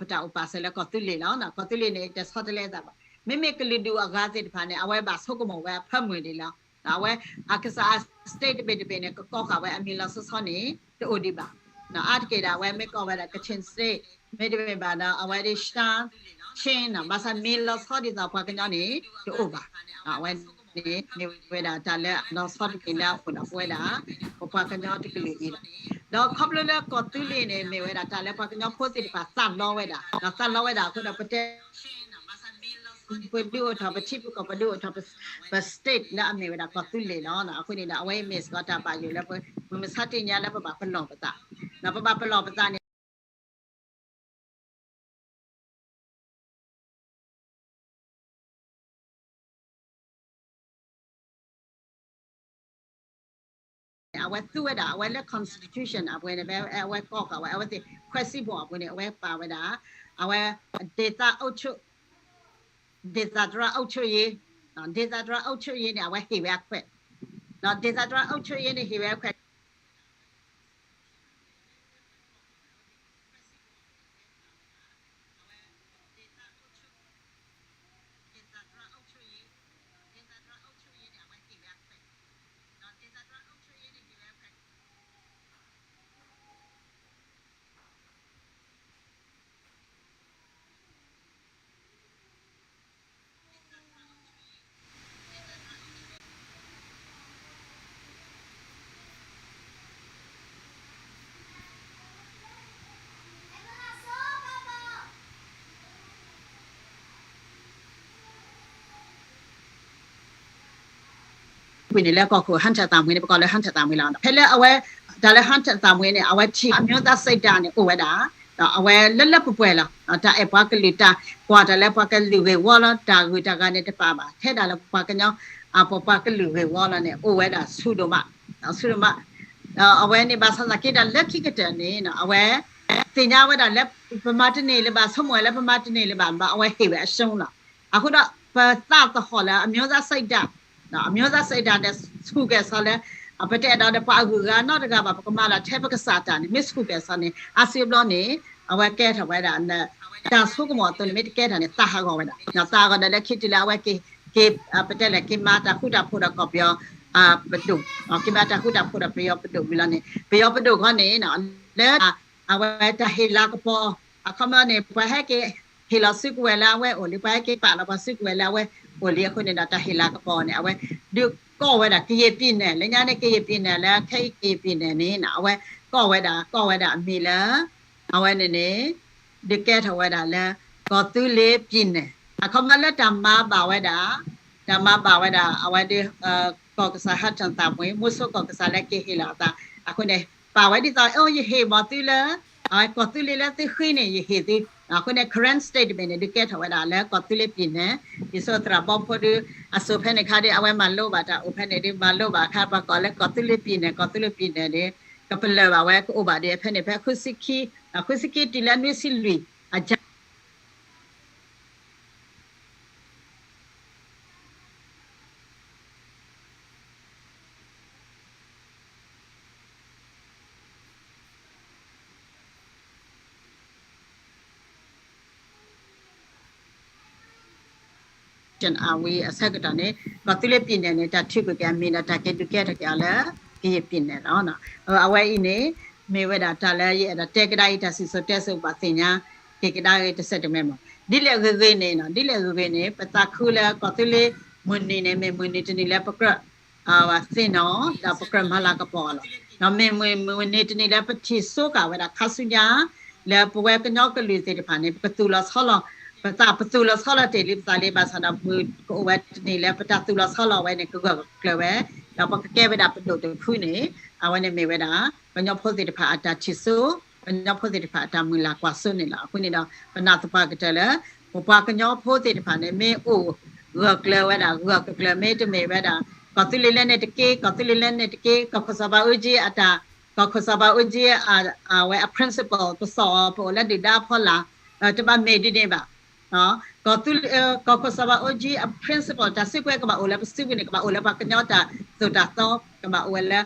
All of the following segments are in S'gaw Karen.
ပတၢ်အိၣ်ပာ်စၢၤလၢကီၢ်သူလ့ၤလီၤ. ကီၢ်သူလ့ၤန့ၣ် တဆီတလဲအသးဘၣ်. မ့မ့ၢ်ကလုာ်ဒူၣ်အဂၤသ့ၣ်တဖၣ်န့ၣ် အဝဲဘၣ်ဆိကမိၣ်ဝဲအဖၢမုၢ်ဒံးလီၤ. အဝဲ အကစၢ်အ state တဘ့ၣ်တဘ့ၣ်န့ၣ် ကကိးဃာ်ဝဲအမံၤလီၤဆီဆီန့ၣ် တအိၣ်ဒံးဘၣ်. အါတက့ၢ်ဒီး အဝဲမ့ၢ်ကိးဝဲဒၣ် Kachin State မ့တမ့ၢ်ဘၣ်ဒီး အဝဲဒၣ် Shan Chin ဘၣ်ဆၣ်မံၤလီၤဆီဒ်သိးပှၤကညီန့ၣ် တအိၣ်ဘၣ်. အဝဲန့ၣ်မ့ၢ်ဝဲဒၣ်တၢ်လၢအလီၤဆီတမံၤလၢအအိၣ်ဒီးပဝဲဒၣ် ပပှၤကညီတကလုာ်အံၤလီၤ. ဒီးခီဖျိလၢကီၢ်သူလ့ၤန့ၣ် မ့ၢ်ဝဲဒၣ်တၢ်လၢပှၤကညီဖိသ့ၣ်တဖၣ်သးလီဝဲဒၣ်, ဒီးသးလီဝဲဒၣ်အဃိဒီး ပတဲ ပဒုးအိၣ်ထီၣ် ပထံပကီၢ် ပဒုးအိၣ်ထီၣ် ပ state လၢအမ့ၢ်ဝဲဒၣ်ကီၢ်သူလ့ၤလီၤ. အဃိန့ၣ်ဒီး အဝဲအံၤမ့ၢ်စ့ၢ်ကီးတၢ်ဘၣ်ယိၣ်လၢ ပမုၢ်မဆါတနံၤညါလၢပဘၣ်ပလီၢ်ပသး, ပဘၣ်ပလီၢ်ပသးန့ၣ် အဝဲသူဝဲဒၣ် အဝဲလၢ constitution အပူၤန့ၣ် ဖဲအဝဲကိးဃာ်ဝဲ အဝဲသ့ၣ် ခွဲးစံးဘီၣ်အပူၤန့ၣ် အဝဲပာ်ဝဲဒၣ် အဝဲ ဒေသအုပ်ချုပ် ဒေသန္တရအုပ်ချုပ်ရေး, ဒေသန္တရအုပ်ချုပ်ရေးန့ၣ် အဝဲဟ့ၣ်ဝဲအခွဲး, ဒေသန္တရအုပ်ချုပ်ရေးန့ၣ် ဟ့ၣ်ဝဲအခွဲး ကွံာ်န့ၣ်လၢကီၢ်ခိၣ် ဟၢထၢၣ်သးမှံန့ၣ် ပကိးလၢဟၢထၢၣ်သးမှံလီၤ. ဖဲလၢအဝဲ တၢ်လၢဟၢထၢၣ်သးမှံန့ၣ် အဝဲထံၣ် အမျိုးသားစိတ်ဓာတ် န့ၣ် အိၣ်ဝဲဒၣ်, ဒီးအဝဲလၢလၢပှဲၤပှဲၤလီၤ. တၢ်အဲၣ်ပှၤကလုာ်တၢ်ကွၢ်တၢ်လၢပှၤကလုာ်ဂ့ၢ်ဝီလီၤ တၢ်ဂုၤတၢ်ဂၤန့ၣ်တပာ်ဘၣ်, ထဲဒၣ်လၢပပှၤကညီ အပပှၤကလုာ်ဂ့ၢ်ဝီလီၤန့ၣ် အိၣ်ဝဲဒၣ်ဆူၣ်ဒိၣ်မး, ဆူၣ်ဒိၣ်မး. အဝဲန့ၣ်ဘၣ်ဆၣ်သနာ်က့ဒီး လၢခံကတၢၢ်န့ၣ် အဝဲ သ့ၣ်ညါဝဲဒၣ်လၢ ပမၤတန့ၢ်လၢၤဘၣ် ဆိကမိၣ်ဝဲလၢပမၤတန့ၢ်လၢၤဘၣ် ဘၣ်အဝဲဟ့ၣ်ဝဲအရှုံးလီၤ. အဃိဒီး ပသးသဟီၣ်လၢ အမျိုးသားစိတ်ဓာတ်, အမျိုးသားစိတ်ဓာတ် န့ၣ် ဆူၣ်ကဲၣ်ဆိးလၢ ပတအဲၣ်ဒိးဒီးပှၤအဂုၤအဂၤနီတဂၤဘၣ် ပကမၤလီၤထဲပကစၢ်တၢ်န့ၣ် မ့ၢ်ဆူၣ်ကဲၣ်ဆိးန့ၣ် အါစုအဘျီန့ၣ် အဝဲကဲထီၣ်ဝဲဒၣ် တၢ်ဆိကမိၣ်အသိးန့ၣ် မ့ၢ်တကဲထီၣ်န့ၣ် သးဟးဂီၤဝဲဒၣ်, သးဟးဂီၤဒီးလၢခံတုၤလၢအဝဲက့ၤ က့ၤ ပတဲလဲၣ် က့ၤမၤတၢ်ဃူတၢ်ဖိးဒီးကီၢ်ပယီၤ ပဒိၣ်, က့ၤမၤတၢ်ဃူတၢ်ဖိးဒီးပယီၤပဒိၣ်ဝံၤလီၤန့ၣ် ပယီၤပဒိၣ်ခီန့ၣ် လၢ အဝဲတၢ်ဟ့ၣ်လၤကပီၤ အခီပညီန့ၣ် ပှၤဟဲက့ၤဟ့ၣ်လီၤစုကဝဲၤလၢအဝဲအိၣ်လံ ပှၤဟဲက့ၤပာ်လီၤပှၤစုကဝဲၤလၢအဝဲအိၣ်လံအဃိန့ၣ်ဒီး တၢ်ဟ့ၣ်လၤကပီၤန့ၣ် အဝဲဒုးကိးဝဲဒၣ် ကရင်ပြည်နယ် လၢညါန့ၣ် ကရင်ပြည်နယ် လၢခဲအံၤ ကရင်ပြည်နယ် န့ၣ် အဝဲကိးဝဲဒၣ် ကိးဝဲဒၣ်အမံၤလၢ အဝဲန့ၣ်န့ၣ် ဒုးကဲထီၣ်ဝဲဒၣ်လၢ ကီၢ်သူလ့ၤ ပြည်နယ် အခီပညီလၢတၢ်မၤဘၣ်ဝဲဒၣ် တၢ်မၤဘၣ်ဝဲဒၣ် အဝဲဒၣ် ကီၢ်ကစၢ်ဟၢထၢၣ်သးမှံ မူဆိကီၢ်ကစၢ်လၢက့ၤဟ့ၣ်လီၤအသး အဃိန့ၣ် ပာ်ဝဲဒ်သိး အိ ယဟ့ၣ်မီၤသုလၢ အဝဲကီၢ်သူလ့ၤလၢသုဃ့န့ၣ် ယဟ့ၣ်သု အဃိန့ၣ် Karen State တဘ့ၣ်န့ၣ် ဒုးကဲထီၣ်ဝဲဒၣ်လၢ ကီၢ်သူလ့ၤ ပြည်နယ် ဒ်သိးသရၣ်ဘီဖိဒုး အစိၤဖဲန့ၣ်ခါဒီး အဝဲမၤလိဘၣ်တၢ်အိၣ်ဖဲန့ၣ်ဒီး မၤလိဘၣ်ခါ ပှၤကိးလၢ ကီၢ်သူလ့ၤ ပြည်နယ် ကီၢ်သူလ့ၤ ပြည်နယ် ဒီး ကပလၢၢ်ဘၣ်ဝဲ ကအိၣ်ဘၣ်ဒီး ဖဲန့ၣ် ဖဲ ဃုဆံခံ ဃုဆံခံတုၤလၢနွံဆံလွံၢ် အက အဝံၤ အဆၢကတီၢ်န့ၣ် ကီၢ်သူလ့ၤ ပြည်နယ် န့ၣ် တၢ်ထုးကွံာ်က့ၤအမံၤဒီး တၢ်က့ၤဒုးကဲထီၣ်က့ၤအီၤလၢ ကရင်ပြည်နယ် လီၤ. အဝဲအံၤန့ၣ် မ့ၢ်ဝဲဒၣ်တၢ်လၢယအဲၣ်ဒိးတဲကဒါအံၤ တၢ်စံၣ်စိၤတဲစိၤ ဘၣ်သ့ၣ်ညါက့ၤကဒါဂ့ၤတစဲးတမှဲၤမး. ဒ်လဲၣ်ဂ့ၤဂ့ၤန့ၣ် ဒ်လဲၣ်ဂ့ၤဂ့ၤန့ၣ် ပသးခုလၢကီၢ်သူလ့ၤမုၢ်နံၤန့ၣ် မ့ၢ်မုၢ်နံၤတနံၤလၢပကြၢး သ့ၣ်နီၣ် ဒီးပကြၢးမၤလၤကပီၤအီၤလီၤ. ဒီးမ့ၢ်မုၢ်နံၤတနံၤလၢပထံၣ်ဆိဃာ်ဝဲဒၣ်ခါဆူညါ လၢပဝဲကညီကလုာ်သ့ၣ်တဖၣ်န့ၣ် ပကသူၣ်လီၤဆီလီၤ ပသး ပသူၣ်လီၤဆီလီၤတ့ၢ်လံပသးလံ ဘၣ်ဆၣ်ဒီးမုၢ်ကအိၣ်ဝဲတနံၤလၢပတၢ်သူၣ်လီၤဆီလီၤဝဲန့ၣ် ကဂၢၢ်ကျၢၤဝဲ ဒီးပကကဲဝဲဒၣ်ပဒိၣ်တဖုန့ၣ် အဝဲန့ၣ်မ့ၢ်ဝဲဒၣ် ကညီဖိသ့ၣ်တဖၣ်အတၢ်ထံၣ်စိ ကညီဖိသ့ၣ်တဖၣ်အတၢ်မုၢ်လၢ်ကွၢ်စိန့ၣ်လီၤ. အဃိန့ၣ်ဒီး ပနာ်သပှၢ်ကတၢၢ်လၢ ပပှၤကညီဖိသ့ၣ်တဖၣ်န့ၣ် မ့ၢ်အိၣ်ဂၢၢ်ကျၢၤဝဲဒၣ် ဂၢၢ်ကကျၢၤ မ့တမ့ၢ်ဝဲဒၣ် ကီၢ်သူလ့ၤလၢန့ၣ်တက့ၢ် ကီၢ်သူလ့ၤလၢန့ၣ်တက့ၢ် ကီၢ်ခိၣ်စီၤဘးအူကၠံအတၢ် ကီၢ်ခိၣ်စီၤဘးအူကၠံ အဝဲအ principle ပစီၣ်အီၤ ပအိၣ်လၢဒုၣ်ဒါအဖီလာ် တဘၣ်မ့ၢ်ဒ်န့ၣ်ဘၣ်. ကီၢ်သူလ့ၤ ကီၢ်ခိၣ်စီၤဘးအူကၠံအ principle တၢ်စုကဝဲၤကဘၣ်အိၣ်လၢပစုပူၤန့ၣ် ကဘၣ်အိၣ်လၢပှၤကညီတၢ်သိၣ်တၢ်သီ ကဘၣ်အိၣ်ဝဲလၢ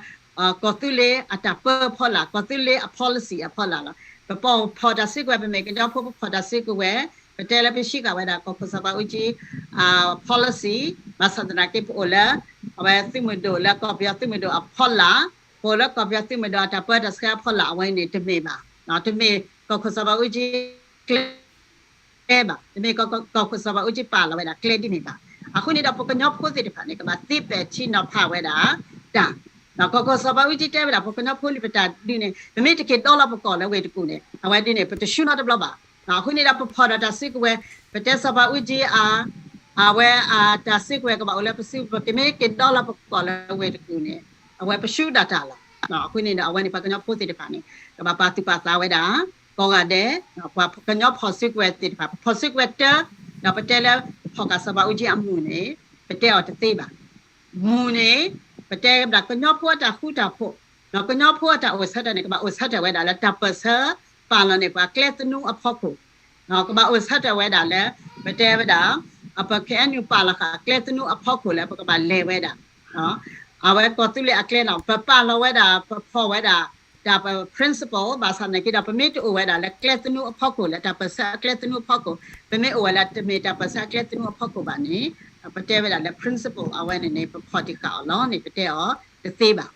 ကီၢ်သူလ့ၤအတၢ်ပၢအဖီလာ် ကီၢ်သူလ့ၤအ policy အဖီလာ်လီၤ. ပပိာ်ဖီၣ်တၢ်စုကဝဲၤ ပမ့ၢ်ကညီဖိ ပဖီၣ်တၢ်စုကဝဲၤ, ပတဲလၢပဟံးဃာ်ဝဲဒၣ် ကီၢ်ခိၣ်စီၤဘးအူကၠံ policy, ဘၣ်ဆၣ်သနာ်က့ ပအိၣ်လၢ အဝဲသုးမုၢ်ဒိၣ်လၢကီၢ်ပယီၤသုးမုၢ်ဒိၣ်အဖီလာ်, ပအိၣ်လၢကီၢ်ပယီၤသုးမုၢ်ဒိၣ်အတၢ်ပၢတၢ်ဆှၢအဖီလာ် အဝဲန့ၣ်တမ့ၢ်ဘၣ်. တမ့ၢ်ကီၢ်ခိၣ်စီၤဘးအူကၠံကျဲ ကျဲဘၣ်, တမ့ၢ်ကီၢ်ခိၣ်စီၤဘးအူကၠံပာ်လီၤဝဲဒၣ်ကျဲဒ်န့ၣ်ဘၣ်. အဃိန့ၣ်ဒီး ပကညီဖိသ့ၣ်တဖၣ်န့ၣ် ကဘၣ်သ့ပဲာ်ထံနီၤဖးဝဲဒၣ်တၢ်, ကီၢ်ခိၣ်စီၤဘးအူကၠံတဲဝဲဒၣ် ပကညီဖိလံပတၢ်ဒုးန့ၣ် ပမ့ၢ်တက့ၤဒီလီၤပကိာ်လၢဝ့ၢ်တကူၣ်န့ၣ် အဝဲဒ်န့ၣ် ပတဆူနီတဘျီဘၣ်. အဃိန့ၣ်ဒီး ပဖီၣ်ဒီးတၢ်စုကဝဲၤ, ပတဲစီၤဘးအူကၠံအ အဝဲအတၢ်စုကဝဲၤကဘၣ်အိၣ်လၢပစု, ပကမ့ၢ်က့ၤဒီလီၤပကိာ်လၢဝ့ၢ်တကူၣ်န့ၣ် အဝဲပဆူဒၣ်တၢ်လီၤ. အဃိန့ၣ်ဒီး အဝဲန့ၣ် ပှၤကညီဖိသ့ၣ်တဖၣ်န့ၣ် ကဘၣ်ပာ်သူၣ်ပာ်သးဝဲဒၣ် ကိးဂၤဒဲး, ပှၤကညီဖီၣ်စုကဝဲၤသ့ၣ်တဖၣ် ပဖီၣ်စုကဝဲၤတၢ, ဒီးပတဲလၢ ပဖီၣ်ဃာ်စီၤဘးအူကၠံအမူၢ်န့ၣ် ပတဲအီၤတသ့ဘၣ်. မူၢ်န့ၣ် ပတဲဝဲဒၣ်ကညီဖိအတၢ်ဃူတၢ်ဖိး, ဒီးကညီဖိအတၢ်အိၣ်ဆၢထၢၣ်န့ၣ် ကဘၣ်အိၣ်ဆၢထၢၣ်ဝဲဒၣ်လၢတၢ်ပၢၢ်ဆၢပာ်လီၤန့ၢ်ပှၤကျဲသနူအဖီခိၣ်, ကဘၣ်အိၣ်ဆၢထၢၣ်ဝဲဒၣ်လၢ ပတဲဝဲဒၣ် ပ ခ့အဲၣ်ယူၣ် ပာ်လီၤဃာ်ကျဲသနူအဖီခိၣ်လၢပကဘၣ်လဲၤဝဲဒၣ် အဝဲကီၢ်သူလ့ၤအကျဲလီၤ. ပပာ်လီၤဝဲဒၣ် ပဖီၣ်ဝဲဒၣ် တၢ်ပ principle ဘၣ်ဆၣ်သနာ်က့ဒီး ပမ့ၢ်တအိၣ်ဝဲဒၣ်လၢကျဲသနူအဖီခိၣ် လၢတၢ်ပၢၢ်ဆၢအကျဲသနူအဖီခိၣ်, ပမ့ၢ်အိၣ်ဝဲလၢတမ့ၢ်တၢ်ပၢၢ်ဆၢအကျဲသနူအဖီခိၣ်ဘၣ်န့ၣ် ပတဲဝဲဒၣ်လၢ principle အဝဲန့ၣ်န့ၣ် ပဖီၣ်တံၢ်ဃာ်အီၤလီၤန့ၣ် ပတဲအီၤတသ့ဘၣ်.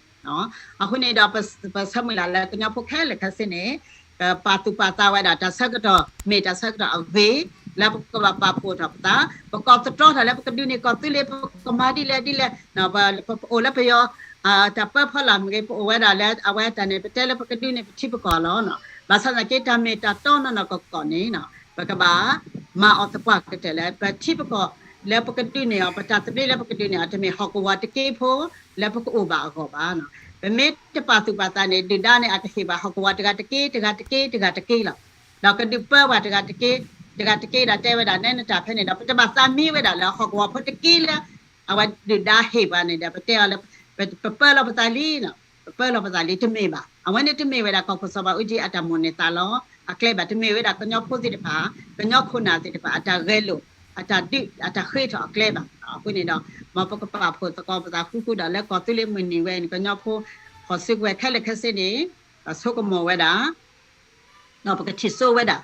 အဃိန့ၣ်ဒီး ပဆၢမုၢ်လၢ်လၢကညီဖိခဲလၢာ်ခဲဆ့န့ၣ် ပပာ်သူၣ်ပာ်သးဝဲဒၣ်တၢ်ဆၢကတီၢ် မ့ၢ်တၢ်ဆၢကတီၢ်အဂ့ၤ လၢပကဘၣ်ပာ်ဖှိၣ်ထီၣ်ပသး, ပကိးသတြီထီၣ်လၢပကဒုးန့ၢ်ကီၢ်သူလ့ၤ ပကမၤဒ်လဲၣ်ဒ်လဲၣ်, ပအိၣ်လၢပယီၤ တၢ်ပၢဖီလာ်မ့ၢ်ဂ့ၤ ပအိၣ်ဝဲဒၣ်လၢအဝဲတၢ်န့ၣ် ပတဲလၢပကဒုးန့ၢ်ပထံပကီၢ်လီၤ. ဘၣ်ဆၣ်သနာ်က့ တၢ်မ့ၢ်တၢ်တီနီၢ်နီၢ်ကီၢ်ကီၢ်န့ၣ် ပကဘၣ်မၤအီၤသပှၢ်ကတၢၢ်လၢ ပထံပကီၢ်လၢပကဒုးန့ၢ်အီၤ ပတၢ်သဘျ့လၢပကဒုးန့ၢ်အီၤ တမ့ၢ်ဟီၣ်ကဝီၤတက့ဖိ လၢပကအိၣ်ဘၣ်အဂီၢ်ဘၣ်. ပမ့ၢ်တပာ်သူၣ်ပာ်သးန့ၣ် ဒုၣ်ဒါန့ၣ် အကဟ့ၣ်ဘၣ်ဟီၣ်ကဝီၤတဂၤတက့ တဂၤတက့ တဂၤတက့လီၤ. ဒီးကဒုးပၢပှၤတဂၤတက့ တဂၤတက့ဒီး တဲဝဲဒၣ်နဲနတၢ်ဖဲန့ၣ်ဒီး ပတဘၣ်သးမံဝဲဒၣ်လၢဟီၣ်ကဝီၤဖိတက့လၢ အဝဲဒုၣ်ဒါဟ့ၣ်ပှၤန့ၣ်ဒီး ပတဲအီၤလၢ ပပၢလီၤပသးလံ, ပပၢလီၤပသးလံ တမ့ၢ်ဘၣ်. အဝဲန့ၣ်တမ့ၢ်ဝဲဒၣ် ကီၢ်ခိၣ်စီၤဘးအူကၠံအတၢ်မိၣ်န့ၢ်သးလီအကျဲဘၣ်, တမ့ၢ်ဝဲဒၣ်ကညီဖိသ့ၣ်တဖၣ် ကညီခိၣ်နၢ်သ့ၣ်တဖၣ် အတၢ်ဂဲၤလိာ် အတၢ်ဒုး အတၢ်ဃ့ထီၣ်အကျဲဘၣ်. အဃိန့ၣ်ဒီး မ်ပကပာ်ဖှိၣ်သကိးပသးဃူဃူဒီး လၢကီၢ်သူလ့ၤမုၢ်နံၤဝဲန့ၣ် ကညီဖိ ဖီၣ်စုကဝဲၤခဲလၢာ်ခဲဆ့န့ၣ် ဆိကမိၣ်ဝဲဒၣ် ဒီးပကထံၣ်စိဝဲဒၣ်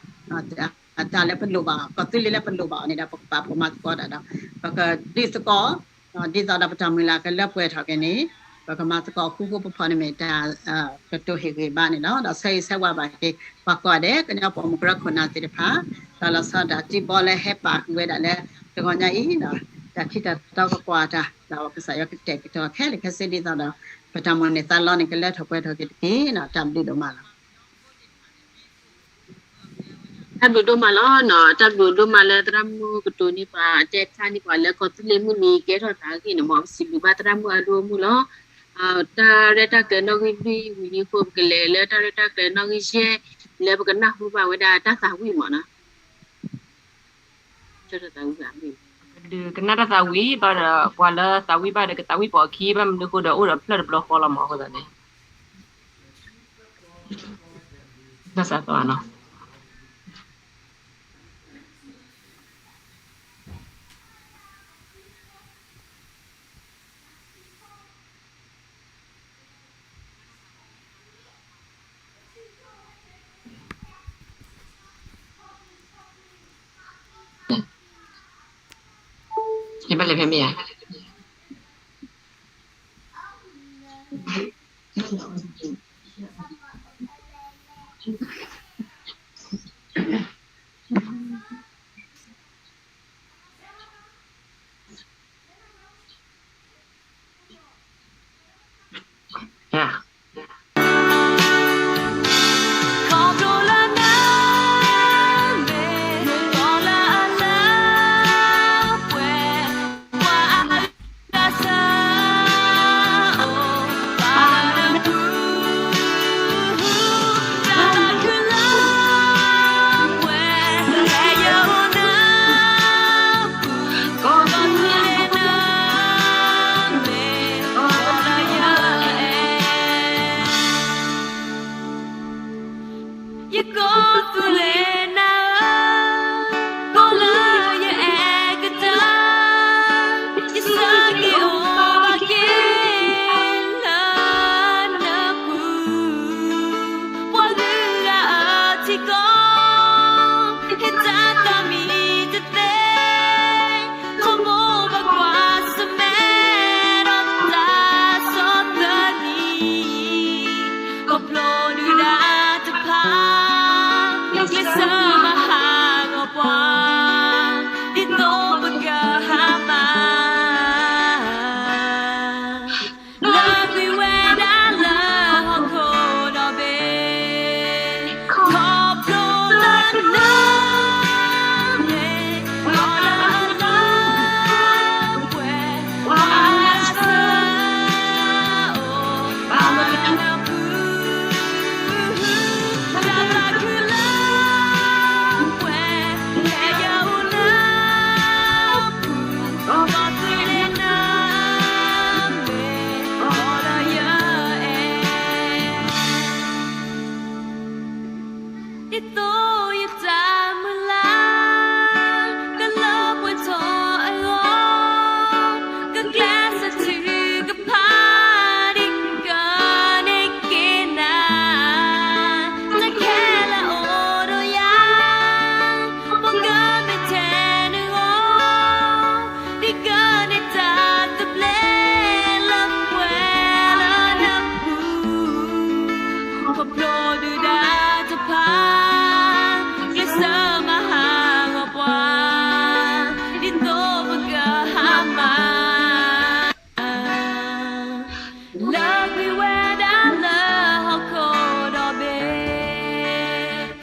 တၢ်လၢပလိၣ်ဘၣ် ကီၢ်သူလ့ၤလၢပလိၣ်ဘၣ်အီၤန့ၣ်ဒီး ပကပာ်ဖှိၣ်မၤသကိးတၢ်ဒီး ပကဒုးသကိး ဒ်သိးဒီးပတၢ်မုၢ်လၢ်ကလၢပှဲၤထီၣ်က့ၤန့ၣ် ပကမၤသကိးဃူဃူဖိးဖိးန့ၣ်မ့ၢ်တၢ် ကတိၤဟ့ၣ်ဂံၢ်ဘါန့ၣ်လီၤ. ဒီးဆၢဂ့ၤဆၢဝါဘၣ်က့ၤ ပှၤကိးဂၤဒဲး ကညီပိာ်မုၣ်ကရၢခိၣ်နၢ်သ့ၣ်တဖၣ် ဒီးလီၤဆီဒၣ်တၢ်တံၢ်ဘီလၢဟဲပာ်ဃုာ်ဝဲဒၣ်လၢ တဂီၤညါအံၤ တၢ်ထံၣ်တၢ်တီကကွၢ်တၢ် ဒီးကစၢ်ယွၤကတဲာ်ကတီၤခဲလၢာ်ခဲဆ့ဒ်သိးဒီး ပတၢ်မိၣ်န့ၢ်သးလီန့ၣ် ကလၢထီၣ်ပှဲၤထီၣ်က့ၤတက့ၢ်. တၢ်ဘျုးဒိၣ်မးလီၤ. တၢ်ဘျုးဒိၣ်မးလီၤ. တၢ်ဘျုးဒိၣ်မးလၢသရၣ်မုၣ်ကတိၤန့ၢ်ပှၤ တဲဖျါန့ၢ်ပှၤလၢကီၢ်သူလ့ၤမုၢ်နံၤကဲထီၣ်သးအဂ့ၢ်န့ၣ် မ်ပစံးဘျုးဘၣ်သရၣ်မုၣ်အဒိၣ်အမုၢ်လီၤ. တၢ်ရဲၣ်တၢ်ကျဲၤနီၣ်ဂံၢ်လွံၢ်ဝံၤလံအဃိ ပကလဲၤလၢတၢ်ရဲၣ်တၢ်ကျဲၤနီၣ်ဂံၢ်ယဲၢ် လၢပကနၢ်ဟူဘၣ်ဝဲဒၣ်တၢ်သးဝံၣ်မ့ၢ်နီၤ. ကဒုးကနၣ်တၢ်သးဝံၣ်ဘၣ်ဒီး ပှၤလၢသးဝံၣ်ဘၣ်ဒီး ကသးဝံၣ်ပိာ်အခံဘၣ်မနုၤအဃိဒီး အိၣ်ဒီးဖျၢၣ်တဘျီဃီလီၤမးအဃိသတးန့ၣ် ဘၣ်ဆၣ်သီနီၤ. ယဘၣ်လဲၤဖဲမ့ၢ်ဧါ. စၢမဟါဂီၤပှၤ, ဒ်သိးပကဟါမၢ်, လၢဂံၢ်ဝဲဒၣ်လၢဟီၣ်ခိၣ်ဒီဘ့ၣ်, ခီဖျိလၢနမ့ၢ် ဒ်သိးယတၢ်မုၢ်လၢ် ကလၢပှဲၤထီၣ်အဂီၢ်, ကကျဲးစၢးထုကဖၣ်ဒံး ကန့ၢ်က့ၤနၤ, နခဲလၢာ်အိၣ်ဒီးယၤ, ပကမ့ၢ်ထဲနဂီၢ်, ဒ်ကန့ၢ်တၢ်သဘျ့လၢပှဲၤလၢနပူၤ, ခီဖျိဒုၣ်ဒါတဖၣ် ကျဲးစၢးမၤဟးဂီၤပှၤ, ဒ်သိးပကဟါမၢ် လၢဂံၢ်ဝဲဒၣ်လၢဟီၣ်ခိၣ်ဒီဘ့ၣ်,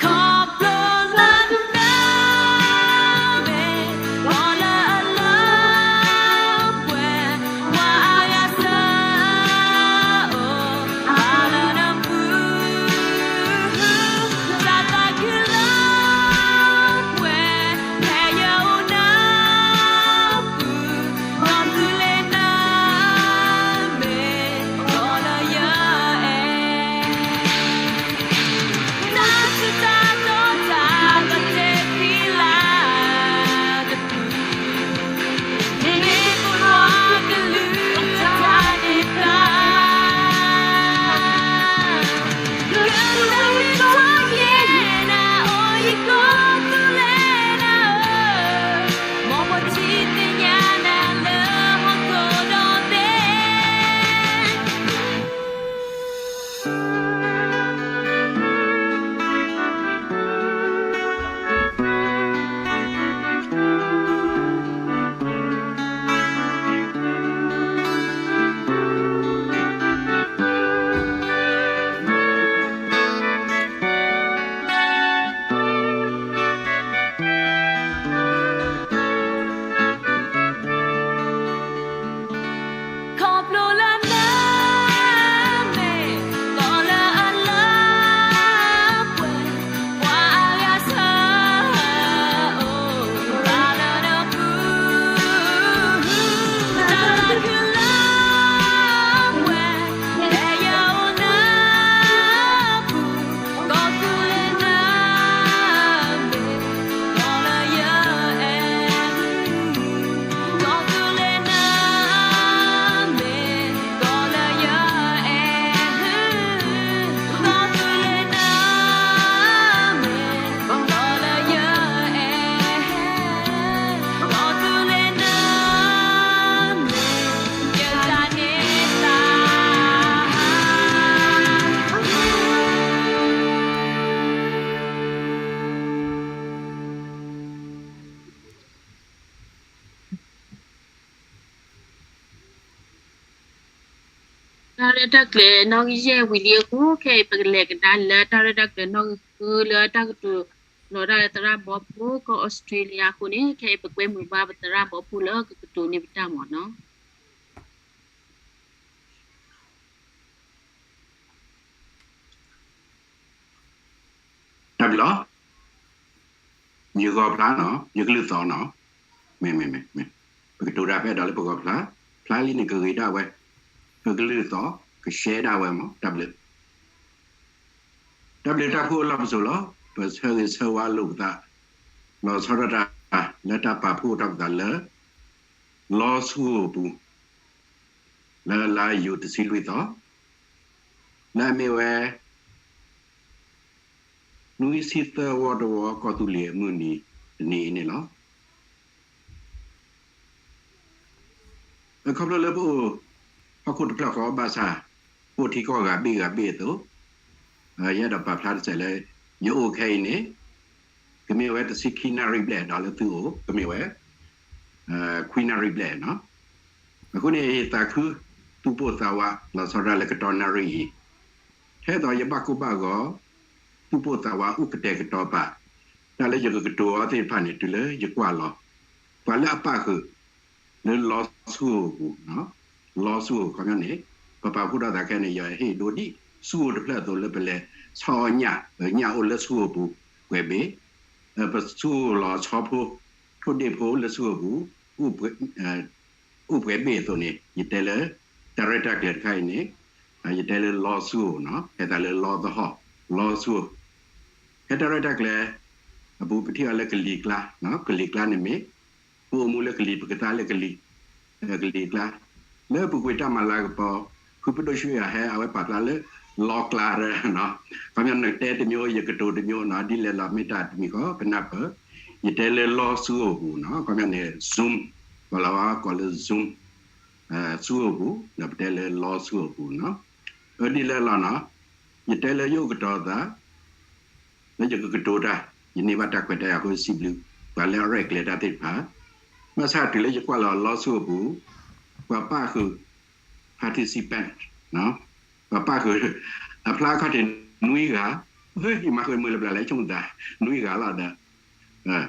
ခီဖျိလၢနမ့ၢ် ပှၤလၢအလၢပှဲၤ ပှၤအါဂၤစၢ်အိၣ် ဘၣ်လၢနပူၤ, တၢ်သးခုလၢပှဲၤ ဖဲယအိၣ်နပူၤ, ဒီးတုၤလၢနမ့ၢ် ပှၤလၢယအဲၣ် တၢ်ထူးတၢ်တီၤတၢ်ဘၣ်တ့ဖံလၢ်တပူၤ, မ့ၢ်ပဝဲကလုာ်အတၢ်န့ၢ်သါ, ကတၢၢ်မ့ၢ်ထီၣ်ယဲၢ်နၤအိၣ်ယကိးတုၤလၢနၤဧၢ, မ်ပထံၣ်သ့ၣ်ညါနၤလၢဟီၣ်ခိၣ်ဒီဘ့ၣ် ခီဖျိလၢနမ့ၢ် ပှၤလၢအလၢပှဲၤ ပှၤအါဂၤစၢ်အိၣ် ဘၣ်လၢနပူၤ, တၢ်သးခုလၢပှဲၤ ဖဲယအိၣ်နပူၤ, ကီၢ်သူလ့ၤနမ့ၢ် ကီၢ်လၢယအဲၣ် ကီၢ်သူလ့ၤနမ့ၢ် ကီၢ်လၢယအဲၣ်, ကီၢ်သူလ့ၤနမ့ၢ် ကီၢ်လၢယအဲၣ်, ကီၢ်သူလ့ၤနမ့ၢ် ယတၢ်န့ၢ်သါ တၢ်ရဲၣ်တၢ်ကျဲၤနီၣ်ဂံၢ်ယဲၢ်ဝံၤလံအဃိ, ခဲအံၤပကလဲၤကဒါလၢတၢ်ရဲၣ်တၢ်ကျဲၤနီၣ်ဂံၢ်ဃု လၢတၢ်ကတိၤလီၤတၢ်လၢသရၣ်ဘီဖိ ကီၢ်အီစထြ့လယါအဃိန့ၣ်, ခဲအံၤပကွဲမုာ်ဘၣ်ပသရၣ်ဘီဖိလၢကကတိၤန့ၢ်ပတၢ်မၤနီၤ. တၢ်ဘျုးလီၤ. ယဂီၤဖျါနီၤ, ယကလုၢ်သီနီၤ, မ့ၢ် မ့ၢ် မ့ၢ် မ့ၢ်, ပကတိၤတၢ်ဖဲဒၣ်လၢပဂီၤဖျါ, ဖျါလံန့ၣ်ကဂ့ၤဒၣ်ဝဲ, ပကလုၢ်သီ, ကရှဲဒၣ်ဝဲမး, တၢ်ဘျုး, တၢ်ဘျုးတၢ်ဖှိၣ်လီၤပစိာ်လီၤ. ပဆၢဂ့ၤဆၢဝါလိာ်ပသး, လီၤဆီဒၣ်တၢ်လၢတၢ်ပာ်ဖှိၣ်ထီၣ်ပသးလၢ လီဆူအပူၤ လၢလါယူၤတဆံလွံၢ်သီ, လၢအမ့ၢ်ဝဲ နွံဆံသၢဝီတဝီ ကီၢ်သူလ့ၤအမုၢ်နံၤတနံၤအံၤန့ၣ်လီၤ. အခီဖျိလၢပအိၣ်ဟီၣ်ခိၣ်တဖျၢၣ်ဃီဘၣ်ဆၣ် ပအိၣ်ထံကီၢ်ဂၤဘ့ၣ်ဂၤဘ့ၣ်အသိး, ယအဲၣ်ဒိးပာ်ဖျါတစဲးလၢ ယအိၣ်ခဲအံၤန့ၣ် ကမ့ၢ်ဝဲတဆံခံနၣ်ရံၣ်ဘျဲၣ်ဒီးလၢသုအိၣ် ကမ့ၢ်ဝဲ ခွံနၣ်ရံၣ်ဘျဲၣ်နီၤ. အဃိန့ၣ် ယသးခု သူၣ်ပိၢ်သးဝး လီၤဆီဒၣ်လၢကတီၢ်နၣ်ရံၣ်အံၤ, ထဲသိးယဘၣ်ကိၢ်ဘၣ်ဂီၤ သူၣ်ပိၢ်သးဝးအိၣ်ကတဲာ်ကတီၤပာ် တၢ်လၢယကကတိၤအီၤသ့ၣ်တဖၣ်န့ၣ် တုၤလၢယကွၢ်လီၤ ပှၤလၢအပၣ်ဃုာ် လၢလီဆူၣ်အိၣ်ပူၤ, လီဆူၣ်အိၣ်ခီပညီန့ၣ် ပပာ်ဖှိၣ်ထီၣ်သးခဲန့ၣ် ယဟ့ၣ်ဒိဒံး ဆူၣ်အိၣ်တဖျၢၣ်အသိးလၢပလဲၤဆီအီၣ်ညၣ် ညၣ်အိၣ်လၢဆူၣ်အိၣ်ပူၤ ပှဲၤဘ့ၣ်, ပဆူၣ်အိၣ်လီၤဆီဖိ ထိၣ်ဒ့ၣ်ဖိလၢဆူၣ်အိၣ်ပူၤ အိၣ်ပှဲၤဘ့ၣ်အသိးန့ၣ် ယတဲလၢ တၢ်ရဲၣ်တၢ်ကျဲၤတခါအံၤန့ၣ် ယတဲလၢလီဆူၣ်အိၣ်နီၤ ဟဲသးလၢလီသဟီၣ် လီဆူၣ်အိၣ် ဖဲတၢ်ရဲၣ်တၢ်ကျဲၤအပူၤ ပထံၣ်အီၤလၢကလံၤကျါ, ကလံၤကျါန့ၣ်မ့ၢ် ပအိၣ်မူလၢကလံၤ ပကသါလၢကလံၤ, ကလံၤကျါ, လၢပူၤကွံာ်တၢ်မၤလၤကပီၤ ဖုပဒိၣ်ရွှ့ၣ်အဟဲ အဝဲပာ်ဖျါလၢ လီကျါ, ခီပညီနကတဲတမျိုး ယကတိၤတမျိုးနီၤ ဒ်လဲၣ်လီၤမ့ၢ်တၢ်တမံၤဃီ ပနၢ်ပၢၢ်, ယတဲလၢလီဆူၣ်အိၣ်ပူၤနီၤ ခီပညီန့ၣ် Zoom ပှၤလၢဝဲကိးလၢ Zoom ဆူၣ်အိၣ်ပူၤ ဒီးပတဲလၢလီဆူၣ်အိၣ်ပူၤနီၤ, အဒ်လဲၣ်လီၤနီၤ, ယတဲလၢယအိၣ်ကတီၤသး လၢယကကတိၤတၢ် ယန့ၢ်ဘၣ်တၢ်ခွဲးတၢ်ယာ်အဃိ စံးဘျုး ပှၤလၢအရဲၣ်ကျဲၤတၢ်သ့ၣ်တဖၣ်, ဘၣ်ဆၣ်တုၤလၢယကွၢ်လီၤလီဆူၣ်အိၣ်ပူၤ ပှၤပၣ်ဃုာ် participant ပှၤပၣ်ဃုာ် အဖျါအခီၣ်ထံးနွံဂၤ, ယမၤဃုာ်မုာ်လၢပျၢ်လၢဆိကမိၣ်သး နွံဂၤလီၤဒီး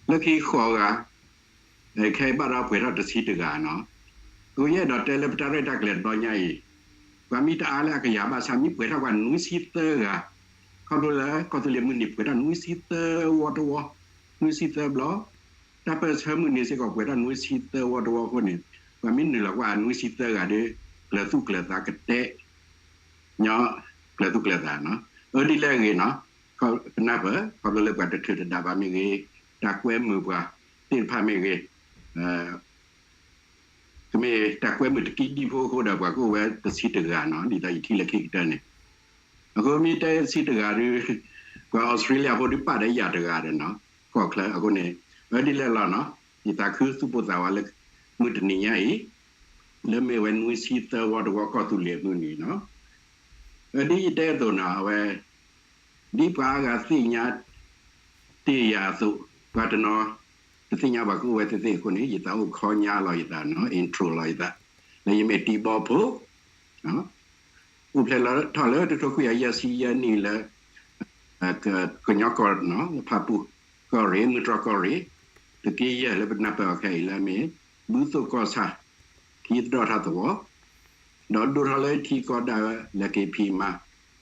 လၢခံဃိးဂၤ ခဲအံၤဘၣ်ဒီးပှဲၤထီၣ်တဆံတဂၤနီၤ, အဃိယအဲၣ်ဒိးတဲလၢပတၢ်ရဲၣ်တၢ်ကျဲၤတဘျီညါအံၤ, ပှၤမ့ၢ်တအါလၢအကယၤဘၣ်ဆၣ် မ့ၢ်ပှဲၤထီၣ်ပှၤနွံဆံသၢဂၤ, ခီဖျိလၢကီၢ်သူလ့ၤမုၢ်နံၤပှဲၤထီၣ်နွံဆံသၢဝီတဝီ, နွံဆံသၢဘျီ, တၢ်ပၢၢ်ဆၢမုၢ်နံၤစ့ၢ်ကီးပှဲၤထီၣ်နွံဆံသၢဝီတဝီအဃိန့ၣ်, ပှၤမ့ၢ်နုာ်လီၤကွၢ်နွံဆံသၢဂၤဒီး ကျၢၤသူၣ်ကျၢၤသးကတဲ ညီကျၢၤသူၣ်ကျၢၤသးနီၤ, အၢဒ်လဲၣ်အဂ့ၢ်နီၤ, ပနၢ်ပၢၢ် ခီဖျိလၢပှၤတထုးတဒါဘၣ်မ့ၢ်ဂ့ၤ, တၢ်ကွဲမုာ်ပှၤသ့ၣ်တဖၣ်မ့ၢ်ဂ့ၤ, ကမ့ၢ်တၢ်ကွဲမုာ်တကံဒံဖိအဃိဒီး ပှၤကအိၣ်ဝဲတဆံတဂၤနီၤ, ဒ်သိးယထံၣ်လၢခံကတၢၢ်န့ၣ်, အဃိမ့ၢ်တဲတဆံတဂၤဒီး ပှၤအီစထြ့လယါဖိဒီးပာ်ဒီးယၤတဂၤဒီးနီၤ, ကီၢ်ချၢအဃိန့ၣ်, အၢဒ်လဲၣ်လီၤနီၤ, ယသးခုသူၣ်ပိၢ်သးဝးလၢ မုၢ်တနံၤညါအံၤ လၢမ့ၢ်ဝဲနွံဆံသၢဝီတဝီကီၢ်သူလ့ၤမုၢ်နံၤနီၤ, အၢဒ်ယတဲအသိးနီၤ, အဝဲ ဒ်ပှၤအါဂၤသ့ၣ်ညါတ့ၢ်ယၤအသိး, ပှၤတနီၤတသ့ၣ်ညါဘၣ်ကအိၣ်ဝဲသ့ၣ်သ့ၣ်အဃိန့ၣ်, ယသးအိၣ်ခီညါလီၤယသးနီၤ, intro လီၤယသး, လၢယမ့ၢ်တံဘီဖိ အိၣ်ဖျဲၣ်ထီၣ်လၢတကထိခွံကယၤယဲၢ်ဆံယဲၢ်နံၣ်လၢ ကညီကီၢ်နီၤ, လၢဖၣ်ပူၣ်ကီၢ်ရ့ၣ်, မုၢ်တြီၢ်ကီၢ်ရ့ၣ်, သုးက့ယဲၢ်လၢပနၢ်ပၢၢ်အီၤခဲအံၤလၢအမ့ၢ် ဘုသိၣ်ကီၢ်ဆၣ် ထံသဒီၣ်ထၣ်သဝီ, ဒီးဒိၣ်ထီၣ်လၢထံကီၢ်ဒၣ်ဝဲ လၢက့ၤဖံးမၤ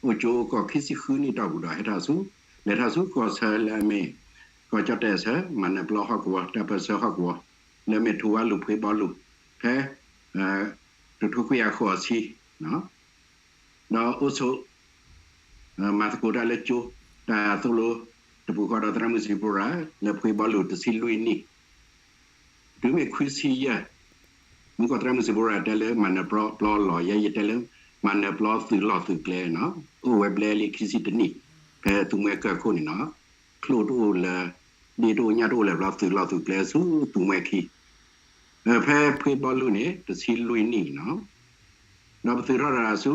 အိၣ်ကၠိအိၣ်ကီၢ်ခံဆံဃုနံၣ်တီၢ်ပူၤဒီး ဟဲထီၣ်ဆူ လဲၤထီၣ်ဆူကီၢ်ဆၢလၢအမ့ၢ် ကီၢ်ကၠီၣ်တဲၣ်အဆၢ မၤနၢၤပျီဟီၣ်ကဝီၤ တၢ်ပၢၢ်ဆၢဟီၣ်ကဝီၤ လၢအမ့ၢ်ထူဝါလူၤဖှ့ဘီလူၤ ဖဲ တကထိခွံကယၤဃိးဆံ ဒီးအိၣ်ဆိး မၤသကိးတၢ်လၢကၠိ တၢ်သိၣ်လိတပူၤဃီဒီးသရၣ်မုၣ်စံးဖိရၤ လၢဖှ့ဘီလူၤတဆံလွံၢ်နံၣ်, တုၤမ့ၢ်ခွံဆံယဲၢ် မုၢ်ကီၢ်သရၣ်မုၣ်စံးဖိရၤတဲလၢမၤနၢၤပျီလီၤ, ယဲယတဲလၢ မၤနၢၤပျီသုးလီၢ်သုးကျဲနီၤ, အိၣ်ဝဲဘျဲလံခံဆံတနံၣ် ဖဲသူမှဲကၢၢ်ခိၣ်န့ၣ်နီၤ, ချိၣ်တအိၣ်လၢ ဒ့တအိၣ်ညၣ်တအိၣ်လၢၤဘျီ သုးလီၢ်သုးကျဲဆူသူမှဲခံ, ဖဲဖှ့ဘီလူၤန့ၣ် တဆံလွံၢ်နံၣ်နီၤ, ဒီးပသုးထီၣ်တၢ်ဆူ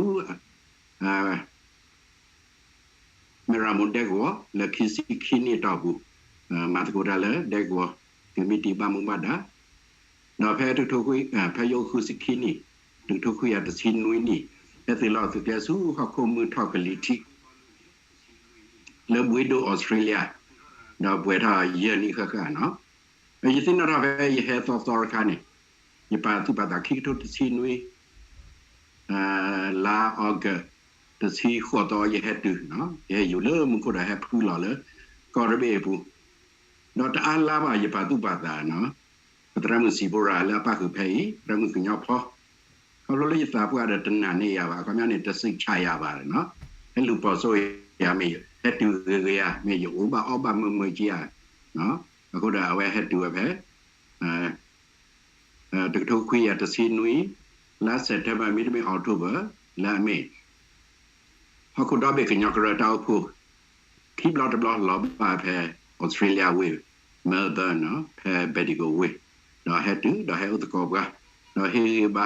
မဲၢ်ရမိၢ်ဒဲကဝီၤ လၢခံဆံခံနံၣ်အတီၢ်ပူၤ, မၤသကိးတၢ်လၢဒဲကဝီၤ ကမံးတံာ်ဘၣ်မူဘၣ်ဒါ, ဒီးဖဲ ဖဲယအိၣ်ဃုဆံခံနံၣ်, တကထိခွံကယၤတဆံနွံနံၣ်, ဟဲသုးလီၢ်သုးကျဲဆူဟီၣ်ခိၣ်မုၢ်ထီၣ်ကလံၤထံး လၢဘှ့ဒိၣ်အီစထြ့လယါ, ဒီးပှဲၤထီၣ်ယဲၢ်နံၣ်ဃၣ်ဃၣ်နီၤ, ယသ့ၣ်နီၣ်ထီၣ်ဖဲယဟဲသီသီတခါန့ၣ်, ယပာ်သူၣ်ပာ်သးခံကထိတဆံနွံ လါအီကူး တဆံဃိးသီ ယဟဲတုၤနီၤ, ယဟဲယူၤလၢမူခိၣ်ဒီးဟဲဖုလီၤလၢ ကီၢ်တဘ့ၣ်အပူၤ, ဒီးတအါလါဘၣ်ယပာ်သူၣ်ပာ်သးနီၤ, ပသရၣ်မုၣ်စံးဖိရၤလၢအပၣ်ဃုာ်ဖဲအံၤ သရၣ်မုၣ်ကညီဖီ, ခီဖျိလၢယသးပှၢ်ဒီးတနာ်န့ၢ်ယၤဘၣ်, အခီပညီန့ၣ် တစိတ်ချရပါနီၤ, ဟဲလူၤပိာ်စိယၤမ့ၢ် ဟဲတုၤဂ့ၤဂ့ၤဧါ, မ့ၢ်ယအိၣ်ဘၣ်အီၣ်ဘၣ်မုာ်မုာ်က့ဧါ, အဃိဒီးအဝဲဟဲတုၤဝဲဖဲ တကထိခွံကယၤတဆံနွံ လါ September မ့တမ့ၢ် October လၢအမ့ၢ် ဟီၣ်ခိၣ်ဒီဘ့ၣ်ကညီကရၢတၢ်အိၣ်ဖှိၣ် ခံဘျီတဘျီလီၤဘၣ်ဖဲ Australia ဝ့ၢ် Melbourne နီၤ, ဖဲ Bendigo ဝ့ၢ်, ဒီးဟဲတုၤဒီးဟဲအိၣ်သကိးပှၤ, ဒီးဟ့ၣ်ဂံၢ်ဘါ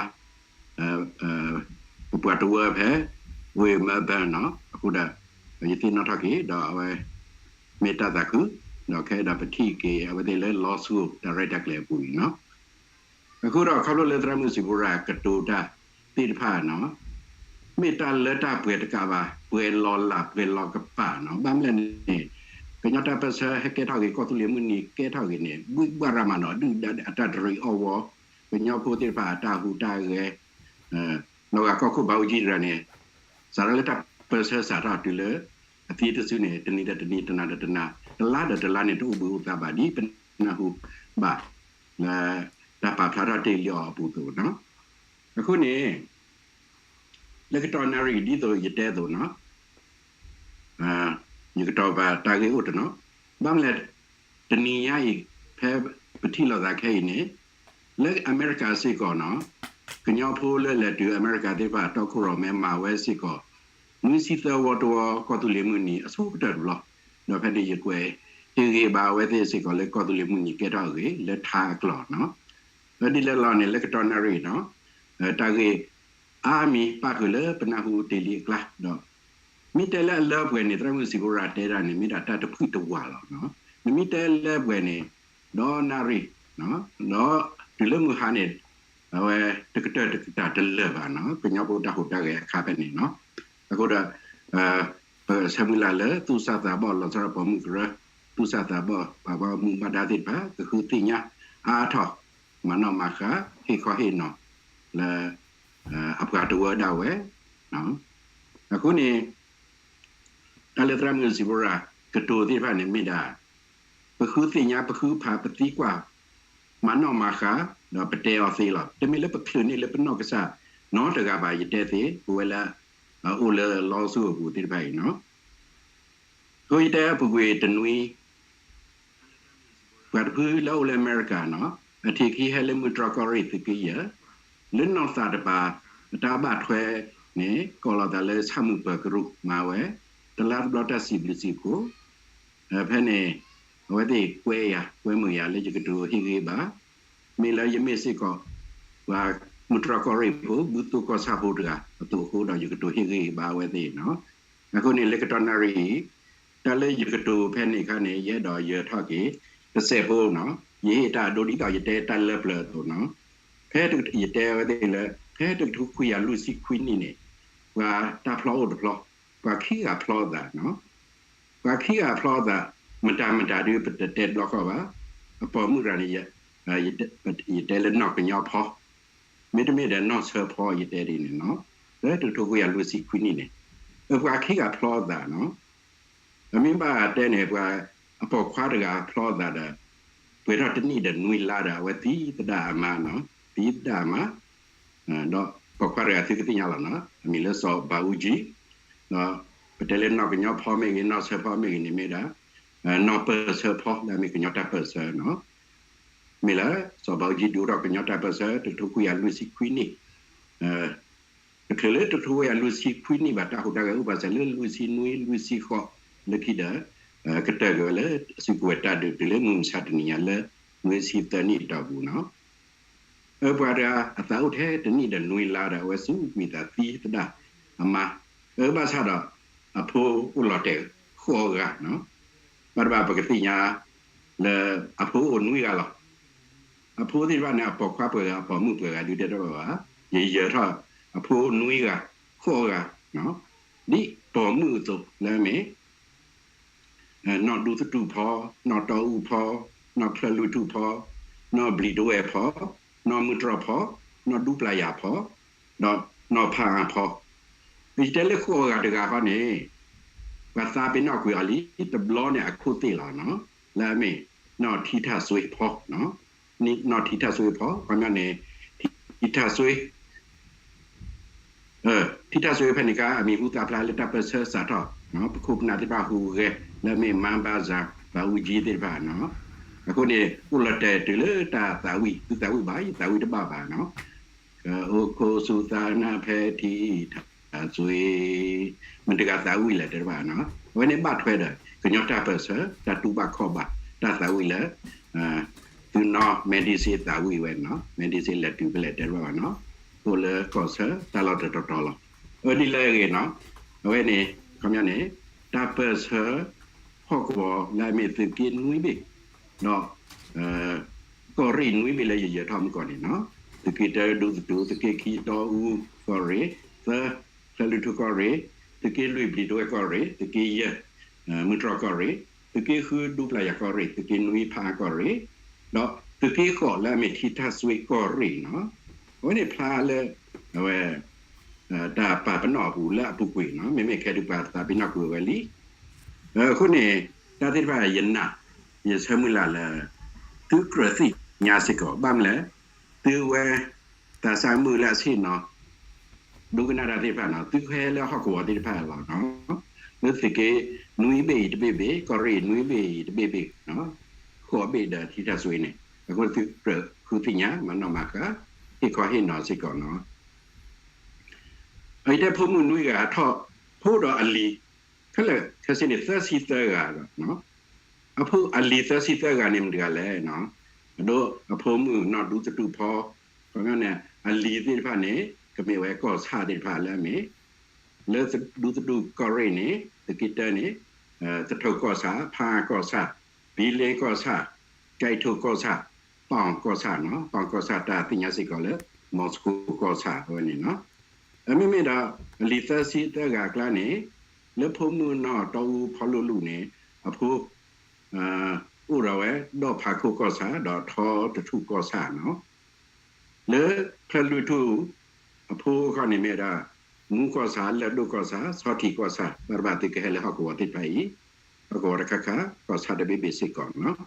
ပပှၤတဝၢဖဲ ဝ့ၢ် Melbourne နီၤ, အဃိဒီး ယသ့ၣ်နီၣ်ထီၣ်က့ၤ ဒီးအဝဲ မ့ၢ်တၢ်သးခု ဒီးခဲအံၤဒီးပထံၣ်က့ၤအဝဲသ့ၣ်လၢ လီဆူ တၢ်ရဲၣ်တၢ်ကျဲၤအပူၤအံၤနီၤ. အဃိဒီးခီဖျိလၢသရၣ်မုၣ်စံးဖီရၤကတိၤတၢ်သ့ၣ်တဖၣ်နီၤ မ့ၢ်တၢ်လၢတၢ်ပှဲၤတကးဘၣ် ပှဲၤလီၤလးပှဲၤလီၤကပာ်နီၤ. ဘၣ်မနုၤလဲၣ်န့ၣ် ကညီတၢ်ပၢၢ်ဆၢဟဲကဲထီၣ်ဂ့ၤ ကီၢ်သူလ့ၤမုၢ်နံၤကဲထီၣ်ဂ့ၤန့ၣ် ဘှံးဘှးရၤမးနီၤ ဒုၣ်ဒါအတၢ်တရံးအီၣ်ဝီ ကညီဖိသ့ၣ်တဖၣ်အတၢ်ဟူးတၢ်ဂဲၤ လီၤဂာ်ကီၢ်ခိၣ်ဘးအူကၠံတဂၤန့ၣ် စးထီၣ်လၢတၢ်ပၢၢ်ဆၢစးထီၣ်တုၤလၢ အသံတစုန့ၣ် တနံၤဒီးတနံၤ တနၤဒီးတနၤ တလါဒီးတလါန့ၣ် တအိၣ်ဘှံးအိၣ်သါဘၣ် ဒ်ပနၢ်ဟူဘၣ် လၢတၢ်ပာ်ဖျါထီၣ်တ့ၢ်လံအီၤအပူၤအသိးနီၤ. အဃိန့ၣ် လၢကတီၢ်နၣ်ရံၣ်ဒ်သိးယတဲအသိးနီၤ ယကတီၤပာ်တၢ်ဂ့ၢ်အိၣ်တနီၤ ဘၣ်မနုၤလဲၣ် တနံၤညါအံၤ ဖဲပထံၣ်လိာ်သးခဲအံၤန့ၣ် လၢအမဲရကၤစ့ၢ်ကီးနီၤ ကညီဖိလၢလဲၤတုၤအမဲရကၤသ့ၣ်တဖၣ် တီခိၣ်ရိၣ်မဲမၤဝဲစ့ၢ်ကီး နွံဆံသၢဝီတဝီ ကီၢ်သူလ့ၤမုၢ်နံၤအဆိကတၢၢ်တဘျီ ဒီးဖဲန့ၣ်ယကွဲးဟ့ၣ်ဂ့ၤဘၣ်အဝဲသ့ၣ်စ့ၢ်ကီးလၢကီၢ်သူလ့ၤမုၢ်နံၤကဲထီၣ်အဂ့ၢ် လၢထါအကျိာ်နီၤ. ဒ်လဲၣ်လီၤန့ၣ် လၢကတီၢ်နၣ်ရံၣ်နီၤ တၢ်ဂ့ၢ်အါမံၤပၣ်ဃုာ်လၢပနၢ်ဟူတ့ၢ်လံအကျါ ဒီး မ့ၢ်တဲလၢအလၢပှဲၤန့ၣ် သရၣ်မုၣ်စံးဖီရၤတဲဒၣ်န့ၣ် မ့ၢ်ဒၣ်တၢ်တဖှံတဝးလီၤ. နမ့ၢ်တဲလၢပှဲၤန့ၣ် ဒီးနၣ်ရံၣ် ဒီးတုၤလၢမုၢ်ဟါန့ၣ် အဝဲတကတၢၢ်တကတၢၢ်တလၢာ်ဘၣ်နီၤ ကညီဖိတၢ်ဟူးတၢ်ဂဲၤအခါဖဲန့ၣ်နီၤ. အဃိဒီး ပဆၢမုၢ်လၢ်လၢသူၣ်စၢ်သးဘီၣ်လီၤဆီဒၣ်ပိာ်မုၣ်ကရၢ သူၣ်စၢ်သးဘီၣ် ပှၤဘၣ်မူဘၣ်ဒါသ့ၣ်တဖၣ် ကဃုသ့ၣ်ညါအါထီၣ် မၤနီၣ်မၤဃါ ဟ့ၣ်ခီဟ့ၣ်နီၤ လၢ အပှၤတဝၢဒၣ်ဝဲ အဃိန့ၣ် တၢ်လၢသရၣ်မုၣ်စံးဖီရၤကတိၤသ့ၣ်တဖၣ်န့ၣ်မ့ၢ်ဒၣ် ပဃုသ့ၣ်ညါ ပဃုဖး ပသံကွၢ် မၤနီၣ်မၤဃါ ဒီးပတဲအီၤသ့လီၤ. တမ့ၢ်လၢပချုးန့ၢ်လၢပနီၢ်ကစၢ်နီတဂၤဘၣ် ယတဲသ့ ပဝဲလၢ အအိၣ်လၢလီဆူအပူၤသ့ၣ်တဖၣ်အံၤနီၤ. အဃိယတဲပူၤကွံာ်တနွံ ပှၤတဖုလၢအအိၣ်လၢအမဲရကၤနီၤ အထံၣ်ခံဟဲလၢမုၢ်တြီၢ်ကီၢ်ရ့ၣ်သုးက့ယဲၢ် လၢနီၢ်သးတပၤ အတၢ်ဘၣ်ထွဲန့ၣ် ကိးလီၤသးလၢဆၣ်မုၢ်ပၢၤကရူၢ်မၤဝဲ တလါတဘျီတၢ်စံးဘျုးစံးဖှိၣ် ဖဲန့ၣ် အဝဲသ့ၣ်ကွဲယၤ ကွဲမုာ်ယၤလၢယကတိၤဟ့ၣ်ဂ့ၤဘၣ် မ့ၢ်လၢယမ့ၢ်စ့ၢ်ကီး ပှၤမုၢ်တြီၢ်ကီၢ်ရ့ၣ်ဖိ ဘုသိၣ်ကီၢ်ဆၣ်ဖိတဂၤအသိးအဃိဒီး ယကတိၤဟ့ၣ်ဂ့ၤဘၣ်အဝဲသ့ၣ်နီၤ. အဃိန့ၣ် လၢကတီၢ်နၣ်ရံၣ်အံၤ တၢ်လၢယကတိၤဖဲန့ၣ်အခါန့ၣ် ယအဲၣ်ဒိးယၢၤထီၣ်က့ၤ တစဲးဖိနီၤ ယဟ့ၣ်တၢ်အဒိဒ်သိးယတဲတၢ်လၢပျၢၤအသိးနီၤ. ဖဲယတဲအဝဲသ့ၣ်လၢ ဖဲတကထိခွံကယၤလွံၢ်ဆံခွံနံၣ်န့ၣ် ပှၤတၢ်ဖျီအိၣ်တဖျီ ပှၤခံဂၤဖျီအသးနီၤ ပှၤခံဂၤဖျီအသး မတၤမတၤဒုးပတတဲတဘျီဃီဘၣ်. အပိာ်မုၣ်တဂၤန့ၣ် ယတဲလၢနီၢ်ကညီဖီ မ့တမ့ၢ်ဒီးနီၢ်ဆၢဖီ ယတဲဒ်န့ၣ်နီၤ. လၢတကထိခွံကယၤလွံၢ်ဆံခွံနံၣ်န့ၣ် ပှၤခံဂၤဖျီအသးနီၤ. အမ့ၢ်ဘၣ်တဲန့ၣ် ပှၤအပိာ်ခွါတဂၤဖျီအသးဒီး ပှဲၤထီၣ်တနံၣ်ဒီးနွံလါဒီး အဝဲသံသဒၣ်အမါနီၤ သံသဒၣ်အမါ ဒီးပိာ်ခွါတဂၤသုကသ့ၣ်ညါလီၤနီၤ အမံၤလၢစီၤဘးအူကၠံ ဒီးပတဲလၢနီၢ်ကညီဖီမ့ၢ်ဂ့ၤ နီၢ်ဆၢဖီမ့ၢ်ဂ့ၤန့ၣ်မ့ၢ်ဒၣ် နီၢ်ပၢၢ်ဆၢဖီ လၢအမ့ၢ်ကညီတၢ်ပၢၢ်ဆၢနီၤ. မ့ၢ်လၢ စီၤဘးအူကၠံဒုးအိၣ်ထီၣ်ကညီတၢ်ပၢၢ်ဆၢ တကထိခွံကယၤလွံၢ်ဆံခွံနံၣ် တချုးလၢတကထိခွံကယၤလွံၢ်ဆံခွံနံၣ်ဘၣ် တၢ်ဟူးတၢ်ဂဲၤအိၣ်ဘၣ်ဆၣ်လၢလွံၢ်ဆံနွံ လွံၢ်ဆံဃိး လၢခံဒီး ကတၢၢ်က့ၤဝဲလၢ စုကဝဲၤတၢ်ဒုးတုၤလၢမုၢ်မဆါတနံၤညါလၢ နွံဆံသၢနံၣ်အတီၢ်ပူၤနီၤ. အၢ ပှၤတဂၤအသးအိၣ်ထဲတနံၣ်ဒီးနွံလါဒီး အဝဲစူးကွံာ်သးသံသဒၣ်အမါ အၢ ဘၣ်ဆၣ်ဒီး အဖိအိၣ်လီၤတဲာ်ဃိးဂၤနီၤ. ဘၣ်တဘၣ်ပကသ့ၣ်ညါလၢအဖိအိၣ်နွံဂၤလီၤ. အဖိသ့ၣ်တဖၣ်န့ၣ် အပိာ်ခွါပှဲၤဂၤ အပိာ်မုၣ်ပှဲၤဂၤဒုးတဲတဘၣ်ဘၣ်. ယယၢၤထီၣ်အဖိအိၣ်နွံဂၤ ဃိးဂၤ ဒ်ပိာ်မုၣ်အသိးလၢအမ့ၢ် နီၢ်ဒူသတူၣ်ဖီ, နီၢ်တီအူဖီ, နီၢ်ချၢလွံၢ်ထူၣ်ဖီ, နီၢ်ဘျံးဒဝဲၢ်ဖီ, နီၢ်မုၢ်တြီၢ်ဖီ, နီၢ်ဒူပျၢ်ယၤဖီ, ဒီးနီၢ်ဖးအါဖီ. ယတဲလၢဃိးဂၤတဂၤဃီန့ၣ် ပှၤသးပ့ၤနီၣ်ကွံာ်အီၤလံ တဘျီန့ၣ်အခိၣ်သ့ၣ်လီၤနီၤ. လၢအမ့ၢ် နီၢ်ထံထၣ်စွ့ဖီ နီၢ်ထံထၣ်စွ့ဖီ ခီပညီန့ၣ် ထံထၣ်စွ့ ထံထၣ်စွ့ဖဲန့ၣ်အခါ အမံၤဟူသၣ်ဖျါလၢတၢ်ပၢၢ်ဆၢစးထီၣ် ပခိၣ်ပနၢ်သ့ၣ်တဖၣ်ဟူးဂဲၤ လၢအမ့ၢ်မါဘါစၢ် ဘးအူကၠံသ့ၣ်တဖၣ်နီၤ. အဃိန့ၣ် အိၣ်လီၤတဲာ်တုၤလၢတၢ်သးဝံၣ် သုသးဝံၣ်ဘၣ် ယသးဝံၣ်တဘၣ်ဘၣ်နီၤ. ကအိၣ်ခိးဆူသးနၢ်ဖဲထံထၣ်စွ့ မတၤတဂၤသးဝံၣ်လဲၣ်တဲတဘၣ်နီၤ. အဝဲန့ၣ်ဘၣ်ထွဲဒီး ကညီတၢ်ပၢၢ်ဆၢ တၢ်တူၢ်ဘၣ်ခီၣ်ဘၣ် တၢ်သးဝံၣ်လၢ သုနီၢ် မဲဒံစ့ သးဝံၣ်ဝဲနီၤ. မဲဒံစ့လဲၤတုၤဖဲလဲၣ်တဲတဘၣ်ဘၣ်နီၤ. အိၣ်လၢကီၢ်ဆၢတၢ်လီၢ်တတီၤတီၤလီၤ. အၢ ဒ်လဲၣ်ဂ့ၤနီၤ. အဝဲန့ၣ် ခီပညီန့ၣ် တၢ်ပၢၢ်ဆၢ ဟီၣ်ကဝီၤလၢအမ့ၢ်သုးက့နွံဘ့ၣ်, ဒီး ကီၢ်ရ့ၣ်နွံဘ့ၣ်လၢယယဲၤထီၣ်မုၢ်ကီၢ်န့ၣ်နီၤ, သုးက့တၢဒူသတူး, သုးက့ခံတီအူကီၢ်ရ့ၣ်, သၢ ချၢၣ်လွံၢ်ထူၣ်ကီၢ်ရ့ၣ်, သုးက့လွံၢ်ဘျံးတဝဲၢ်ကီၢ်ရ့ၣ်, သုးက့ယဲၢ် မုၢ်တြီၢ်ကီၢ်ရ့ၣ်, သုးက့ဃုဒူပျၢ်ယၤကီၢ်ရ့ၣ်, သုးက့နွံဖးအါကီၢ်ရ့ၣ်, ဒီးသုးက့ဃိးလၢအမ့ၢ်ထံထၣ်စွ့ကီၢ်ရ့ၣ်နီၤ, အဝဲန့ၣ်ဖျါလၢ အဝဲ တၢ်ပာ်ပနီၣ်အပူၤလၢအပူၤကွံာ်နီၤ, မ့မ့ၢ်ခဲဒုးပှၤသးပ့ၤနီၣ်ကွံာ်ဝဲလံ. အဃိန့ၣ် တၢ်သ့ၣ်တဖၣ်ယနာ် ယဆၢမုၢ်လၢ်လၢ သုကြၢးသ့ၣ်ညါစ့ၢ်ကီး ဘၣ်မနုၤလဲၣ်, သုဝဲ သးစၢ်မုၢ်လၢအဆ့ၣ်နီၤ ဒိကနၣ်တၢ်သ့ၣ်တဖၣ်နီၤ, သုဟဲလၢဟီၣ်ကဝီၤသ့ၣ်တဖၣ်လီၤနီၤ, လၢသုးက့နွံဘ့ၣ်အံၤတဘ့ၣ်ဘ့ၣ်, ကီၢ်ရ့ၣ်နွံဘ့ၣ်အံၤတဘ့ၣ်ဘ့ၣ်နီၤ, ဃိးဘ့ၣ်ဒီးထံထၣ်စွ့န့ၣ်, အဃိသုကြၢးဃုသ့ၣ်ညါ မၤနီၣ်မၤဃါ ဟ့ၣ်ခီဟ့ၣ်နီၤစ့ၢ်ကီးနီၤ. အအံၤတဲဖိမုၣ်နွံဂၤထီၣ်ဖိဒီးအလံၤ, ခဲလၢာ်ခဲဆ့န့ၣ် သၢဆံသၢဂၤဒီး အဖိအလံၤသၢဆံသၢဂၤန့ၣ်မတၤတဂၤလဲၣ်, အဒိအဖိမုၣ်နီၢ်ဒူသတူၢ်ဖီ, ခီပညီန့ၣ် အလံၤသ့ၣ်တဖၣ်န့ၣ် ကမ့ၢ်ဝဲကီၢ်ဆၣ်သ့ၣ်တဖၣ်လၢအမ့ၢ် လၢဒူသတူၢ်ကီၢ်ရ့ၣ်န့ၣ် သုးက့တၢန့ၣ် သထူၣ်ကီၢ်ဆၣ်, ဖါကီၢ်ဆၣ်, ဘံလ့ကီၢ်ဆၣ်, ကဲးထိၣ်ကီၢ်ဆၣ်, ပီၣ်ကီၢ်ဆၣ်နီၤ, ပီၣ်ကီၢ်ဆၣ်တၢ်သ့ၣ်ညါစ့ၢ်ကီးလၢ မီၤစကိၤကီၢ်ဆၣ်အဝဲန့ၣ်နီၤ. မ့မ့ၢ်ဒီး အလံၤသၢဆံသၢဂၤအကျါန့ၣ် လၢဖိမုၣ်နီၢ်တီအူဖီလိာ်လူၢ်န့ၣ် အဖိ အိၣ်ဒီးဝဲဒီၣ်ဖးခိၣ်ကီၢ်ဆၣ် ဒီးထီတထူၣ်ကီၢ်ဆၣ်နီၤ. လၢချၢၣ်လွံၢ်ထူၣ် အဖိအခီၣ်န့ၣ်မ့ၢ်ဝဲဒၣ် မူကီၢ်ဆၣ်, လၢၢ်ဒိၣ်ကီၢ်ဆၣ်, ဆီထံးကီၢ်ဆၣ်, ဘၣ်တဘၣ်သုကဟဲလၢဟီၣ်ကဝီၤသ့ၣ်တဖၣ်အံၤ, ဟီၣ်ကဝီၤတခါခါ ကီၢ်ဆၣ်တဘ့ၣ်ဘ့ၣ်စ့ၢ်ကီးနီၤ.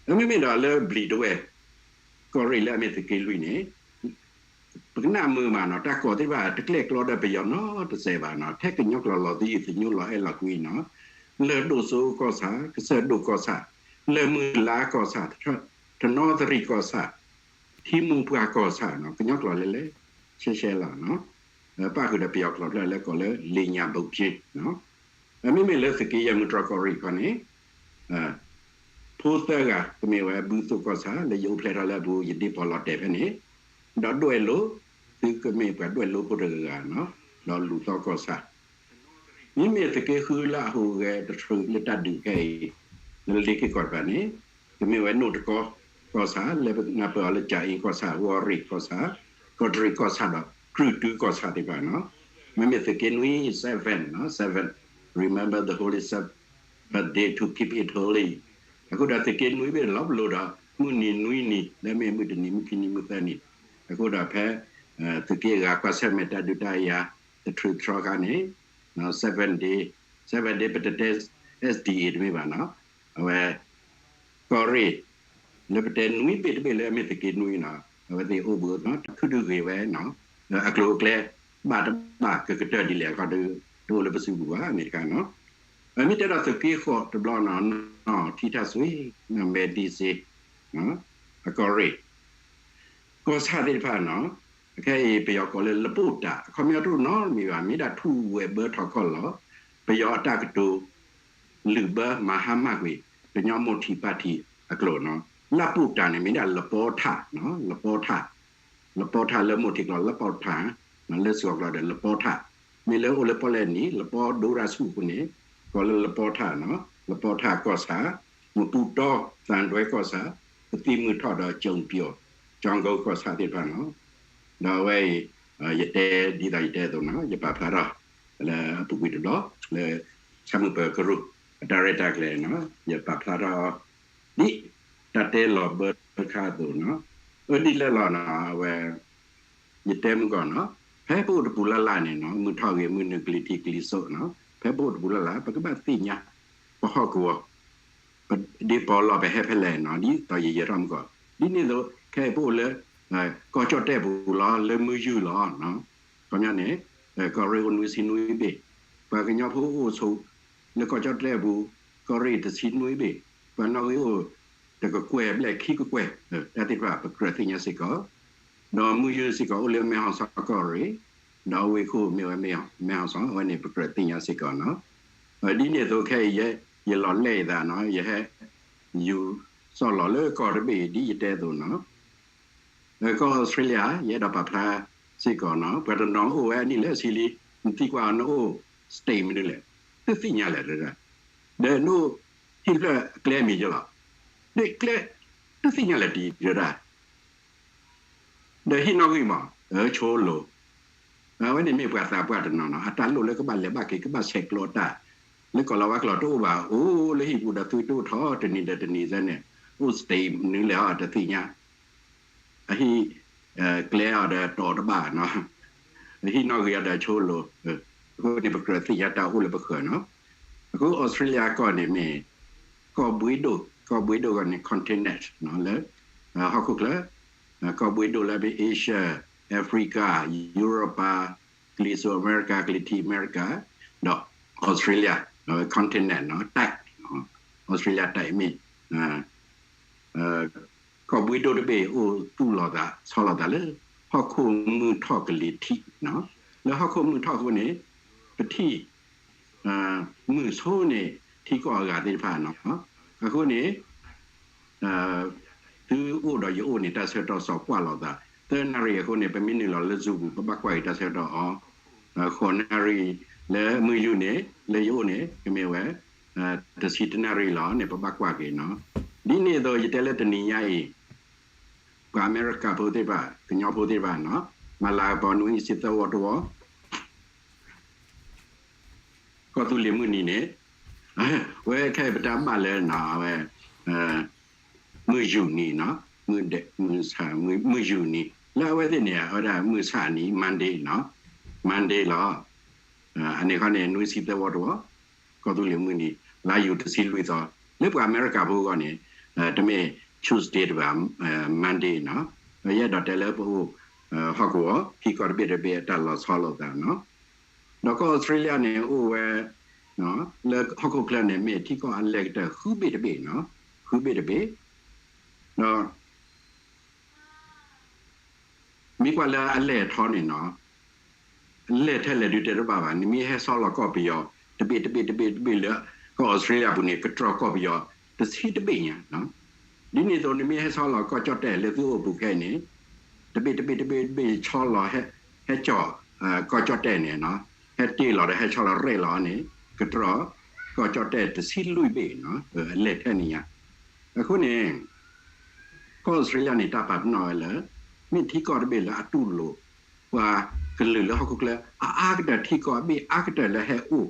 မ့မ့ၢ်ဒီးလၢဘျံးတဝဲၢ် ကီၢ်ရ့ၣ်လၢအမ့ၢ်သုးက့လွံၢ်န့ၣ် ပကနၣ်မုာ်မးနီၤ, တၢ်ကိးသ့ၣ်တဖၣ်တကျဲၣ်ကျီဒီးပယီၤနီတစဲးဘၣ်နီၤ, ထဲကညီကျိာ်လီၤသယုၢ်သညိလီၤအဲၣ်လီၤကွံနီၤ, လၢၢ်ဒိၣ်စိကီၢ်ဆၣ်, ကစၢၢ်ဒိၣ်ကီၢ်ဆၣ်, လၢၢ်မုၢ်လါကီၢ်ဆၣ်, တနီသရံၣ်ကီၢ်ဆၣ်, ထံမူပှၢ်ကီၢ်ဆၣ်နီၤ, ကညီကျိာ်လဲၤလဲၤဆဲးဆဲးလီၤနီၤ. ပၣ်ဃုာ်ဒီးပယီၤကျိာ်ဖျၢၣ်လၢကိးလၢ လ့ညါဘိးကၠ့နီၤ. မ့မ့ၢ်လၢသုးက့ယဲၢ်မုၢ်တြီၢ်ကီၢ်ရ့ၣ်ခီန့ၣ် ဖိသၢဂၤ ကမ့ၢ်ဝဲဘုသိၣ်ကီၢ်ဆၣ် လၢယအိၣ်ဖျဲၣ်ထီၣ်လၢအပူၤ ယဒ့ပီၣ်လီၤတဲာ်ဖဲန့ၣ်, ဒီးဒွဲၣ်လိ သုကမ့ၢ်ပှၤဒွဲၣ်လိဖိတဂၤဂၤနီၤ, ဒီးလူၤသီကီၢ်ဆၣ် မ့မ့ၢ်သုးက့ဃုလၢအဟူးဂဲၤတထြူးလၢတၢ်ဒုးခဲအံၤ လၢလ့က့ၢ်ကီၢ်တဖၣ်န့ၣ် ကမ့ၢ်ဝဲနိၣ်တကီကီၢ်ဆၣ် လၢပနၢ်ပၢၢ်အီၤလၢ ကၠၤအ့ကီၢ်ဆၣ်, ဝီၤရ့ၣ်ကီၢ်ဆၣ်, ကီးတရံးကီၢ်ဆၣ်ဒီး ကြုၢ်တုကီၢ်ဆၣ်သ့ၣ်တဖၣ်နီၤ. မ့မ့ၢ်သုးက့နွံ seven နီၤ, seven, remember the holy Sabbath day to keep it holy. အဃိဒီးသုးက့နွံဘ့ၣ်လီၤပလိာ်ဒီး မုၢ်နံၤနွံနံၤ လၢမ့ၢ်မုၢ်တနံၤ မုၢ်ခံနံၤ မုၢ်သၢနံၤ, အဃိဒီးဖဲ သုးက့အဂၤကွၢ်ဆၢၣ်မဲာ်တၢ်ဒုးတၢ်ယၤ တထြူးတထြီခါန့ၣ် seven day, seven day ပတတဲ S D A တမ့ၢ်ဘၣ်နီၤ, အဝဲ ကီၢ်ရ့ၣ် လၢပတဲနွံဘ့ၣ်တဘ့ၣ်လၢအမ့ၢ်သုးက့နွံနီၤ, အဝဲသ့ၣ်အိၣ်ဘူးနီၤ တၢ်ခုၣ်ဒုၣ်ဂ့ၤဝဲနီၤ, အကျိၤအကျဲ ဘၣ်တဘၣ်ကကတၢၢ်ဒ်လဲၣ်အခီ တအိၣ်လၢပစုပူၤဘၣ် မ့ၢ်တခါနီၤ. မ့ၢ်တဲဒီးသုးက့ဃိးတဘျီနီၤ, နီၢ်ထံထၣ်စွ့ နီၢ်မဲဒံစ့ အကီၢ်ရ့ၣ် ကီၢ်ဆၣ်သ့ၣ်တဖၣ်နီၤ, အခဲအံၤပယီၤကိးလၢလပိၣ်တၢ် အခီပညီတအိၣ်နီတမံၤဘၣ်, မ့ၢ်ဒၣ်ထူၣ်ဝဲဘၢထီၣ်ခီၣ်လီၤ, ပယီၤအတၢ်ကတိၤ လုၢ်ဘၢမၤဟါမၢ်ကွံာ် ကညီမိၢ်ထံးပၢ်ထံးအကျိာ်နီၤ. လပိၣ်တၢ်န့ၣ် မ့ၢ်ဒၣ်လပီထၣ်နီၤ, လပီထၣ်, လပီထၣ်လၢမိၢ်ထံးကျိာ် လပီထၣ်, လၢစှီၤကျီၤဒီးလပီထၣ်, မ့ၢ်လၢအိၣ်လၢပီၣ်လဲၣ်နံၤ လပီဒိရၣ်ဆူၣ်အဃိန့ၣ် ကိးလၢလပီထၣ်နီၤ, လပီထၣ်ကီၢ်ဆၣ်, မပူၤတီသံတွဲကီၢ်ဆၣ်, ကသံၣ်မုၢ်ထီၣ်ဒီးကၠိပျီၤ, ကၠီကီၢ်ဆၣ်သ့ၣ်တဖၣ်နီၤ. ဒီးအဝဲအံၤ ယတဲဒ်သိးယတဲအသိးနီၤ, ယပာ်ဖျါထီၣ် လၢအပူၤကွံာ်တဘျီ လၢ ဆၣ်မုၢ်ပၢၤကရူၢ် အတၢ်ရဲၣ်တၢ်ကျဲၤနီၤ, ယပာ်ဖျါထီၣ် ဒ်တၢ်တဲလီၤဘၢတခါအသိးနီၤ, အၢဒ်လဲၣ်လီၤနီၤ, အဝဲ ယတဲမုၢ်ကီၢ်နီၤ, ဖဲပအိၣ်တပူၤလၢ်လၢ်န့ၣ်နီၤ, မုၢ်ထီၣ်ဂ့ၤမုၢ်နုာ်ကလံၤထံးကလံၤစိးနီၤ, ဖဲပအိၣ်တပူၤလၢ်လၢ် ပကဘၣ်သ့ၣ်ညါ ပဟီၣ်ကဝီၤ ပဒ့ပီလီၤပဟဲဖဲလဲၣ်နီၤ, ဒ်သိးယယဲၤထီၣ်မုၢ်ကီၢ်, ဒ်န့ၣ်အသိး ခဲအံၤပအိၣ်လၢ ကီၢ်ကၠီၣ်တဲၣ်ပူၤလီၤ, လၢမုၢ်ယုၢ်လီၤ. ခီပညီန့ၣ် ကီၢ်ရ့ၣ်အိၣ်နွံဆံနွံဘ့ၣ်, ပှၤကညီဖိအိၣ်ဆိး လၢကီၢ်ကၠီၣ်တဲၣ်အပူၤ ကီၢ်ရ့ၣ်တဆံနွံဘ့ၣ်, ပှၤနီၣ်ဂံၢ်အိၣ် တကကွဲၢ်ဘျဲၣ်ခံကကွဲၢ်, တၢ်သ့ၣ်တဖၣ်ပကြၢးသ့ၣ်ညါစ့ၢ်ကီး, ဒီးမုၢ်ယုၢ်စ့ၢ်ကီးအိၣ်လၢမဲၢ်ဟီၣ်စီကီၢ်ရ့ၣ်, ဒီးအဝ့ၢ်ခိၣ်မ့ၢ်ဝဲမဲၢ်ဟီၣ်စီ အဝဲန့ၣ်ပကြၢးသ့ၣ်ညါစ့ၢ်ကီးနီၤ. ဒ်န့ၣ်အသိးခဲအံၤ ယလီၤလဲၢ်အသးနီၤ, ယဟဲ ယူၤစီၣ်လီၤလၢကီၢ်တဘ့ၣ်အံၤ ဒ်ယတဲအသိးနီၤ, ကီၢ်အီစထြ့လယါ ယအဲၣ်ဒိးပာ်ဖျါစ့ၢ်ကီးနီၤ, ပှၤတနီၤအိၣ်ဝဲအနံၣ်လၢအဆံလံ, နသံကွၢ်အီၤနအိၣ် state မနုၤလဲၣ်, သုသ့ၣ်ညါလဲၣ်တဒၣ်, ဒီးဒိၣ်ဟံၣ်တဖျၢၣ်အကျဲအမံၤကလီၤ, ဒီးကျဲတသ့ၣ်ညါလၢာ်တံၢ်ဒၣ် ဒီးဟံၣ်နီၣ်ဂံၢ်မး ဆိလိၤ, အဝဲန့ၣ်မ့ၢ်ပှၤသးပှၢ်တနီၤနီၤ အတၢ်လိၣ်လၢကဘၣ်လဲၤဘၣ်က့ၤ ကဘၣ်ဆဲးကျိးတၢ် လၢကီၢ်လီၤဝါကျိာ်တအိၣ်ဘၣ် အိၣ်လၢဟံၣ်ပူၤဒီးသုတအိၣ်ထီၣ်တနံၤဒီးတနံၤစဲန့ၣ် အိၣ် stay နုာ်လဲၤအီၤတသ့ၣ်ညါ အဟံၣ်ကျဲအီၤဒီးတီၤတဘၣ်နီၤ, အဟံၣ်နီၣ်ဂံၢ်အီၤဒီးဆိလိၤ, အဃိန့ၣ် ပကြၢးသ့ၣ်ညါတၢ်အိၣ်လၢပဃၢၤနီၤ, အဃိအီစထြ့လယါကီၢ်န့ၣ်မ့ၢ် ကီၢ်ဘှ့ဒိၣ်, ကီၢ်ဘှ့ဒိၣ်ဂီၢ်န့ၣ် continent နီၤ လၢ ဟီၣ်ခိၣ်ချၢ, ကီၢ်ဘှ့ဒိၣ်လၢမ့ၢ် Asia, Africa, Europe, ကလံၤစိးအမဲရကၤ, ကလံၤထံးအမဲရကၤ, ဒီးအီစထြ့လယါ, continent နီၤ တိုက်, အီစထြ့လယါတိုက်မ့ၢ် ကီၢ်ဘှ့ဒိၣ်တဘ့ၣ်အိၣ်သူၣ်လီၤသးဆီလီၤသးလၢ ဟီၣ်ခိၣ်မုၢ်ထီၣ်ကလံၤထံးနီၤ, လၢဟီၣ်ခိၣ်မုၢ်ထီၣ်အဃိန့ၣ် ပထံၣ် မုၢ်ဆိန့ၣ် ထံကီၢ်အဂၤသ့ၣ်တဖၣ်နီၤ, အဃိန့ၣ် သုအိၣ်ဒီးယအိၣ်န့ၣ် တၢ်ဆၢကတီၢ်စီၤကွၢ်လိာ်သး, သၢနၣ်ရံၣ်အဃိန့ၣ် ပမ့ၢ်နုာ်လီၤလၢ Zoom ပူၤ ပဘၣ်ကွၢ်က့ၤတၢ်ဆၢကတီၢ်အီၤ, ဃိးနၣ်ရံၣ် လၢမုၢ်ယူၤန့ၣ် လၢယအိၣ်န့ၣ် ကမ့ၢ်ဝဲ တဆံတၢနၣ်ရံၣ်လီၤန့ၣ် ပဘၣ်ကွၢ်က့ၤနီၤ, ဒ်န့ၣ်အသိးယတဲလၢတနံၤညါအံၤ ပှၤအမဲရကၤဖိသ့ၣ်တဖၣ် ကညီဖိသ့ၣ်တဖၣ်နီၤ, မၤလၤကပီၤနွံဆံသၢဝီတဝီ ကီၢ်သူလ့ၤမုၢ်နံၤန့ၣ် ဝဲခဲအံၤပတၢ်ဘၣ်လၢနီၤ အဝဲ မုၢ်ယူၤနံၤနီၤ, မုၢ်ဒဲး, မုၢ်ဆၣ်, မုၢ်ယူၤနံၤ လၢအဝဲသ့ၣ်န့ၣ် အဝဲဒၣ်မုၢ်ဆၣ်နံၤ Monday နီၤ, Monday လီၤ. အန့ၣ်ခီန့ၣ် နွံဆံသၢဝီတဝီ ကီၢ်သူလ့ၤမုၢ်နံၤ လါယူၤတဆံလွံၢ်သီ, လၢပှၤအမဲရကၤဖိအဂီၢ်န့ၣ် တမ့ၢ် Tuesday တဘၣ် Monday နီၤ, ယအဲၣ်ဒိးတဲလၢပအိၣ် ဟီၣ်ကဝီၤ ထံကီၢ်တဘ့ၣ်တဘ့ၣ်အတၢ်လီၤဆီလိာ်သးနီၤ, ဒီးကီၢ်အီစထြ့လယါန့ၣ်အိၣ်ဝဲ လၢဟီၣ်ခိၣ်ချၢန့ၣ် မ့ၢ်ထံကီၢ်အလဲၤကတၢၢ်ဃုဘ့ၣ်တဘ့ၣ်နီၤ, ဃုဘ့ၣ်တဘ့ၣ်, ဒီး မ့ၢ်ကွၢ်လၢအလဲၤထီန့ၣ်နီၤ, လဲၤထဲလဲၣ်ဒုးတဲတဘၣ်ဘၣ်, နမ့ၢ်ဟဲဆီလီၤကီၢ်ပယီၤ တဘ့ၣ်တဘ့ၣ်တဘ့ၣ်တဘ့ၣ်လၢ ကီၢ်အီစထြ့လယါပူၤန့ၣ် ကတြီၢ်ကီၢ်ပယီၤ တဆံတဘ့ၣ်ညါ, ဒ်န့ၣ်အသိး နမ့ၢ်ဟဲဆီလီၤကီၢ်ကၠီၣ်တဲၣ်လၢသုအိၣ်ပူၤခဲအံၤန့ၣ် တဘ့ၣ်တဘ့ၣ်တဘ့ၣ်တဘ့ၣ်ဆီလီၤ ဟဲကၠီၣ် ကီၢ်ကၠီၣ်တဲၣ်န့ၣ်နီၤ, ဟဲတ့ၢ်လီၤဒီးဟဲဆီလီၤရဲၣ်လီၤန့ၣ် ကတြီၢ် ကီၢ်ကၠီၣ်တဲၣ်တဆံလွံၢ်ဘ့ၣ်နီၤ, အလဲၤထဲန့ၣ်ညါ, အဃိန့ၣ် ကီၢ်အီစထြ့လယါန့ၣ် တၢ်ပာ်ပနီၣ်ဝဲလၢ မ့ၢ်ထံကီၢ်တဘ့ၣ်လၢအတူၢ်လိာ် ပှၤကလုာ်လၢဟီၣ်ခိၣ်ချၢ အအါကတၢၢ် ထံကီၢ်အဘ့ၣ်အါကတၢၢ်လၢဟဲအိၣ်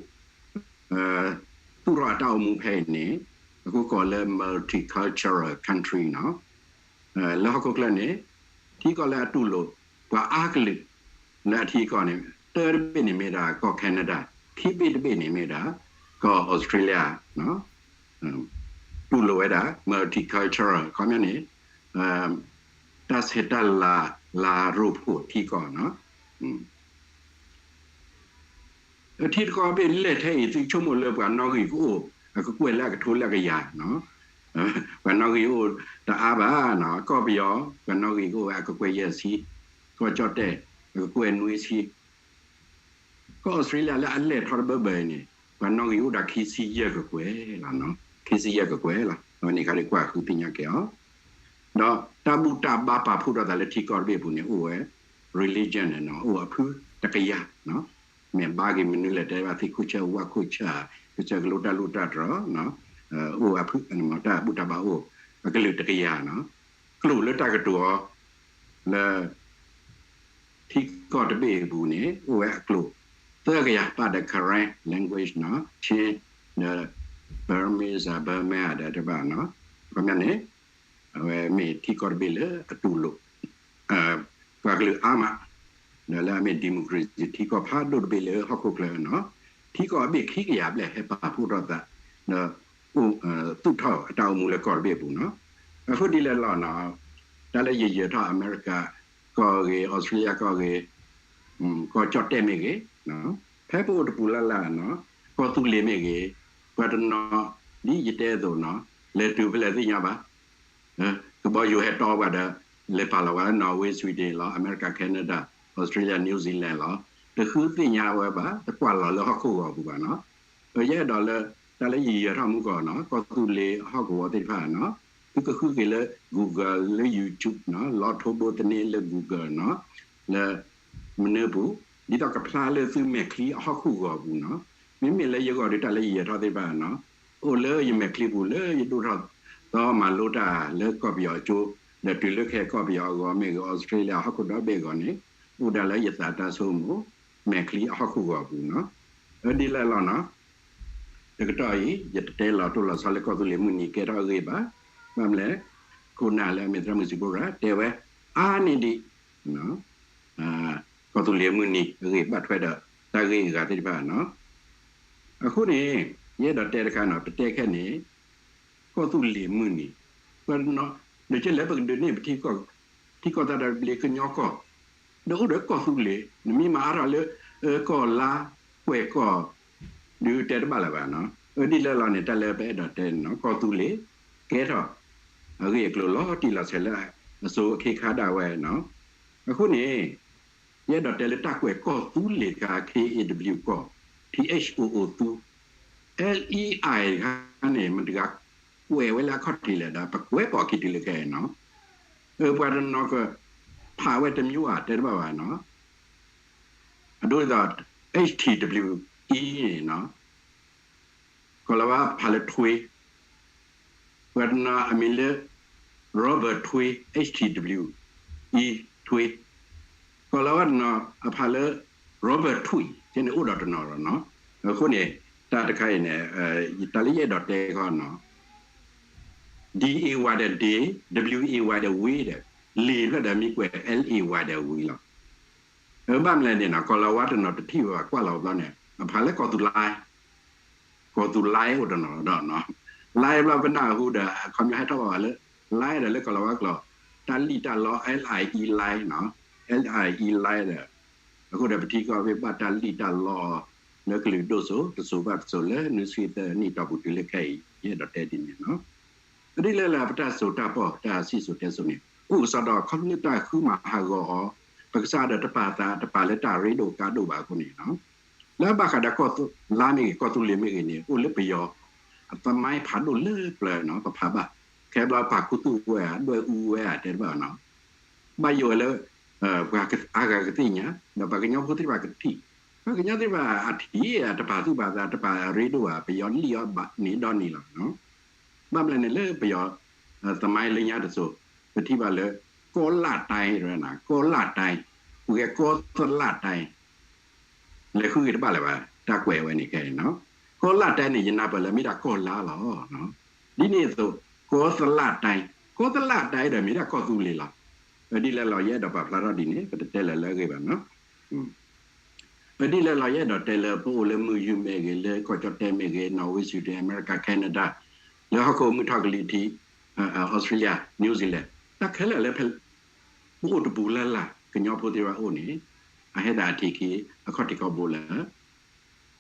သူၣ်ထီၣ်အတၢ်အိၣ်မူဖဲအံၤန့ၣ် အဃိကိးလၢ multicultural country နီၤ, လၢဟီၣ်ခိၣ်ချၢန့ၣ် ထံကီၢ်လၢအတူၢ်လိာ် ပှၤအါကလုာ် လၢအထံကီၢ်န့ၣ် တၢတဘ့ၣ်န့ၣ်မ့ၢ်ဒၣ်ကီၢ် Canada, ခံဘ့ၣ်တဘ့ၣ်န့ၣ်မ့ၢ်ဒၣ် ကီၢ်အီစထြ့လယါ တူၢ်လိာ်ဝဲဒၣ် multicultural ခီပညီန့ၣ် တၢ်ဆဲးတၢ်လၤ လၤရိဖှိၣ်ထံကီၢ်နီၤ, ထံတကီၢ်ဘ့ၣ်လဲၢ်ထဲအံၤ သုဆိကမိၣ်လၢပှၤနီၣ်ဂံၢ်ကအိၣ် အကကွဲၢ်လၢအကထိလၢအကယၤနီၤ, ပှၤနီၣ်ဂံၢ်အိၣ်တအါဘၣ်နီၤ, ကီၢ်ပယီၤ ပှၤနီၣ်ဂံၢ်ကအိၣ်ဝဲအကကွဲၢ်ယဲၢ်ဆံ, ကီၢ်ကၠီၣ်တဲၣ် အကကွဲၢ်နွံဆံ ကီၢ်အီစထြ့လယါလၢအလဲၢ်ထီၣ်တဘၢဘၢအံၤန့ၣ် ပှၤနီၣ်ဂံၢ်အိၣ်ဒၣ်ခံဆံယဲၢ်ကကွဲၢ်လီၤ, ခံဆံယဲၢ်ကကွဲၢ်လီၤ. အဝဲန့ၣ်ခါဒ်ကွၢ်ဃုသ့ၣ်ညါက့ၤအီၤ, ဒီးတၢ်ဘူၣ်တၢ်ဘါပာ်ဖှိၣ်ထီၣ်သးလၢထံကီၢ်တဘ့ၣ်အပူၤန့ၣ် အိၣ်ဝဲ religion န့ၣ်နီၤ, အိၣ်အဖုတကယၤ, မ့ၢ်ဘါက့ၤမနုၤလဲၣ်တဲဘၣ် သ့ၣ်ခိၣ်ဆၢဝၣ်ခိၣ်ဆၢ, ကစၢၢ်ကလိတၢ်လူၢ်တၢ်တြီၤ, အိၣ်အဖု တၢ်ဘူၣ်တၢ်ဘါအိၣ် အကလုာ်တကယၤနီၤ, ကျိာ်လၢတၢ်ကတိၤအီၤ လၢ ထံကီၢ်တဘ့ၣ်အပူၤန့ၣ် အိၣ်ဝဲအကျိာ် သၢကယၤ ပာ်ဒီး Karen language နီၤ, Chin ဒီး Burmese, Burma ဒီးတဘၣ်နီၤ, ခီပညီန့ၣ် အဝဲမ့ၢ်ထံကီၢ်တဘ့ၣ်လၢအတူၢ်လိာ် ပှၤကလုာ်အါမး ဒီးလၢအမ့ၢ် democracy ထံကီၢ်ဖးဒိၣ်တဘ့ၣ်လၢဟီၣ်ခိၣ်ချၢနီၤ, ထံကီၢ်အဘ့ၣ်ခံကယၤဘျဲၣ်ဟဲပာ်ဖှိၣ်ထီၣ်သး ဒီး သူၣ်ထီၣ်အတၢ်အိၣ်မူလၢကီၢ်တဘ့ၣ်အပူၤနီၤ, အဃိဒ်လဲၣ်လီၤနီၤ, တၢ်လၢယယၢၤထီၣ်အမဲရကၤကီၢ်ဂ့ၤ အီစထြ့လယါကီၢ်ဂ့ၤ ကီၢ်ကၠီၣ်တဲၣ်မ့ၢ်ဂ့ၤ, ဖဲပအိၣ်တပူၤလၢ်လၢ်နီၤ, ကီၢ်သူလ့ၤမ့ၢ်ဂ့ၤ, ပှၤတနီၤ ဒ်ယတဲအသိးနီၤ, လဲၤတုၤဖဲလဲၣ်သ့ၣ်ညါဘၣ်, ကဘီယူၤဟဲတီပှၤဒီး လဲၤပာ်လီၤပှၤလၢ Norway, Sweden လီၤ, အမဲရကၤ, Canada, Australia, New Zealand လီၤ, တဃုသ့ၣ်ညါဝဲဘၣ်, တကွၢ်လီၤလၢဟီၣ်ခိၣ်ဂီၤပူၤဘၣ်နီၤ, ယအဲၣ်ဒိးလၢ တၢ်လၢယယၢၤထီၣ်မူကီၢ်နီၤ, ကီၢ်သူလ့ၤဟီၣ်ကဝီၤသ့ၣ်တဖၣ်နီၤ, သုကဃုက့ၤလၢ Google လၢ YouTube နီၤ, လီၤထိဘိသန့လၢ Google နီၤ, လၢ မနုၤပူၤ, ဒ်သိးကဖျါလၢသုမဲာ်ချံအဟီၣ်ခိၣ်ဂီၤပူၤနီၤ, မ့မ့ၢ်လၢယဂီၢ်ဒီးတၢ်လၢယယၢၤထီၣ်သ့ၣ်တဖၣ်နီၤ, အိၣ်လၢယမဲာ်ချံပူၤလၢယဒိၣ်ထီၣ်သီမၤလိတၢ်လၢကီၢ်ပယီၤအကၠိ, ဒီးတုၤလၢခဲကီၢ်ပယီၤအဂီၢ်မ့ၢ်ဂ့ၤ အီစထြ့လယါဟီၣ်ခိၣ်ဒီဘ့ၣ်အဂီၢ်န့ၣ်, အိၣ်ဒၣ်လၢယသးတၢ်ဆိကမိၣ် မဲာ်ချံအဟီၣ်ခိၣ်ဂီၤပူၤနီၤ. အဒ်လဲၣ်လီၤနီၤ. တကတီၢ်အံၤ ယတတဲလီၤတိၢ်လီၤဆီလၢကီၢ်သူလ့ၤမုၢ်နံၤကဲထီၣ်အဂ့ၢ်ဘၣ်. ဘၣ်မနုၤလဲၣ်, ခိၣ်နၢ်လၢအမ့ၢ်သရၣ်မုၣ်စံးဖိရၤ တဲဝဲအါန့ၢ်ဒံး ကီၢ်သူလ့ၤမုၢ်နံၤအဂ့ၢ်ဘၣ်ထွဲဒီး တၢ်ဂ့ၢ်အဂၤသ့ၣ်တဖၣ်နီၤ. အဃိန့ၣ် ယအဲၣ်ဒိးတဲတခါနီၤ, ပတဲခဲန့ၣ် ကီၢ်သူလ့ၤမုၢ်နံၤ, ပနီၤ ဒ်ကဲလဲၣ် ပကဒုးန့ၢ်ပထံကီၢ်, ထံကီၢ်သးဒီးပလ့ၤကညီကီၢ်, ဒီးအိၣ်ဒီးကီၢ်သူလ့ၤ, နမ့ၢ်မၤအါထီၣ်လၢ ကီၢ်လါ, ကွဲၢ်ကီၢ်, ဒုးတဲတဘၣ်လၢၤဘၣ်နီၤ. အဒ်လဲၣ်လီၤန့ၣ် တၢ်လၢပအဲၣ်ဒိးတဲန့ၣ်နီၤ, ကီၢ်သူလ့ၤ ကဲထီၣ် အဂ့ၢ်အကျိၤလီၤတံၢ်လီၤဆဲးလၢအစိၤအခ့ခါဒၣ်ဝဲနီၤ. အဃိန့ၣ် ယအဲၣ်ဒိးတဲလၢတၢ်ကွဲးကီၢ်သူလ့ၤတခါ K A W ကီၢ်, T H O O သူ, L E I တခါန့ၣ် မတၤတဂၤကွဲးဝဲလၢအခီၣ်ထံးလဲၣ်ဒီး ပကွဲးပိာ်အခံတုၤလၢခဲအံၤနီၤ. အပှၤတနီၤက ဖးဝဲတမျိုးဧါ တဲတဘၣ်ဘၣ်နီၤ. အဒိဒ်သိး H T W E န့ၣ်နီၤ, ကီၤလၤဝါဖးလၢထွ့, ပှၤတနီၤအမံၤလၢ Robert ထွ့, H T W E ထွ့, ကီၤလၤဝါတနီၤအဖးလၢ Robert ထွ့, ကဲန့ၣ်အိၣ်ဒီးတနီၤလီၤနီၤ. အဃိန့ၣ် တၢ်တခါအံၤန့ၣ် တၢ်လၢယအဲၣ်ဒိးတဲခီနီၤ, D A Y ဒီး D, W A Y ဒီး ဝ့ဒီး, လ့ၤဖျၢၣ်ဒီးမ့ၢ်ကွဲး L A Y ဒီး ဝ့လီၤ. အဘၣ်မနုၤလဲၣ်န့ၣ်နီၤ, ကီၤလၤဝါတနီၤတထံၣ်ဝဲဘၣ်ကွၢ်လီၤဘျီန့ၣ် အဖးလၢကီၢ်သူလါ, ကီၢ်သူလါအိၣ်တနီၤဒီးနီၤ, လါဘျီပနၢ်ဟူဒီး အခီပညီဟဲထီၣ်ဘၣ်ဝဲလၢ လါဒီးလၢကီၤလၤဝါကျိာ်, တၢ်လံၣ်တၢ်လီ L I E လါနီၤ, L I E လါဒီး အဃိဒီးပထံကီၢ်ဘၣ်တၢ်လံၣ်တၢ်လီ လၢကလုာ်ဒိၣ်စိ တစိၤဘၣ်တစိၤလၢ နွံဆံသၢနံၣ်တီၢ်ပူၤတုၤလၢခဲအံၤ ယအဲၣ်ဒိးတဲဒ်န့ၣ်နီၤ. ဒ်လဲၣ်လၢပတၢ်စိာ်တၢ်ပီၢ် တၢ်စံၣ်စိၤတဲစိၤန့ၣ် အိၣ်ကစီဒီးခီဖျိလၢတၢ်ဃုမၤဟးဂီၤအီၤ, ပကစၢ်ဒီးတပာ်သးတပာ်လၢတၢ်ရ့ဒိၣ်ကါဒိၣ်ဘၣ်အဃိန့ၣ်နီၤ, လၢဘၣ်ဃးဒီးကီၢ်လါမ့ၢ်ဂ့ၤ ကီၢ်သူလ့ၤမ့ၢ်ဂ့ၤန့ၣ် အိၣ်လၢပယီၤ အသမိုင်းဖးဒိၣ်လၢပျၢၤနီၤ ပဖးဘၣ်, ခဲဘျီပာ်ခူသူၣ်ဝဲဧါ ဒွဲၣ်အူဝဲဧါ တဲတဘၣ်နီၤ. ဘၣ်ယိၣ်ဝဲလၢ ပှၤအါဂၤကသ့ၣ်ညါ ဒီးပှၤကညီဖိသ့ၣ်တဖၣ်ကထံၣ်, ပှၤကညီသ့ၣ်တဖၣ်အထံၣ် တပာ်သူၣ်ပာ်သး တပာ်အရ့ဒိၣ်ဘၣ် ပယီၤလံၣ်အီၤဘၣ်န့ၣ်ဒီနံၤလီၤ. ဘၣ်မနုၤလဲၣ်န့ၣ် လၢပယီၤ သမိုင်းလၢညါတစိၤ ပထံၣ်ဘၣ်လၢ ကီလၣ်တၢ်, ကီလၣ်တၢ်, ပှၤကဲကီသလၣ်တၢ် လဲၤဃုက့ၤတဘၣ်လၢၤဘၣ် တၢ်ကွဲးဝဲန့ၣ်ခဲအံၤနီၤ. ကီလၣ်တၢ်န့ၣ် ယနၢ်ပၢၢ်လၢမ့ၢ်ဒၣ်ကီၢ်လါလီၤ. ဒ်န့ၣ်အသိး ကီသလၣ်တၢ်, ကီသလၣ်တၢ်ဒီးမ့ၢ်ဒၣ်ကီၢ်သူလ့ၤလီၤ. ဒ်လဲၣ်လီၤ ယအဲၣ်ဒိးပာ်ဖျါထီၣ်ဒ်န့ၣ် ပတတဲလၢၤလၢအဂ့ၢ်ဘၣ်နီၤ. ဒ်လဲၣ်လီၤ ယအဲၣ်ဒိးတဲလၢပအိၣ်လၢမုၢ်ယူၢ်မ့ၢ်ဂ့ၤ လၢကီၢ်ကၠီၣ်တဲၣ်မ့ၢ်ဂ့ၤ Norway, Sweden, America, Canada, လၢဟီၣ်ခိၣ်မုၢ်ထီၣ်ကလံၤထံး Australia, New Zealand, တၢ်ခဲလၢာ်လၢဖဲ ပအိၣ်တပူၤလၢ်လၢ် ကညီဖိသ့ၣ်တဖၣ်အိၣ်န့ၣ် အဟဲဒၣ်အထံးက့ၤ အခီၣ်ထံးခီၣ်ဘိလၢ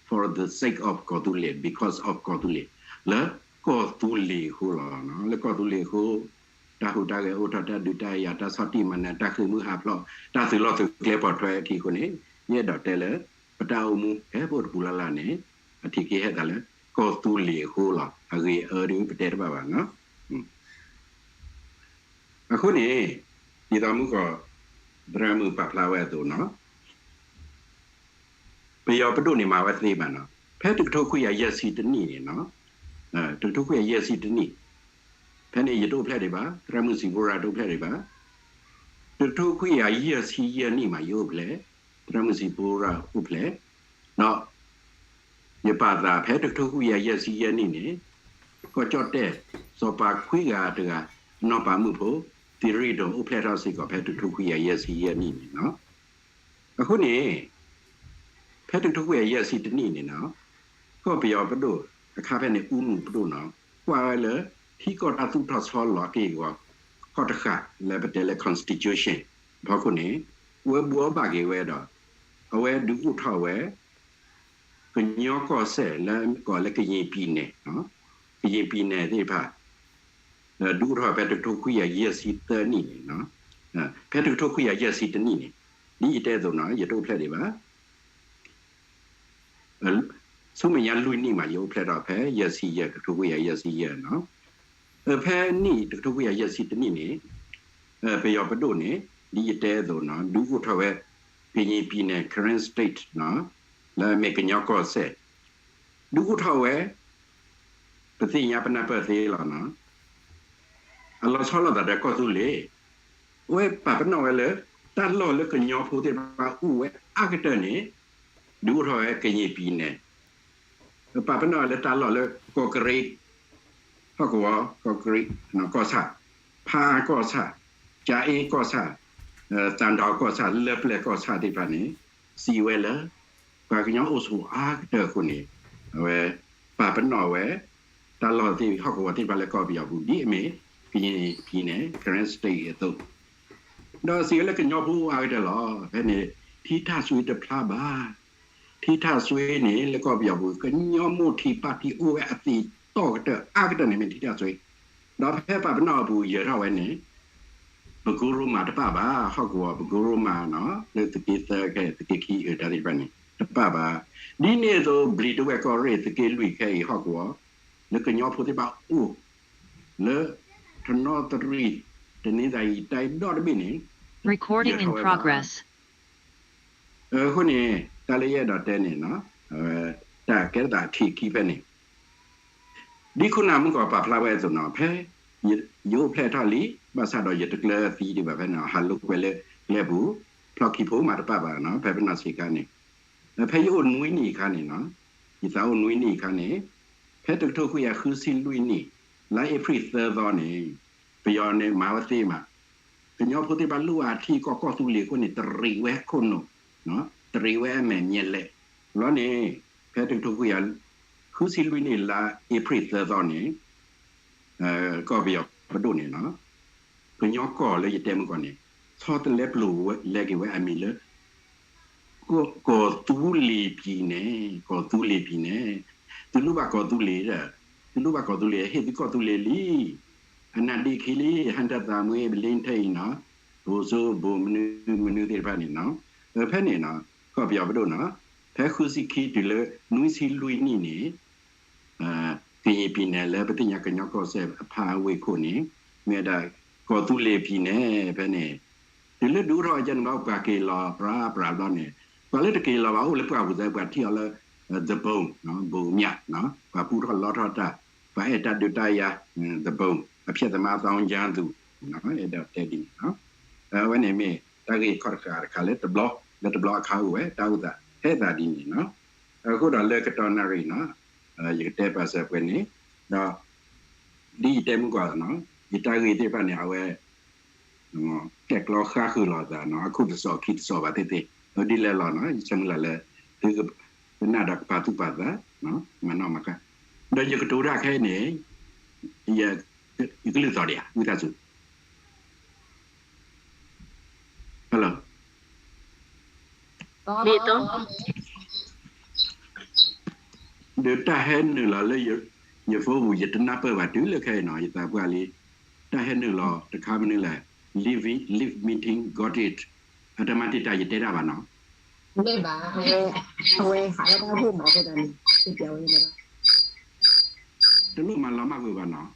for the sake of ကီၢ်သူလ့ၤ, because of ကီၢ်သူလ့ၤ, လၢကီၢ်သူလ့ၤအဃိလီၤ. လၢကီၢ်သူလ့ၤအဃိ တၢ်ဟူးတၢ်ဂဲၤအိၣ်ထီၣ် တၢ်ဒုးတၢ်ယၤ တၢ်ဆီၣ်တံၢ်မၤနၢၤ တၢ်ဃ့ၢ်မုၢ်ဟးဖျိး တၢ်သုးလီၢ်သုးကျဲပိာ်ထွဲအခံအဃိန့ၣ် ယအဲၣ်ဒိးတဲလၢ ပတၢ်အိၣ်မူဖဲပအိၣ်တပူၤလၢ်လၢ်န့ၣ် အထံးက့ၤဟဲသးလၢ ကီၢ်သူလ့ၤအဃိလီၤ. အဂ့ၢ်အၢဒုးပတဲတဘၣ်ဘၣ်နီၤ. အဃိန့ၣ် ဒ်သိးမုၢ်ကီၢ် သရၣ်မုၣ်ပာ်ဖျါဝဲအသိးနီၤ ပယီၤပဒိၣ်န့ၣ်မၤဝဲသ့ဘၣ်နီၤ. ဖဲတကထိခွံကယၤယဲၢ်ဆံတနံၣ်န့ၣ်နီၤ, တကထိခွံကယၤယဲၢ်ဆံတနံၣ်, ဖဲန့ၣ်ယတအိၣ်ဖျဲၣ်ဒံးဘၣ်, သရၣ်မုၣ်စံးဖိရၤတအိၣ်ဖျဲၣ်ဒံးဘၣ်. တကထိခွံကယၤယဲၢ်ဆံယဲၢ်နံၣ်မး ယအိၣ်ဖျဲၣ်, သရၣ်မုၣ်စံးဖိရၤအိၣ်ဖျဲၣ်, ဒီး ယပာ်သးဖဲတကထိခွံကယၤယဲၢ်ဆံယဲၢ်နံၣ်န့ၣ် ကီၢ်ကၠီၣ်တဲၣ် စီၤပၤခွံဂၤတဂၤ အနီၢ်ပၤမုၣ်ဖိ သံရ့ဒိၣ် အိၣ်ဖျဲၣ်ထီၣ်စ့ၢ်ကီးဖဲတကထိခွံကယၤယဲၢ်ဆံယဲၢ်နံၣ်န့ၣ်နီၤ. အဃိန့ၣ် ဖဲတကထိခွံကယၤယဲၢ်ဆံတနံၣ်န့ၣ်နီၤ, ကီၢ်ပယီၤပဒိၣ်တခါဖဲန့ၣ် အူနူပဒိၣ်နီၤ, ကွၢ်ဝဲလၢ ထံကီၢ်တၢ်သူၣ်ထီၣ်ဆီလီၤအက့ၢ်အဂီၤ ခီၣ်တဃာ်လၢပတဲလၢ constitution အဖီခိၣ်န့ၣ် အဝဲဘှီဘၣ်က့ၤဝဲဒီး အဝဲဒုးအိၣ်ထီၣ်ဝဲ ကညီကီၢ်စဲၣ်လၢကိးလၢ ကရင်ပြည်နယ်, ကရင်ပြည်နယ် သ့ၣ်တဖၣ် ဒုးအိၣ်ထီၣ်ဖဲတကထိခွံကယၤယဲၢ်ဆံသၢနံၣ်န့ၣ်, ဖဲတကထိခွံကယၤယဲၢ်ဆံတနံၣ်န့ၣ်, ဒ်ယတဲအသိးနီၤ ယတအိၣ်ဖျဲၣ်ဒံးဘၣ်, ဆူမဲာ်ညါလွံၢ်နံၣ်မး ယအိၣ်ဖျဲၣ်ထီၣ်ဖဲယဲၢ်ဆံယဲၢ် တကထိခွံကယၤယဲၢ်ဆံယဲၢ်နီၤ. ဖဲနံၣ်တကထိခွံကယၤယဲၢ်ဆံတနံၣ်န့ၣ် ပယီၤပဒိၣ်န့ၣ် ဒ်ယတဲအသိးနီၤ ဒုးအိၣ်ထီၣ်ဝဲ ကရင်ပြည်နယ်, Karen State နီၤ, လၢအမ့ၢ်ကညီကီၢ်စဲၣ်, ဒုးအိၣ်ထီၣ်ဝဲ ပသ့ၣ်ညါပနၢ်ပၢၢ်သ့လီၤနီၤ. အလီၤဆီလိာ်သးဒီးကီၢ်သူလ့ၤ, အဝဲပာ်ပနီၣ်ဝဲလၢ တၢ်လီၢ်လၢကညီဖိသ့ၣ်တဖၣ်အိၣ်ဝဲအါကတၢၢ်န့ၣ် ဒုးအိၣ်ထီၣ်ဝဲကယ့ၢ်ပံၤနဲၣ်, ပာ်ပနီၣ်ဝဲလၢတၢ်လီၢ်လၢကီၢ်ကရ့ၣ်, ဟီၣ်ကဝီၤကီၢ်ကရ့ၣ်ကီၢ်ဆၣ်, ဖးအါကီၢ်ဆၣ်, ကၠၤအ့ကီၢ်ဆၣ်, သၣ်ဒီကီၢ်ဆၣ်, လၢပျဲၢ်ကီၢ်ဆၣ်သ့ၣ်တဖၣ်န့ၣ် စံးဝဲလၢ ပှၤကညီအိၣ်ဆိးအါကတၢၢ်အဃိန့ၣ် အဝဲပာ်ပနီၣ်ဝဲ တၢ်လီၢ်သ့ၣ်ဟီၣ်ကဝီၤသ့ၣ်တဖၣ်လၢကီၢ်ပယီၤပူၤ ဒ်အမ့ၢ် ကယ့ၢ်ပံၤနဲၣ် Karen State အသိး, ဒီးစံးဝဲလၢကညီဖိအိၣ်အါကတၢၢ်လီၤ. ဖဲန့ၣ် ထံထၣ်စွ့တဖျါဘၣ်. ထံထၣ်စွ့န့ၣ် လၢကီၢ်ပယီၤပူၤ ကညီမိၢ်ထံးပၢ်ထံးအိၣ်ဝဲအသ့ၣ်တီၢ်ကတၢၢ်အါကတၢၢ်န့ၣ်မ့ၢ်ထံထၣ်စွ့, ဒီးဖဲပာ်ပနီၣ်အပူၤယၢၤထီၣ်ဝဲန့ၣ် ပကိရိမးတပၣ်ဘၣ်, ဟီၣ်ကဝီၤပကိရိမးနီၤ လၢသုးက့သၢခဲအံၤ သုးက့ခံအၢတၢ်သ့ၣ်တဖၣ်န့ၣ် တပၣ်ဘၣ်. ဒ်န့ၣ်အသိး ဘျံးတဝဲၢ်ကီၢ်ရ့ၣ် သုးက့လွံၢ်ခဲအံၤ ဟီၣ်ကဝီၤ လၢကညီဖိသ့ၣ်တဖၣ်အိၣ် လၢ ထနီသရံၣ် တနင်္သာရီတိုင်း ဒီတဘ့ၣ်န့ၣ် ယၢၤထီၣ်ဝဲဘၣ်. အဃိန့ၣ် တၢ်လၢယအဲၣ်ဒိးတဲန့ၣ်နီၤ တၢ်ကဲထီၣ်သးထံးခံဖဲန့ၣ် ဒ်ခိၣ်နၢ်မုၢ်ကီၢ်ပာ်ဖျါဝဲအသိးနီၤ ဖဲယအိၣ်ဖျဲၣ်ထီၣ်လံ ဘၣ်ဆၣ်ဒီးယတကျၢၤသံဒံးဘၣ်ဖဲန့ၣ် ဟးလိာ်ကွဲလၢကျဲပူၤ ဖျီၣ်ခံဖိမးတပၣ်ဘၣ်နီၤ ဖဲပနီၢ်ဆံးခါန့ၣ် ဖဲယအိၣ်နွံနံၣ်အခါန့ၣ်နီၤ ယသးအိၣ်နွံနံၣ်အခါန့ၣ် ဖဲတကထိခွံကယၤဃုဆံလွံၢ်နံၣ် လါအ့ဖြ့ၣ်သၢသီန့ၣ် ပယီၤန့ၣ်မၤဝဲသ့မး ကညီဖိသ့ၣ်တဖၣ်လိၣ်အထံကီၢ်ကီၢ်သူလ့ၤအဃိန့ၣ် တရံးဝဲခိၣ်နူာ်, တရံးဝဲအမဲာ်ညါလဲၣ်. လီၤန့ၣ် ဖဲတကထိခွံကယၤဃုဆံလွံၢ်နံၣ် လါအ့ဖြ့ၣ်သၢသီန့ၣ် ကီၢ်ပယီၤပဒိၣ်န့ၣ်နီၤ ကညီကီၢ်လၢယတဲမုၢ်ကီၢ်န့ၣ် ဆီတလဲပျိာ်လဲက့ၤဝဲအမံၤလၢ ကီၢ်သူလ့ၤပံၤနဲၣ်, ကီၢ်သူလ့ၤပံၤနဲၣ်, သုလိၣ်ဘၣ်ကီၢ်သူလ့ၤဒီး သုလိၣ်ဘၣ်ကီၢ်သူလ့ၤ ဟ့ၣ်သုကီၢ်သူလ့ၤလံ. အနၢ်ဒ့ခံလံ ဟၣ်တၢ်သးမွ့ ဘလ့ထၢၣ်အံၤနီၤ ဘိၣ်စိဘိၣ်မနုၤမနုၤသ့ၣ်တဖၣ်န့ၣ်နီၤ ဖဲန့ၣ်နီၤ ကီၢ်ပယီၤပဒိၣ်နီၤ ဖဲဃုဆံခံတုၤလၢနွံဆံလွံၢ်နံၣ်န့ၣ် ကယ့ၢ်ပံၤနဲၣ်လၢပသ့ၣ်ညါကညီကီၢ်စဲၣ်အဖးအဝ့ၢ်ခိၣ်န့ၣ် မ့ၢ်ဝဲဒၣ်ကီၢ်သူလ့ၤပံၤနဲၣ်ဖဲန့ၣ် တုၤလၢဒုးအိၣ်ထီၣ်အကဲန့ၣ်ဘၣ် ပှၤက့ၤလီၤပြးပြးဘျီန့ၣ် ပှၤလၢတက့ၤလီၤဘၣ်အိၣ်လၢပှၢ်ပူၤသၢ ပှၤထံၣ်အီၤလၢ the bone ဘိၣ်မၠး ပှၤပူထီၣ်လီထီၣ်တၢ် ပှၤအဲၣ်တၢ်ဒုးတၢ်ယၤ the bone အဖျဲၣ်သမါသောင်းကျန်းသူ အဲၣ်ဒိးတဲဒ်န့ၣ် အဝဲန့ၣ်မ့ၢ်တၢ်ဂ့ၢ်ခီၣ်တဃာ်တခါလၢတဘျီ လၢတဘျီအခါအိၣ်ဝဲ တၢ်အိၣ်သးဟဲသးဒ်န့ၣ်နီၤ အဃိဒီးလၢကတီၢ်နၣ်ရံၣ်နီၤ ယကတဲပာ်စၢၤပှဲၤန့ၣ် ဒီး ဒ်ယတဲမုၢ်ကီၢ်နီၤ ယတၢ်ဂ့ၢ်သ့ၣ်တဖၣ်န့ၣ် အဝဲ တဲကျီဃါဃုာ်လိာ်သးနီၤ အခုတစီၣ်ခံတစီၣ်ဘၣ်သ့ၣ်သ့ၣ် ဒ်လဲၣ်လီၤနီၤ ယဆၢမုၢ်လၢ်လၢ သုကနၣ်ဒီးကပာ်သူၣ်ပာ်သး မၤနီၣ်မၤဃါ ဒီးယကတိၤတၢ်ခဲအံၤန့ၣ် ယကလုၢ်သီၣ်ဒံးဧါ ဝံသးစူၤ Hello ဒီးတၢ်ဟဲနုာ်လီၤလၢယ phone ပူၤ ယတနၢ်ပၢၢ်ဘၣ်တုၤလၢခဲအံၤနီၤ ယသးပှၢ်လံ တၢ်ဟဲနုာ်လီၤတခါမနုၤလဲၣ် leave it, leave meeting, got it အတမၤတံာ်တာ်ယတဲတၢ်ဘၣ်နီၤ မ့ၢ်ဘၣ် အဝဲ အဝဲဟးဝဲဒၣ်အိၣ်မးအဃိသတးန့ၣ် တလိၣ်မၤလီၤမၢ်ကွံာ်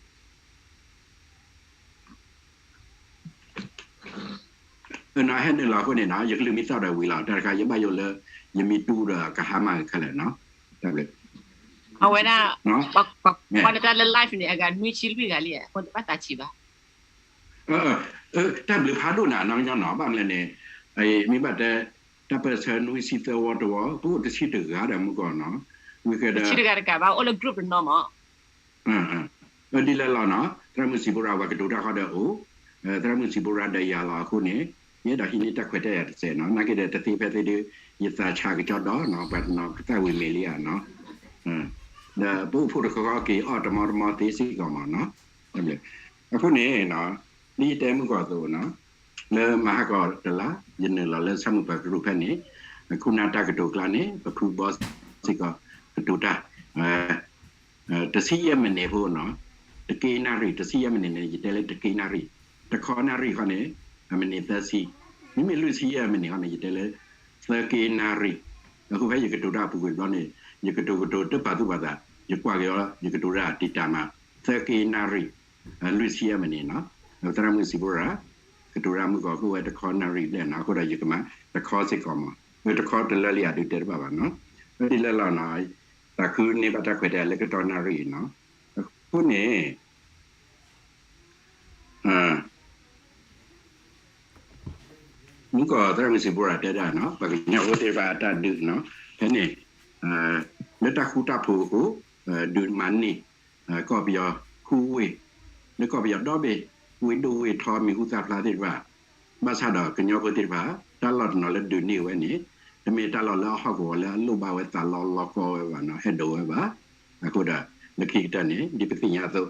ဘၣ်နီၤ နီၤ ဟဲနုာ်လီၤအဃိန့ၣ်နီၤ ယကလုၢ်မံသီၣ်ဒီးဝံၤလီၤ တၢ်တခါယဘၣ်ယိၣ်လၢ ယမ့ၢ်တူၢ်ဒီးကဟါမၢ်ခဲလၢာ်နီၤ တၢ်ဘျုး အဝဲဒၣ် ပှၤနတၢ်လၢ live န့ၣ် အဂၤနွံဆံလွံၢ်ဂၤလံ အဃိန့ၣ်ဘၣ်သးဆံးဘၣ် တၢ်ဘျုးဖးဒိၣ်နၤနီၤ ကညီနီၤ ဘၣ်မနုၤလဲၣ်န့ၣ် မ့ၢ်ဘၣ်တဲ တၢ်ပၢၢ်ဆၢနွံဆံသၢဝီတဝီ ပအိၣ်တဆံတဂၤဒီးမုၢ်ကီၢ်နီၤ ဝံၤဃဲဒီး တဆံတဂၤတကးဘၣ် အိၣ်လၢ group တနီၤမး ဒ်လဲၣ်လီၤနီၤ သရၣ်မုၣ်စံးဘိရၤ ပှၤကတိၤတၢ်ဃီဒီးအိၣ် သရၣ်မုၣ်စံးဘိရၤဒီးယၤလီၤအဃိန့ၣ် ယအဲၣ်ဒိးဟံးန့ၢ်တၢ်ခွဲးတၢ်ယာ်တစဲးနီၤ နာ်က့ဒီးတသ့ဖဲသ့ဒုး ယသးဆးကစီဒီနီၤ ပှၤတနီၤကသၣ်ဝံၤမ့ၢ်လံဧါနီၤ ဒီးပအိၣ်ဖှိၣ်တခီခီက့ၤအီၣ်တမီတမီသ့စ့ၢ်ကီးမးနီၤ အဃိန့ၣ် ဒ်ယတဲမုၢ်ကီၢ်အသိးနီၤ လၢမဟါကီးတလါ ယနုာ်လီၤလၢဆၣ်မုၢ်ပှၤကရူၢ်ဖဲန့ၣ် ခိၣ်နၢ်တၢ်ကတိၤကျါန့ၣ် ပဖုဘီစ့ၢ်ကီးကတိၤတၢ် တဆံယဲၢ်မံးနံးဖိနီၤ တက့နၣ်ရံၣ် တဆံယဲၢ်မံးနံးန့ၣ် ယတဲလၢတက့နၣ်ရံၣ် တခီနၣ်ရံၣ်ဃီန့ၣ် အမံးနံးသၢဆံ မ့မ့ၢ်လွံၢ်ဆံယဲၢ်မံးနံးဃီန့ၣ် ယတဲလၢ သၢက့နၣ်ရံၣ် အဃိဖဲယကတိၤတၢ်အပူၤကွံာ်ဘျီန့ၣ် ယကတိၤကတိၤတပာ်သူၣ်ပာ်သး ယကွၢ်က့ၤအီၤ ယကတိၤတၢ်တံာ်တာ်မး သၢက့နၣ်ရံၣ် လွံၢ်ဆံယဲၢ်မံးနံးနီၤ သရၣ်မုၣ်စံးဘိရၤ ကတိၤတၢ်မုၢ်ကီၢ်ကအိၣ်ဝဲတခီနၣ်ရံၣ်ဘျဲၣ်နီၤ အဃိဒီးယကမၤတခီစ့ၢ်ကီးမး တခီတလၢလံယၤဒုးတဲတဘၣ်ဘၣ်နီၤ ဒ်လဲၣ်လီၤနီၤ သးခုန့ၢ်ဘၣ်တၢ်ခွဲးတၢ်ယာ်လၢကတီၢ်နၣ်ရံၣ်နီၤ အဃိန့ၣ် မုၢ်ကီၢ်သရၣ်မုၣ်စံးဘိရၤတဲဒၣ်နီၤ ပှၤကညီဖိသ့ၣ်တဖၣ်အတၢ်ဒုးနီၤ ဖဲန့ၣ် လၢတၢ်ဃူတၢ်ဖိးအဃိ ဒုးမၤန့ၢ် ကီၢ်ပယီၤဃုဝ့ၢ် လၢကီၢ်ပယီၤဒီဘ့ၣ် ဝ့ၢ်ဒိၣ်ဝ့ၢ်ထီမံၤဟူသၣ်ဖျါသ့ၣ်တဖၣ် ဘၣ်ဆၣ်ဒီးကညီဖိသ့ၣ်တဖၣ် တၢ်လီၢ်တနီၤလၢဒုးန့ၢ်ဝဲန့ၣ် တမ့ၢ်တၢ်လီၢ်လၢအဟီၣ်ကဝီၤလၢအလိၣ်ဘၣ်ဝဲသးလီလီကီဝဲဘၣ်နီၤ အဲၣ်ဒိးဝဲဘၣ်. အဃိဒီး လၢခံကတၢၢ်န့ၣ် ဒ်ပသ့ၣ်ညါအသိး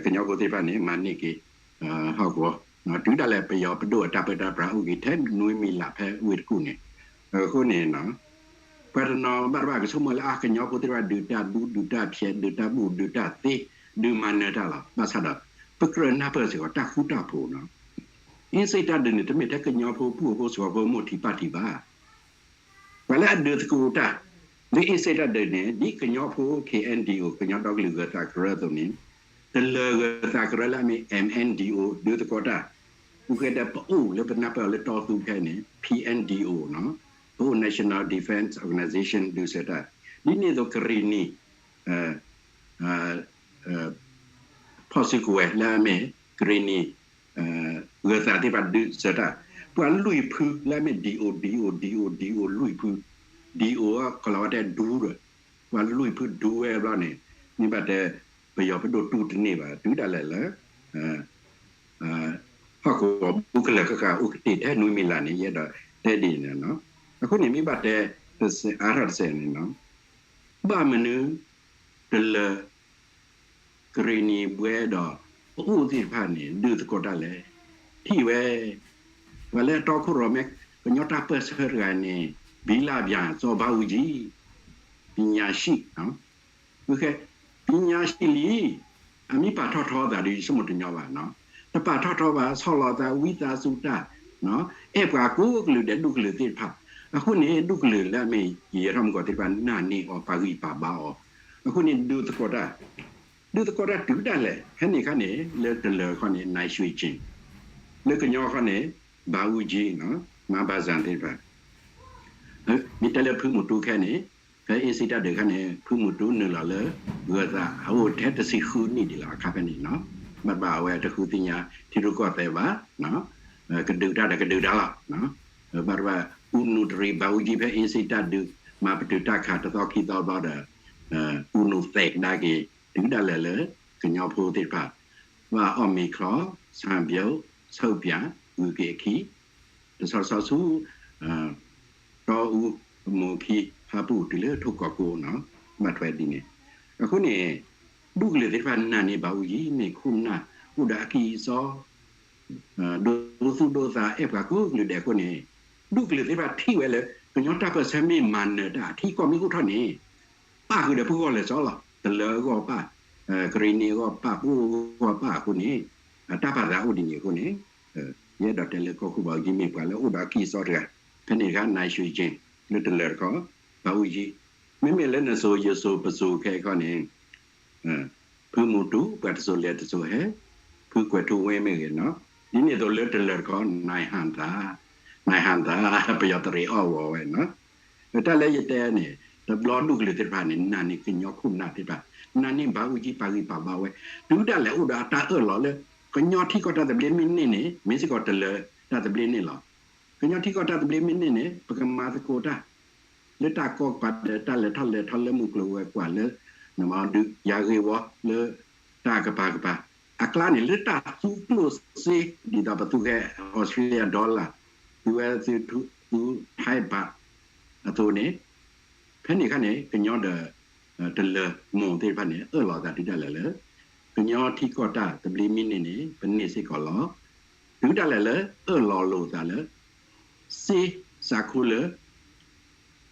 ကညီဖိသ့ၣ်တဖၣ်န့ၣ် မၤန့ၢ်က့ၤ ဟီၣ်ကဝီၤ တုၤဒၣ်လဲာ်ပယီၤပဒိၣ်အတၢ်ပၢတၢ်ပြးအိၣ်က့ၤထဲနွံမံၤလးဖဲဝ့ၢ်တကူၣ်န့ၣ် အဃိန့ၣ် ပှၤတနီၤဘၣ်တဘၣ်ကဆိကမိၣ်လၢအကညီဖိသ့ၣ်တဖၣ် ဒုးတၢ်ဒူ ဒုးတၢ်ဖျဲး ဒုးတၢ်ဘူၣ် ဒုးတၢ်သ့ ဒုးမၤနၢၤတၢ်လီၤ. ဘၣ်ဆၣ်ဒီး ပကြၢးနၢ်ပၢၢ်စ့ၢ်ကီးတၢ်ဃူတၢ်ဖိးနီၤ အ့စ့ၣ်တၢ်ဒုးန့ၣ် တမ့ၢ်ထဲကညီဖိပှိၢ်ဖိစှီၤဖိမိၢ်ထံးပၢ်ထံးဘၣ် ပှၤလၢအဒုးသကိးတၢ် လၢအ့စ့ၣ်တၢ်ဒုးန့ၣ် ဒ်ကညီဖိ K N D O ကညီဒီကလုာ်ဂၢၤသးကရၢအသိးန့ၣ် တလၢၤဂၢၤသးကရၢလၢအမ့ၢ် M N D O ဒုးသကိးတၢ် အူဃဲတဲပအိၣ်လၢပနၢ်ပၢၢ်အီၤလၢတီသူခဲန့ၣ် P N D O နီၤ ပအိၣ် National Defense Organization ဒုးစၢၤတၢ် ဒ်န့ၣ်အသိးကရ့ၣ်နံၣ် ဖီၣ်စုကဝဲၤလၢအမ့ၢ် ကရ့ၣ်နံၣ် ဂၢၤသးသ့ၣ်တဖၣ်ဒုးစၢၤတၢ် ပှၤလွံၢ်ဖုလၢအမ့ၢ် D O D O D O D O လွံၢ်ဖု D O ကလီၤဝဲတဲဒူဒီး ပှၤလွံၢ်ဖုဒူဝဲဘျီန့ၣ် မ့ၢ်ဘၣ်တဲ ပယီၤပဒိၣ်တူၢ်တန့ၢ်ဘၣ် တုၤဒၣ်လဲာ်လၢ ဟီၣ်ကဝီၤဘူးကလၢာ်ဃၣ်ဃၣ်အိၣ်ကတ့ၢ်ထဲနွံမံၤလးန့ၣ် ယအဲၣ်ဒိးတဲဒ်န့ၣ်နီၤ အဃိန့ၣ်မ့ၢ်ဘၣ်တဲ တစဲးအါထီၣ်တစဲးန့ၣ်နီၤ ဘၣ်မနုၤ တလၢၤ ကရ့ၣ်နံၣ်ဘှဲဒီး ပအိၣ်သ့ၣ်တဖၣ်န့ၣ် ဒုးသကိးတၢ်လဲၣ် ထံၣ်ဝဲ ပှၤလၢအတီခိၣ်ရိၣ်မဲ ကညီတၢ်ပၢၢ်ဆၢတဂၤန့ၣ် ဘံလၣ်ဘၣ်စီၤဘးအူကၠံ ပညာရှိ ပညာရှိလံ အမ့ၢ်ပာ်ထီၣ်ထီသးဒီး ယဆိကမိၣ်တညီဘၣ်နီၤ တပာ်ထီၣ်ထီဘၣ် ဆီၣ်လီၤသးဝံသးစူၤတၢ် အဲၣ်ပှၤကိးကလုာ်ဒဲးဒူၣ်ကလုာ်သ့ၣ်တဖၣ် အဃိန့ၣ် ဒူၣ်ကလုာ်လၢအမ့ၢ်ယဲၢ်ထီၣ်မုၢ်ကီၢ်သ့ၣ်တဖၣ် နာ်န့ၢ်အီၤ ပာ်ဂံၢ်ပာ်ဘါအီၤ အဃိန့ၣ် ဒုးသကိးတၢ် ဒုးသကိးတၢ်တုၤဒၣ်လဲာ် ဖဲန့ၣ်အခါန့ၣ် လၢတလၢၤခီန့ၣ် နၢ်ၡွံၣ်ကၠ့ၣ် လၢကညီခီန့ၣ် ဘးအူကၠံ မၤဘၣ်စၣ်သ့ၣ်တဖၣ် မ့ၢ်တဲလၢဖုမူတူခဲန့ၣ် ဖဲအ့စ့ၣ်တၢ်ဒုးခါန့ၣ် ဖုမူတူနုာ်လီၤလၢ ဂၢၤသးအအိၣ်ထဲတဆံဃုနံၣ်ဒံးလီၤ အခါဖဲန့ၣ်နီၤ ဘၣ်တဘၣ်အဝဲတဃုသ့ၣ်ညါထံရူၢ်ကီၢ်သဲးဘၣ် ကဒုးတၢ်ဒီးကဒုးတၢ်လီၤ ဘၣ်တဘၣ် အူနူးတရံး ဘးအူကၠံ ဖဲအ့စ့ၣ်တၢ်ဒုး မၤပတုာ်တၢ်ခးတသီခံသီဘျီဒီး အူနူးသဲးကဒါက့ၤ တုၤဒၣ်လဲာ်လၢ ကညီဖိသ့ၣ်တဖၣ် ဘၣ်အီၣ်မ့ၤချီ ဆၣ်ဘျိ ဆူးပၠး ဂုၤက့ၤအခံ တဆီတဆီဆူ တီအူ မိၢ်ခံ ဖၣ်ပူၣ်တုၤလၢထိၣ်ကီၢ်ကိနီၤ ဘၣ်ထွဲဒ်န့ၣ် အဃိန့ၣ် ဒူၣ်ကလုာ်သ့ၣ်တဖၣ်နာ်န့ၢ်ဘးအူကၠံ မ့ၢ်ခိၣ်နၢ် အိၣ်ဒီးအကံၢ်အစီ ဒိသူၣ်ဒိသး အဲၣ်ပှၤကိးကလုာ်ဒဲးအဃိန့ၣ် ဒူၣ်ကလုာ်သ့ၣ်တဖၣ်ထံၣ်ဝဲလၢ ကညီတၢ်ပၢၢ်ဆၢမ့ၢ်မၤနၢၤတၢ် ထံကီၢ်မ့ၢ်အိၣ်ထီၣ်န့ၣ် ပၣ်ဃုာ်ဒီးပဂီၢ်လၢာ်စီလီၤ တလၢၤအဂီၢ်ပၣ် ကရ့ၣ်နံၣ်အဂီၢ်ပၣ် ပအိၣ်အဂီၢ်ပၣ်အဃိန့ၣ် တၢ်ပာ်သးအိၣ်ဒ်န့ၣ်အဃိန့ၣ် ယအဲၣ်ဒိးတဲလၢကီၢ်ခိၣ်ဘးအူကၠံမ့ၢ်ပှၤလၢအိၣ်ဒီးအကံၢ်အစီတဂၤ ဖဲန့ၣ်တခါ နၢ်ၡွံၣ်ကၠ့ၣ် လၢတလၢၤတခီ ဘးအူကၠံ မ့မ့ၢ်လၢနစိၤယစိၤပစိၤခဲအံၤခီန့ၣ် ဖုမူတူ ပှၤတစိၤလဲၤတစိၤဟဲ ဖုကွဲးထူဝ့မ့ၢ်ဂ့ၤနီၤ ဒ်န့ၣ်အသိးလၢတလၢၤတခီ နၢ်ဟၣ်သး နၢ်ဟၣ်သး ပယီၤတရံးအီၣ်ဝီၤဝဲနီၤ တၢ်လၢယတဲန့ၣ် တဘျီဒူၣ်ကလုာ်သ့ၣ်တဖၣ်န့ၣ် နာ်န့ၢ်ကညီခိၣ်နၢ်သ့ၣ်တဖၣ် နာ်န့ၢ်ဘးအူကၠံ ပာ်ဂံၢ်ပာ်ဘါဝဲ တုၤဒၣ်လဲာ်အိၣ်ဒီးအတၢ်အၢၣ်လီၤလၢ ကညီထံကီၢ်တၢ်သဘျ့မ့ၢ်န့ၢ်န့ၣ် မ့ၢ်စ့ၢ်ကီးတလၢၤတၢ်သဘျ့န့ၣ်လီၤ. ကညီထံကီၢ်တၢ်သဘျ့မ့ၢ်န့ၢ်န့ၣ် ပကမၤသကိးတၢ် လၢတၢ်ကီကပၤဒီးတၢ်လဲၤထီၣ်လဲၤထီလၢမုၢ်ကျိၤဝဲၤကွာ်လၢ နမၤဒုးယၤဂ့ၤဝီလၢတၢ်ကပၤကပၤ အကျါန့ၣ် လၢတၢ်သူကျိၣ်စ့ ဒ်သိးပသူခဲ Australia dollar သုဝဲသု သူ Thai baht အသိးန့ၣ် ဖဲန့ၣ်အခါန့ၣ် ကညီဒီး တလၢၤမိၢ်သ့ၣ်တဖၣ်န့ၣ် အၢၣ်လီၤသးတုၤဒၣ်လဲာ်လၢ ကညီထံကီၢ်တၢ်သဘျ့မ့ၢ်န့ၢ်န့ၣ် ပန့ၢ်စ့ၢ်ကီးလီၤ. တုၤဒၣ်လဲာ်လၢအၢၣ်လီၤလိာ်သးလၢ စ့စးခိလၢ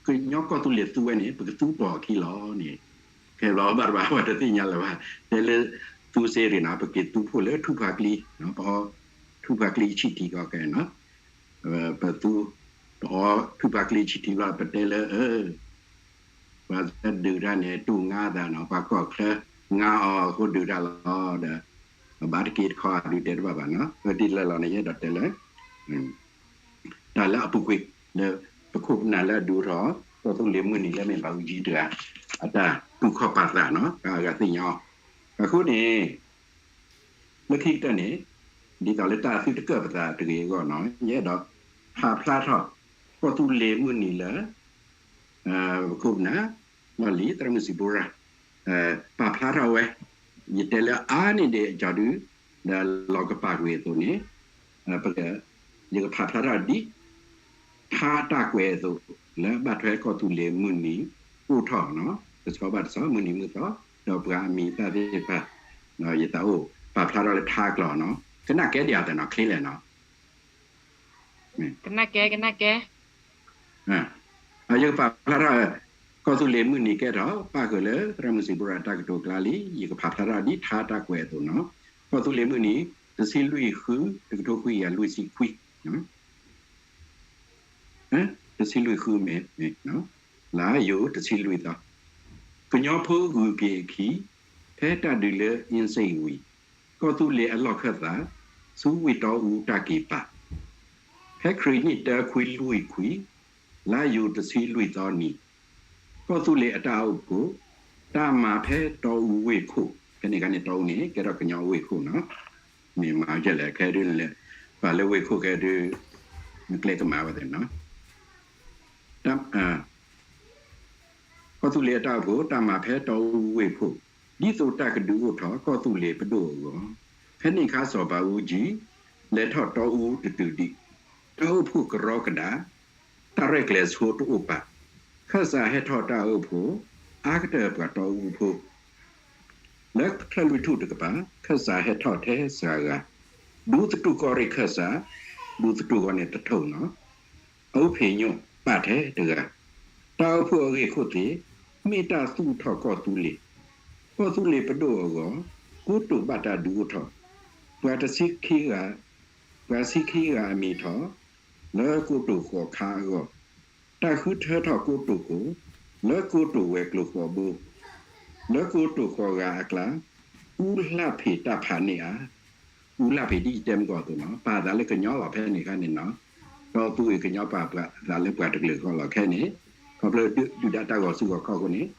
ကညီကီၢ်သူလ့ၤသူဝဲန့ၣ် ပကသူပိာ်အခံလီၤန့ၣ် ခဲဘျီဘၣ်တဘၣ်ပှၤတသ့ၣ်ညါလၢၤဘၣ် တဲလၢသူစ့ရ့ၣ်နီၤ ပက့ၤသူဖှိၣ်လၢထူၣ်ဖးကျံ ပအီထူၣ်ဖးကျံဆံၣ်ထံးကီးကဲနီၤ ပသူ ပအီထူၣ်ဖးကျံဆံၣ်ထံးဘျီ ပတဲလၢ ပှၤဒုးတၢ်န့ၣ် တူၢ်ငါသးနီၤ ပှၤကီၢ်ချၢ ငါအီၤအဃိဒုးတၢ်လီၤဒီး ပဘၣ်တက့ၢ်တခီဒုးတဲတဘၣ်ဘၣ်နီၤ ဒ်လဲၣ်လီၤန့ၣ် ယအဲၣ်ဒိးတဲလၢ တၢ်လၢအပူၤကွံာ်လၢ ပခိၣ်ပနၢ်လၢအဒုးထီၣ် ကီၢ်သူလ့ၤမုၢ်နံၤလၢမ့ၢ်ဘးအူကၠံတဂၤ အတၢ်တူၢ်ခီၣ်ပာ်သးနီၤ အဂၤသ့ၣ်ညါအီၤ အဃိန့ၣ် လၢခံကတၢၢ်န့ၣ် ဒ်သိးလၢတၢ်သုတကၢၣ်ပသးတဂ့ၤအဂီၢ်နီၤ ယအဲၣ်ဒိး ဖးဖျါထီၣ် ကီၢ်သူလ့ၤမုၢ်နံၤလၢ ပခိၣ်ပနၢ် လီၢ်လံၤ သရၣ်မုၣ်စံးဘိရၤ ပာ်ဖျါထီၣ်ဝဲ ယတဲလၢအါန့ၢ်ဒံးအကီၤဒု ဒီးလီၤကပာ်ကွံာ်အသိးန့ၣ် ယကဖးဖျါထီၣ်ဒ် ထါတၢ်ကွဲးအသိး လၢဘၣ်ထွဲကီၢ်သူလ့ၤမုၢ်နံၤ အိၣ်ထီၣ် တဆီဘၣ်တဆီ မုၢ်နံၤမုၢ်သီ ဒီးပှၤအမံၤသၣ်သ့ၣ်တဖၣ် ဒီးယသးအိၣ်ပာ်ဖျါထီၣ်လၢထါကျိာ်နီၤ ကနၣ်ကဲဒံးဧါသနီၤ ချ့လဲၣ်နီၤ ကနၣ်ကဲ ကနၣ်ကဲ ယကဖးဖျါထီၣ် ကီၢ်သူလ့ၤမုၢ်နံၤကဲထီၣ် ပၣ်ဃုာ်လၢသရၣ်မုၣ်စံးဘိရၤတၢ်ကတိၤကျါလံ ယကဖးဖျါထီၣ်ဒ်ထါတၢ်ကွဲးအသိးနီၤ ကီၢ်သူလ့ၤမုၢ်နံၤ တဆံလွံၢ်ဃု တကထိခွံကယၤလွံၢ်ဆံခွံ တဆံလွံၢ်ဃုမ့ၢ် လါယူၤတဆံလွံၢ်သီ ကညီဖိဂုာ်က့ၤအခံ ဖဲတၢ်ဒုးလၢအ့စ့ၣ်ဝံၤ ကီၢ်သူလ့ၤအလီၢ်ခၢၣ်သး ဆူဝ့ၢ်တီအူတၢ်က့ၤပာ် ဖဲခရံာ်နံၣ်တၢခွံလွံၢ်ခွံ လါယူၤတဆံလွံၢ်သီနံၤ ကီၢ်သူလ့ၤအတၢ်အိၣ်ဖှိၣ် တၢ်မၤဖဲတီအူဝ့ၢ်ခိၣ် ဖဲန့ၣ်အခါန့ၣ် တီအူန့ၣ် ကဲထီၣ်ကညီဝ့ၢ်ခိၣ်နီၤ မ့ၢ်မၤကလဲၣ် ခဲဒုးလဲၣ် ပှၤလၢဝ့ၢ်ခိၣ်ခဲဒုး နကျဲကမၤဝဲသ့ၣ်နီၤ ကီၢ်သူလ့ၤအတၢ်အိၣ်ဖှိၣ် တၢ်မၤဖဲတီအူဝ့ၢ်ခိၣ် ဒ်သိးတၢ်ကဒုးအိၣ်ထီၣ် ကီၢ်သူလ့ၤပဒိၣ်အဂီၢ် ဖဲန့ၣ်အခါစီၤဘးအူကၠံ လဲၤထီၣ်တီအူတတုၤဒံး တၢ်အိၣ်ဖှိၣ်ကရီကဒး တၢ်ရဲၣ်ကျဲၤဆိတအိၣ်ပာ် ခၢၣ်စးဟဲထီၣ်တၢ်အိၣ်ဖှိၣ် အါကတၢၢ်ပှၤတီအူဖိ လၢချၢၣ်လွံၢ်ထူၣ်တကပၤ ခၢၣ်စးဟဲထီၣ်ထဲစှၤဂၤ ဒူသတူၢ်ကီၢ်ရ့ၣ်ခၢၣ်စး ဒူသတူၢ်ဂီၢ်န့ၣ်တထိၣ်နီၤ အူဖံးညိၣ်ပာ်ထဲတဂၤ တၢ်အိၣ်ဖှိၣ်အဂ့ၢ်ခိၣ်သ့ၣ် မ့ၢ်တၢ်သူၣ်ထီၣ်ကီၢ်သူလ့ၤ ကီၢ်သူလ့ၤပဒိၣ်အဂီၢ် ကိတိာ်ဘၣ်တၢ်ဒုးအိၣ်ထီၣ် ပှၤတဆံခံဂၤ ပှၤဆံခံဂၤအမံၤထီၣ် လၢကိတိာ်ဃိးခါအဂီၢ် တၢ်ဃုထၢထီၣ်ကိတိာ်ခိၣ် လၢကိတိာ်ဝဲၤကျိၤဃိးဘိ လၢကိတိာ်ဃိးဂၤအကျါ အူလှဖ့းတၢ်ဖးန့ၢ်ဧါ အူလှဖ့းဒ်ယတဲမုၢ်ကီၢ်အသိးနီၤ ပာ်သးလၢကညီလီၤဖဲန့ၣ်အခါန့ၣ်နီၤ ဒီးသူအံၤကညီပာ်သးလၢပှၤတကလုာ်ဃီလီၤခဲန့ၣ် ခီဖျိဒုၣ်ဒါတၢ်ဂီၤစုဂီၤခီၣ်အဃိန့ၣ်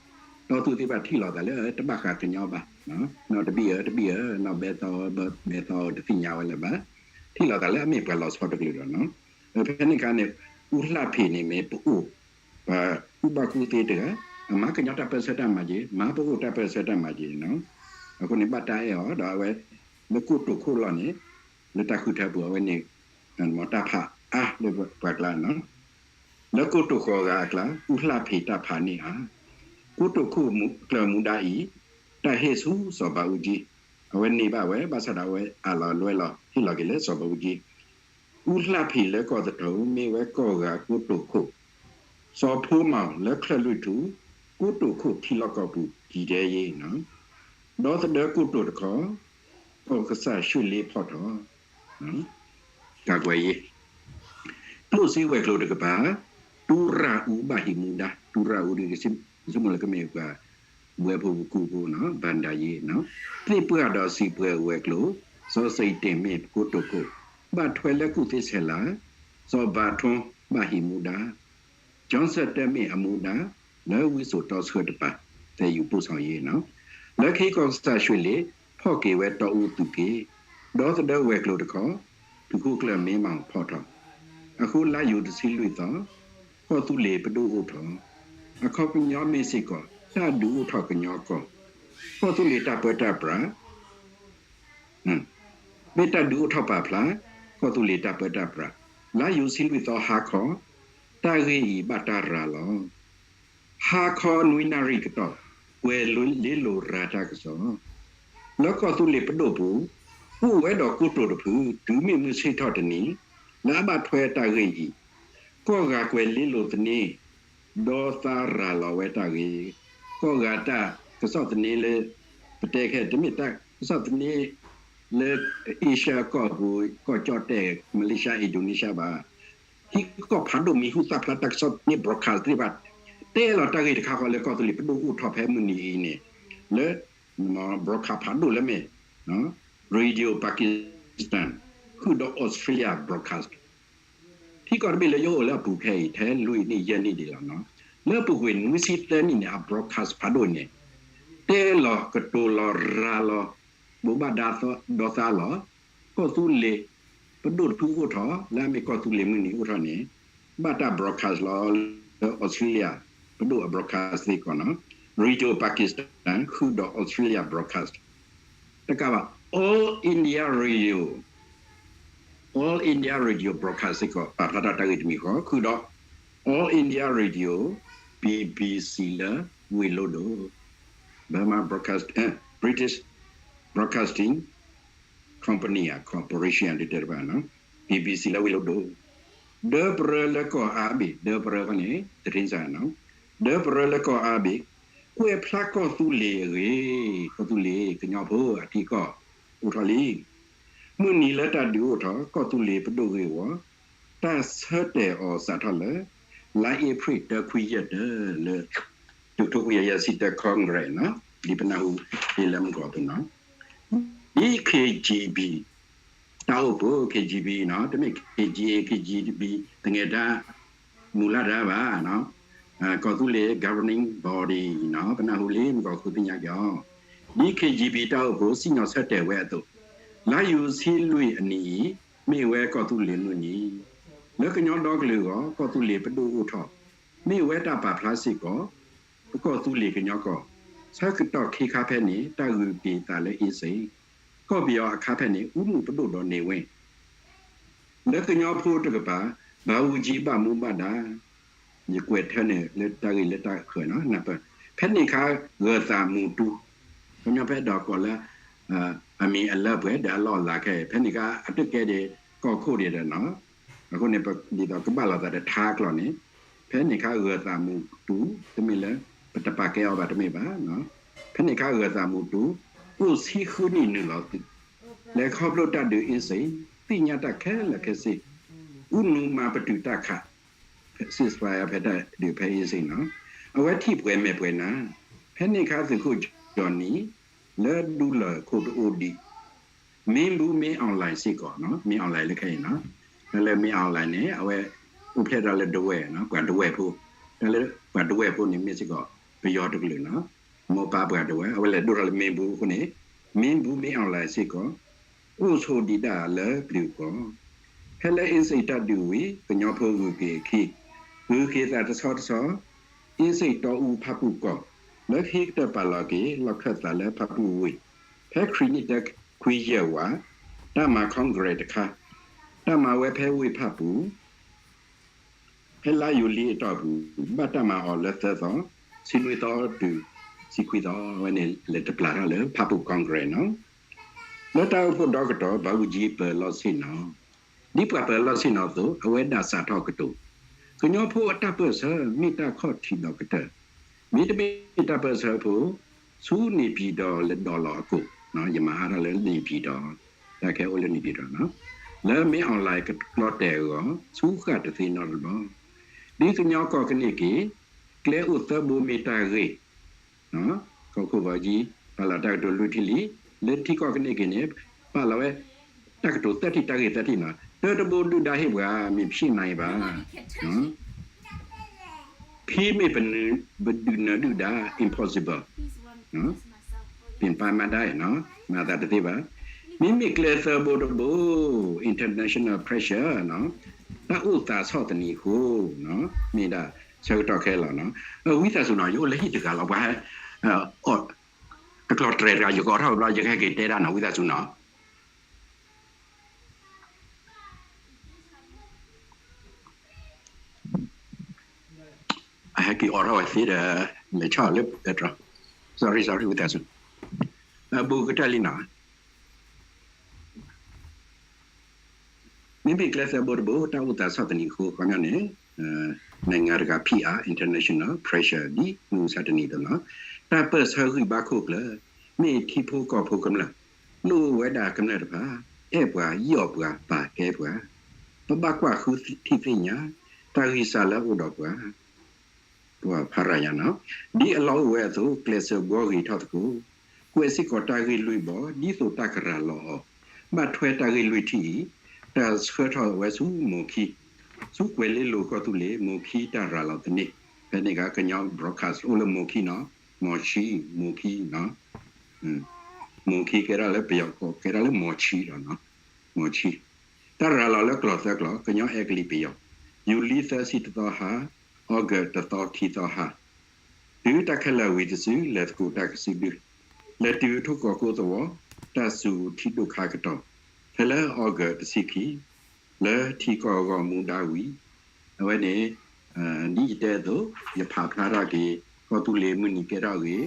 ဒီးသူသ့ၣ်တဖၣ်ထံၣ်လိာ်သးလၢတဘၣ်ဃးကညီဘၣ် နီၢ်တဘံၣ်ဧၢ တဘံၣ်ဧၢ နီၢ်ဘဲသီ ဘဲသီတသ့ၣ်ညါဝဲလၢၤဘၣ် ထံၣ်လိာ်သးလၢအမ့ၢ်ပှၤလီၤဆီတကလုာ်ဒီးနီၤ ဖဲန့ၣ်အခါန့ၣ် အူလှဖ့းန့ၣ်မ့ၢ်ပအိၣ် ပှၤကူၣ်ဘၣ်ကူၣ်သ့တဂၤ အမၤကညီတၢ်ပၢၢ်ဆၢတၢ်မၤက့ၤ မၤပအိၣ်တၢ်ပၢၢ်ဆၢတၢ်မၤက့ၤနီၤ အဃိန့ၣ် ဘၣ်တၢ်အဲၣ်အီၤဒီးအဝဲ လၢကိတိာ်ခိၣ်လီၢ်န့ၣ် လၢတၢ်ဃုထၢပူၤအဝဲန့ၣ် တၢ်ဖးအါလၢပှၤကျါနီၤ လၢကိတိာ်ဃိးဂၤအကျါ အူလှဖ့းတၢ်ဖးန့ၢ်ဧါ ကိတိာ်ခိၣ်ကျၢၢ်မူဒါအံၤ တၢ်ဟ့ၣ်ဆူစီၤဘးအူကၠံ အဝဲန့ၢ်ဘၣ်ဝဲ ဘၣ်ဆၣ်ဒီးအဝဲအးလီၤလွဲလီၤ ဟ့ၣ်လီၤက့ၤလၢစီၤဘးအူကၠံ အူလှဖ့းလၢကီၢ်သထူ မ့ၢ်ဝဲကီၢ်ဂၤကိတိာ်ခိၣ် စီၤဖိမီၤလၢချၢၣ်လွံၢ်ထူ ကိတိာ်ခိၣ်ထံလီၢ်ကီၢ်ပူၤ ကံၤဒဲယ့နီၤ ဒီသဒၢကိတိာ်တခီ ကီၢ်ကစၢ်ရွှ့ၣ်လ့ဖီၣ်ထီၣ် ကကွဲးယ့ ကျိၣ်စ့ဝဲၤကျိၤတကပၤ တူရၤအူဘၣ်ဟံးမူဒါ တူရၤအူဒ် ယဆိကမိၣ်လၢကမ့ၢ်ပှၤ ဘှဲဖိပကူဖိနီၤ ဘၣ်ဒါယ့ သ့ၣ်ပှၢ်ဒီးစံးပှဲၤဝဲၤကျိၤ စီၤစံးတ့ၣ်မ့ၢ်ပကိတိာ်ခိၣ် ဘၣ်ထွဲလၢကူၣ်သ့ဆဲးလၤ စီၤဘးထွန်းဘၣ်ဟံးမူဒါ ကၠီစၢ်တၢ်မ့ၢ်အမူဒါ လၢဝံစိာ်တီဆှၢတပၤ သဲးယူၤပိၢ်ဆီယ့နီၤ လၢခံကီၢ်ကစၢ်ရွှ့ၣ်လ့ ဖီၣ်က့ၤဝဲတီအူသုးက့ ဒီသဒၢဝဲၤကျိၤတခီ ဖုးခိၣ်ကျၢၢ်မ့ၢ်မီၢ်ဖီၣ်ထီၣ် အဃိလါယူၤတဆံလွံၢ်သီ ကီၢ်သူလ့ၤပဒိၣ်အိၣ်ထီၣ် အခီပညီမ့ၢ်စ့ၢ်ကီး တၢ်ဒုးအိၣ်ထီၣ်ကညီကီၢ် ကီၢ်သူလ့ၤတၢ်ပၢတၢ်ပြး မ့ၢ်တၢ်ဒုးအိၣ်ထီၣ်ပာ်ဖျါ ကီၢ်သူလ့ၤတၢ်ပၢတၢ်ပြး လါယူၤဆံလွံၢ်သီဟါခီ တၢ်ဂ့ၢ်အံၤဘၣ်တၢ်ရၤလီၤ ဟါခီနွံနၣ်ရံၣ်ကတီၢ် ကွဲၤလ့လိၤရၤတၢ်ကစီၣ် လၢကီၢ်သူလ့ၤပဒိၣ်ပူၤ အိၣ်ဝဲဒီးကိတိာ်တဖု တုၤမ့ၢ်မုၢ်ဆ့ၣ်ထီၣ်တနံၤ လၢအဘၣ်ထွဲတၢ်ဂ့ၢ်အံၤ ကီၢ်ဂၤကွဲၤလ့လိၤသန့ ဒီးသးရၤလီၤဝဲတၢ်ဂ့ၢ် ကီၢ်ဂၤတၢ်ကစီၣ်သန့လၢ ပတဲခဲ တမ့ၢ်တၢ်ကစီၣ်သန့ လၢ Asia ကီၢ်ပူၤ ကီၢ်ကၠီၣ်တဲၣ် Malaysia Indonesia ဘၣ် ထံကီၢ်ဖးဒိၣ်မံၤဟူသၣ်ဖျါတၢ်ကစီၣ်သန့ broadcast သ့ၣ်တဖၣ် တဲလီၤတၢ်ဂ့ၢ်တခါဃီလၢကီၢ်သူလ့ၤပဒိၣ်အိၣ်ထီၣ်ဖဲမုၢ်နံၤအံၤန့ၣ် လၢ broadcast ဖးဒိၣ်လၢမ့ၢ် Radio Pakistan ဃုာ်ဒီး Australia broadcast ထံကီၢ်တဘ့ၣ်လၢယအိၣ်လၢအပူၤခဲအံၤ ထဲလွံၢ်နံၣ်ယဲၢ်နံၣ်ဒံးလီၤနီၤ လၢအပူၤကွံာ်နွံဆံသၢနံၣ်န့ၣ် အ broadcast ဖးဒိၣ်န့ၣ် တဲလီၤကတိၤလီၤရၤလီၤ ဘိးဘၣ်ဒါဒီသးလီၤ. ကီၢ်သူလ့ၤပဒိၣ်တဖုအိၣ်ထီၣ် လၢအမ့ၢ်ကီၢ်သူလ့ၤမုၢ်နံၤအိၣ်ထီၣ်န့ၣ် ဘၣ်တၢ် broadcast လီၤလၢ Australia ပဒိၣ်အ broadcast စ့ၢ်ကီးနီၤ Radio Pakistan ဃုာ်ဒီး Australia broadcast တကးဘၣ် All India Radio All India Radio Broadcast စ့ၢ်ကီး ပာ်ဖျါထီၣ်တၢ်ဂ့ၢ်တမံၤဃီ ဃုာ်ဒီး All India Radio BBC လၢဝ့ၢ်လိဒိၣ် Burma Broadcast British Broadcasting Company Corporation ဒ်တဲတဘၣ် BBC လၢဝ့ၢ်လိဒိၣ် ဒၢပရၢလၢကီၢ်အါဘ့ၣ် ဒၢပရၢခီန့ၣ် တထ့စၢ်နီၤ ဒၢပရၢလၢကီၢ်အါဘ့ၣ် ကွဲးဖျါကီၢ်သူလ့ၤအဂ့ၢ် ကီၢ်သူလ့ၤကညီဖိအထံအကီၢ် အိၣ်ထီၣ်လံ မုၢ်နံၤလၢတၢ်ဒုးအိၣ်ထီၣ် ကီၢ်သူလ့ၤပဒိၣ်ဂ့ၢ်ဝီ တၢ်ဆၢတဲာ်အီၤစးထီၣ်လၢ လါအ့ဖြ့ၣ်တၢခွံယဲၢ်တၢလၢ တကထိခွံကယၤယဲၢ်ဆံတၢ Congress နီၤ ဒ်ပနၢ်ဟူဒ်လၢမုၢ်ကီၢ်ပူၤနီၤ ဒ် KGB တၢ်အိၣ်ဖှိၣ် KGB နီၤ တမ့ၢ် KGA KGB သငဲၤဒါ မူလၢ်ဒါဘၣ် ကီၢ်သူလ့ၤ governing body နီၤ ပနၢ်ဟူလံမုၢ်ကီၢ်ခိၣ်သ့ၣ်ညါက့ၤအီၤ ဒ် KGB တၢ်အိၣ်ဖှိၣ်စံၣ်ညီၣ်ဆၢတဲာ်ဝဲအသိး လါယူၤဆံလွံၢ်အနံၤအံၤ မ့ၢ်ဝဲကီၢ်သူလ့ၤမုၢ်နံၤ လၢကညီဒီကလုာ်အဂီၢ် ကီၢ်သူလ့ၤပဒိၣ်အိၣ်ထီၣ် မ့ၢ်ဝဲတၢ်ပာ်ဖျါစ့ၢ်ကီး ပကီၢ်သူလ့ၤကညီကီၢ် ဆၢကတီၢ်ခံခါဖဲန့ၣ် တၢ်ဂုာ်က့ၤသးလၢအ့စ့ၣ် ကီၢ်ပယီၤအခါဖဲန့ၣ် ဦးနု ပဒိၣ်ဒီးန့ၢ်ဝဲ လၢကညီဖိတကပၤ ဘၣ်ဝူၤကၠံဘၣ်မူဘၣ်ဒါ ယကွဲးထၢန့ၣ်လၢတၢ်ဂ့ၢ်လၢတၢ်ဃၢၤနီၤ ဖဲန့ၣ်ခါဂၢၤသးမူၤတူၤ ခီပညီဖဲဒီးကိးလၢ အမံၤအလၢပှဲၤဒီးအလီၢ်အလၤခဲအံၤ ဖဲန့ၣ်ခါအတကဲဒံးကီၢ်ခိၣ်ဒံးဒီးနီၤ အဃိန့ၣ် ဒ်သိးကဘၣ်လိာ်သးဒီးထါကျိာ်န့ၣ် ဖဲန့ၣ်ခါဂၢၤသးမူၤတူၤ တမ့ၢ်လၢ ပတပာ်ကဲအီၤဘၣ်တမ့ၢ်ဘၣ် ဖဲန့ၣ်ခါဂၢၤသးမူၤတူၤ အိၣ်ဆံဃုနံၣ်နုာ်လီၤသုး လဲၤခီဖျိတၢ်ဒုးအ့စ့ၣ် သ့ၣ်ညါတၢ်ခဲလၢာ်ခဲဆ့ ဦးနု မၤပတုာ်တၢ်ခး ceasefire ဖဲတၢ်ဒုးဖဲအ့စ့ၣ်နီၤ အဝဲထံၣ်ပှဲၤမဲာ်ပှဲၤနါ ဖဲန့ၣ်ခါသုးခိၣ် Johnny လၢဒူလၢၢ်ခိၣ်တအိၣ်ဒံး မ့ၢ်ဘူး မ့ၢ်အီၣ်လဲၣ်စ့ၢ်ကီးနီၤ မ့ၢ်အီၣ်လဲၣ်လၢခဲအံၤနီၤ တၢ်လၢမ့ၢ်အီၣ်လဲၣ်န့ၣ် အဝဲအိၣ်ဖျဲၣ်တၢ်လၢဒဝဲၢ်နီၤ ပှၤဒဝဲၢ်ဖိ တၢ်လၢပှၤဒဝဲၢ်ဖိန့ၣ်မ့ၢ်စ့ၢ်ကီး ပယီၤတကလုာ်နီၤ မိၢ်ပၢ်ပှၤဒဝဲၢ် အဝဲလဲၤဒိၣ်ထီၣ်လၢမ့ၢ်ဘူးအဃိန့ၣ် မ့ၢ်ဘူး မ့ၢ်အီၣ်လဲၣ်စ့ၢ်ကီး အိၣ်ဆိးဒံးဒၣ်လၢပျုၤကီၢ် ဖဲလၢအ့စ့ၣ်တၢ်ဒုးဝံၤ ကညီဖိဂုၤက့ၤအခံ ဂုၤက့ၤသးတဆီတဆီ အ့စ့ၣ်တီအူဖၣ်ပူၣ်ကီၢ် လၢဟံးကတၢၢ်ပာ်လီၤက့ၤ လီၢ်ခၢၣ်သးလၢဖၣ်ပူၣ်ဝ့ၢ် ဖဲခရံာ်နံၣ်တၢခွံယဲၢ်ဝး တၢ်မၤ Congress တခါ တၢ်မၤဝဲဖဲဝ့ၢ်ဖၣ်ပူၣ် ဖဲလါယူၤလံအတီၢ်ပူၤ ဘၣ်တၢ်မၤအီၤလၢသၢသီ ဆံနွံသီတုၤ ဆံခွံသီ အဝဲန့ၣ်လဲၤတပျၢ်ထီၣ်လၢဖၣ်ပူၣ် Congress နီၤ လၢတၢ်အိၣ်ဖှိၣ်ဒီကတီၢ် ဘၣ်ဝူၤကၠံပၢၤလီၢ်ဆ့ၣ်နီၤ ဒ်ပှၤပၢၤလီၢ်ဆ့ၣ်နီၤအသိး အဝဲဒၣ်စးထီၣ်ကတိၤ ကညီဖိအတၢ်ပၢၢ်ဆၢ မ့ၢ်တၢ်ခီၣ်ထံးဒီးကတၢၢ် မ့တမ့ၢ်တၢ်ပၢၢ်ဆၢဖိ ဆူန့ၣ်ပၠံၣ်တီၤလဲၤဒီးလီၤအကိာ် ယမၤအါထီၣ်လၢန့ၣ်ပၠံၣ်တီၤ တၢ်ခဲအိၣ်လၢန့ၣ်ပၠံၣ်တီၤနီၤ လၢမ့ၢ်အီၣ်လဲၣ်ကကျီတဲာ်အဂီၢ် ဆူဃၣ်တသ့နီတဘျီ ဒ်ကညီကီၢ်ကန့ၢ်က့ၤ ကျဲအိၣ်သၢဘိမ့ၢ်တၢ်ဂ့ၢ် ကီၢ်ခိၣ်ဘၣ်ကၠံ ပာ်လီၤတၢ်ကတိၤလွံၢ်ထံၣ်လံ လၢထံကီၢ်ကန့ၢ်က့ၤန့ၣ် ပာ်လီၤဝဲ တၢ်ကတိၤသၢထံၣ်တၢ်ဂ့ၢ်သၢထံၣ်နီၤ တၢတဘိဒုၣ်ဒါဟ့ၣ်ပှၤ မ့ၢ်ဖံးနၤအံၤဘၣ် ဖံးမ့ၢ်ပဒုးနၢၤဒုၣ်ဒါ impossible ပ့ၢ်ပၢ်မၤဒါအံၤနီၤ မၤသးတသ့ဘၣ် မ့မ့ၢ်ကျဲသၢဘိတဘိ international pressure နီၤ တၢ်အိၣ်သးဆီၣ်သနံးအဃိ မ့ၢ်ဒၣ်ဆၢကတီၢ်ခဲလီၤနီၤ ဝံသးစူၤနီၤ ယအိၣ်လၢဟံၣ်တဂၤလီၤ ပှၤ တကျီၢ်တြဲၤတဂၤ ယကအိးထီၣ်ဘျီ ယကဟဲက့ၤတဲဒၣ်နီၤ ဝံသးစူၤနီၤ အဟဲက့ၤအိးထီၣ်ဝဲသ့ဒီး လဲၤဆီၣ်လၢ sorry sorry ဝံသးစူၤ ဘူးကတၢၢ်လံနီၤ မ့မ့ၢ်ကျဲသၢဘိတဘိ တၢ်အိၣ်သးဆီၣ်သနံးအဃိ ခီပညီန့ၣ် နိုင်ငံတကာဖိအား international pressure ဒ်မုၢ်မဆါတနံၤအသိးနီၤ တၢ်ပၢၢ်ဆၢဂံၢ်ဘါခိၣ်ကျၢၢ် မ့ၢ်ထံဖိကီၢ်ဖိကမျၢၢ် လိၣ်ဝဲဒၣ်ကမျၢၢ်တဖၣ် အဲၣ်ပှၤ ယီၣ်ပှၤ ပာ်ကဲပှၤ ပဘၣ်ကွၢ်ဃုထံၣ်သ့ၣ်ညါ တၢ်ဂံၢ်စၢ်လၢအအိၣ်ဒီးပှၤ ပှၤဖးရၤယၤနီၤ ဒ်အလီၢ်အိၣ်ဝဲအသိး ကျဲးစၢးဘှီဂ့ၤထီၣ်သကိး ကွဲးစ့ၢ်ကီးတၢ်ဂ့ၢ်လွံၢ်ဘီ ဒ်သိးတၢ်ကရၤလီၤအီၤ ဘၣ်ထွဲတၢ်ဂ့ၢ်လွံၢ်ထံၣ်အံၤ တၢ်ဆှၢထီၣ်ဝဲဆူမိၢ်ခံ ဆူကွဲၤလ့လိၤကီၢ်သူလ့ၤ မိၢ်ခံတၢ်ရၤလီၤသန့ၢ် ဖဲန့ၣ်က ကညီ broadcast အိၣ်လၢမိၢ်ခံနီၤ မိၤဆံ, မိၤခံ, မိၤခံကဲထီၣ်လၢပယီၤကီး ကဲထီၣ်လၢမိၤဆံဒီး မိၤဆံ, တၢ်ရၤလီၤလၢကျိာ်သၢကျိာ် ကညီအဲကလံးပယီၤ, ယူၤလံသၢဆံတသီဟါ, အီကူးတသီခံသီဟါ, တုၤတၢ်ခဲလၢာ်ဝံၤတစု လဲၤသကိးတၢ်ကစုဒု, လဲၤတုၤထိၣ်ကီၢ်ကိးသဝီ တၢ်စူၤထံဒိၣ်ခါကတီၢ် ဖဲလၢအီကူးတဆံခံ လၢထံကီၢ်ဂီၢ်မူဒါဝံၤ, အဝဲန့ၣ် ဒ်ယတဲအသိး ယဖးဖျါထီၣ်က့ၤ ကီၢ်သူလ့ၤမုၢ်နံၤကဲထီၣ်ဂ့ၤ ဒ်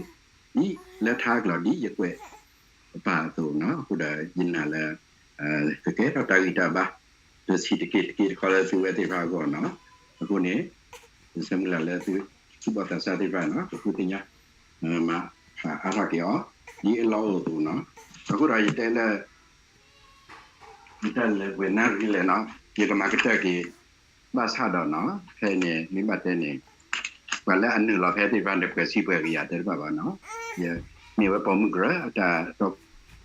လၢထါကျိာ်ဒ်ယကွဲးအပၢ်အသိးနီၤ, အဃိဒီးယနာ်လၢ ကကဲထီၣ်တၢ်ဂံၢ်တၢ်ဘါ တဆံးတက့ၢ်တက့ၢ်တခီလၢသုဝဲသ့ၣ်တဖၣ်အဂီၢ်နီၤ, အဃိန့ၣ် ယဆၢမုၢ်လၢ်လၢသုသူၣ်ဘီၣ်သးစၢ်သ့ၣ်တဖၣ်နီၤ ကဃုသ့ၣ်ညါ မၤဖးအါထီၣ်က့ၤအီၤ ဒ်အလီၢ်အိၣ်အသိးနီၤ, အဃိဒီးယတဲလၢ ယတၢ်လဲၤပှဲၤနၣ်ရံၣ်လဲၣ်နီၤ ယကမၤကတၢၢ်က့ၤ ဘၣ်ဆၣ်ဒီးနီၤ ဖဲန့ၣ် မ့ၢ်ဘၣ်တဲန့ၣ် ပှၤလၢအနုာ်လီၤဖဲသ့ၣ်တဖၣ်န့ၣ် ပှဲၤဆံပှဲၤကယၤတဲတဘၣ်ဘၣ်နီၤ, ယမ့ၢ်ဝဲပိာ်မုၣ်ကရၢ အတၢ်တီ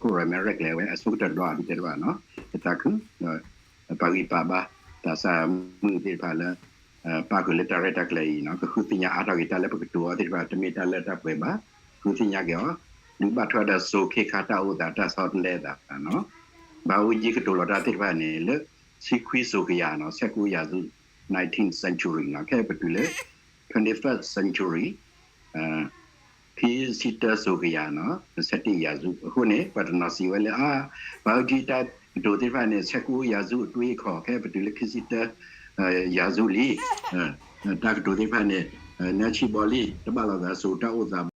ခိၣ်ရိၣ်မဲရဲၣ်ကျဲၤဝဲ အဆိကတၢၢ်ဒီးအဒုးတဲတဘၣ်နီၤ, ယသးခု ဒီးပာ်ဂံၢ်ပာ်ဘါ သးစၢ်မုၣ်သ့ၣ်တဖၣ်လၢ ပာ်ဃုာ်လၢတၢ်ရဲၣ်တၢ်ကျဲၤအံၤနီၤ, ကဃုသ့ၣ်ညါအါထီၣ်က့ၤတၢ်လၢပကတိၤအီၤသ့ၣ်တဖၣ် တမ့ၢ်တၢ်လၢတၢ်ပှဲၤဘၣ်, ဃုသ့ၣ်ညါက့ၤအီၤ, ဒုးဘၣ်ထွဲဒီးစိၤခ့ခါတၢ်အိၣ်သးတၢ်ဆီတလဲအသးနီၤ, ဘၣ်အူကၠံကတိၤလီၤတၢ်သ့ၣ်တဖၣ်န့ၣ် လၢဆံခွံစိၤကယၤနီၤ, ဆယ့်ကိုးရာစု nineteenth century နီၤ, ခဲအံၤပတုၤလၢ twenty-first century ခံဆံတၢစိၤကယၤနီၤ, ဆယ့်တစ်ရာစု အဃိန့ၣ် ပှၤတနီၤစံးဝဲလၢ အါ ဘၣ်အူကၠံတၢ်ကတိၤသ့ၣ်တဖၣ်န့ၣ် ဆယ့်ကိုးရာစု အတွေးအခေါ် ခဲအံၤပတုၤလၢခံဆံတၢ ရာစုလံ, တၢ်ကတိၤသ့ၣ်တဖၣ်န့ၣ် နၢဆံးဘီလံ, တဘၣ်လိာ်သးစိၤတၢ်အိၣ်သးဘၣ်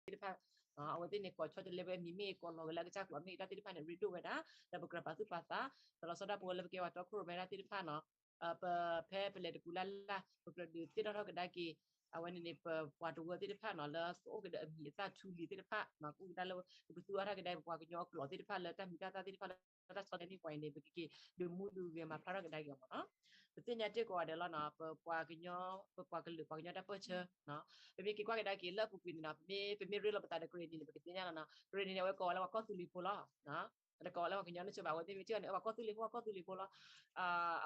သ့ၣ်တဖၣ် အဝဲသ့ၣ်န့ၣ် ကိးဆီတလဲဝဲအမံၤမ့ၢ်ဂ့ၤ ကိးလီၤဝဲလၢအကစၢ်ကျိာ်မ့ၢ်ဂ့ၤ တၢ်သ့ၣ်တဖၣ်န့ၣ် ရ့ဒိၣ်ဝဲဒၣ် ဒီးပကြၢးပာ်သူၣ်ပာ်သး ဒီးလီၤဆီဒၣ်တၢ်ပဝဲလၢပကဲပှၤတီခိၣ်ရိၣ်မဲဒၣ်သ့ၣ်တဖၣ်နီၤ ပဖဲပလဲၤတပူၤလၢ်လၢ် ပကြၢးဒုးသ့ၣ်နီၣ်ထီၣ်ကဒါက့ၤ အဝဲန့ၣ်န့ၣ် ပပှၤတဝၢသ့ၣ်တဖၣ်နီၤ လၢကအိၣ်ကဒီးအမံၤအသၣ်ထူလံၤသ့ၣ်တဖၣ် ကအိၣ်ကဒါလၢ ပကသူအါထီၣ်ကဒါပပှၤကညီအကျိာ်သ့ၣ်တဖၣ် လၢတၢ်မံၤတၢ်သၣ်သ့ၣ်တဖၣ်လၢ တၢ်ဆီတလဲန့ၢ်ပှၤအံၤန့ၣ် ပကက့ၤဒုးမူဒုးဂဲၤမၤဖျါထီၣ်ကဒါက့ၤအီၤမ့ၢ်နီၤ ပသ့ၣ်ညါတ့ၢ်ကိးဂၤဒဲးလီၤနီၤ ပပှၤကညီ ပပှၤကလုာ် ပှၤကညီတၢ်ပၢၢ်ဆၢ ပမ့ၢ်က့ၤကွၢ်ကဒါက့ၤလၢအပူၤကွံာ်န့ၣ်နီၤ ပမ့ၢ် ပမ့ၢ်ရ့လိာ်ပသးဒီးကရ့ၣ်နံၤန့ၣ် ပကသ့ၣ်ညါလီၤနီၤ ကရ့ၣ်နံၤန့ၣ် အဝဲကိးဝဲလၢပှၤကီၢ်သူလ့ၤဖိလီၤ တကိးဝဲလၢပှၤကညီနုၢ်ဆိဘၣ် အဝဲသ့ၣ်မ့ၢ်စ့ၢ်ကီးန့ၣ် ပှၤကီၢ်သူလ့ၤဖိ ပှၤကီၢ်သူလ့ၤဖိလီၤ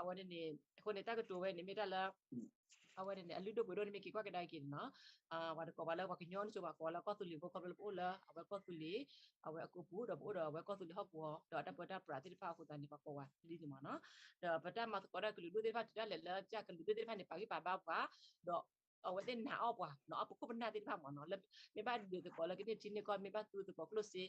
အဝဲန့ၣ်န့ၣ် အဃိန့ၣ်တၢ်ကတိၤဝဲန့ၣ်မ့ၢ်တၢ်လၢ အဝဲန့ၣ်န့ၣ် အလုၢ်ဒိၣ်ပှ့ၤဒိၣ်န့ၣ်မ့ၢ်က့ၤကွၢ်ကဒါက့ၤန့ၣ်နီၤ ပှၤတကိးပှၤလၢပှၤကညီနုၢ်ဆိဘၣ် ကိးဝဲလၢကီၢ်သူလ့ၤဖိ ခီဖျိလၢပအိၣ်လၢ အဝဲကီၢ်သူလ့ၤ အဝဲအကိာ်ပူၤ ဒီးပအိၣ်ဒီးအဝဲကီၢ်သူလ့ၤဟီၣ်ကဝီၤ ဒီးအတၢ်ပၢတၢ်ပြးသ့ၣ်တဖၣ်အဃိသတးန့ၣ် ပှၤကိးဝဲဒ်န့ၣ်မ့ၢ်နီၤ ဒီးပတၢ်မၤသကိးတၢ်ကလုာ်ဒူၣ်သ့ၣ်တဖၣ်တုၤဒၣ်လဲာ်လၢကလုာ်ဒူၣ်သ့ၣ်တဖၣ်န့ၣ် ပာ်ဂံၢ်ပာ်ဘါပှၤ ဒီး အဝဲသ့ၣ်နာ်အီၤပှၤနီၤ အပခိၣ်ပနၢ်သ့ၣ်တဖၣ်မ့ၢ်နီၤ လၢမ့ၢ်ဘၣ်ဒုးသကိးလၢကန့ၢ်ထံန့ၢ်ကီၢ် မ့ၢ်ဘၣ်သူသကိးကျိၣ်စ့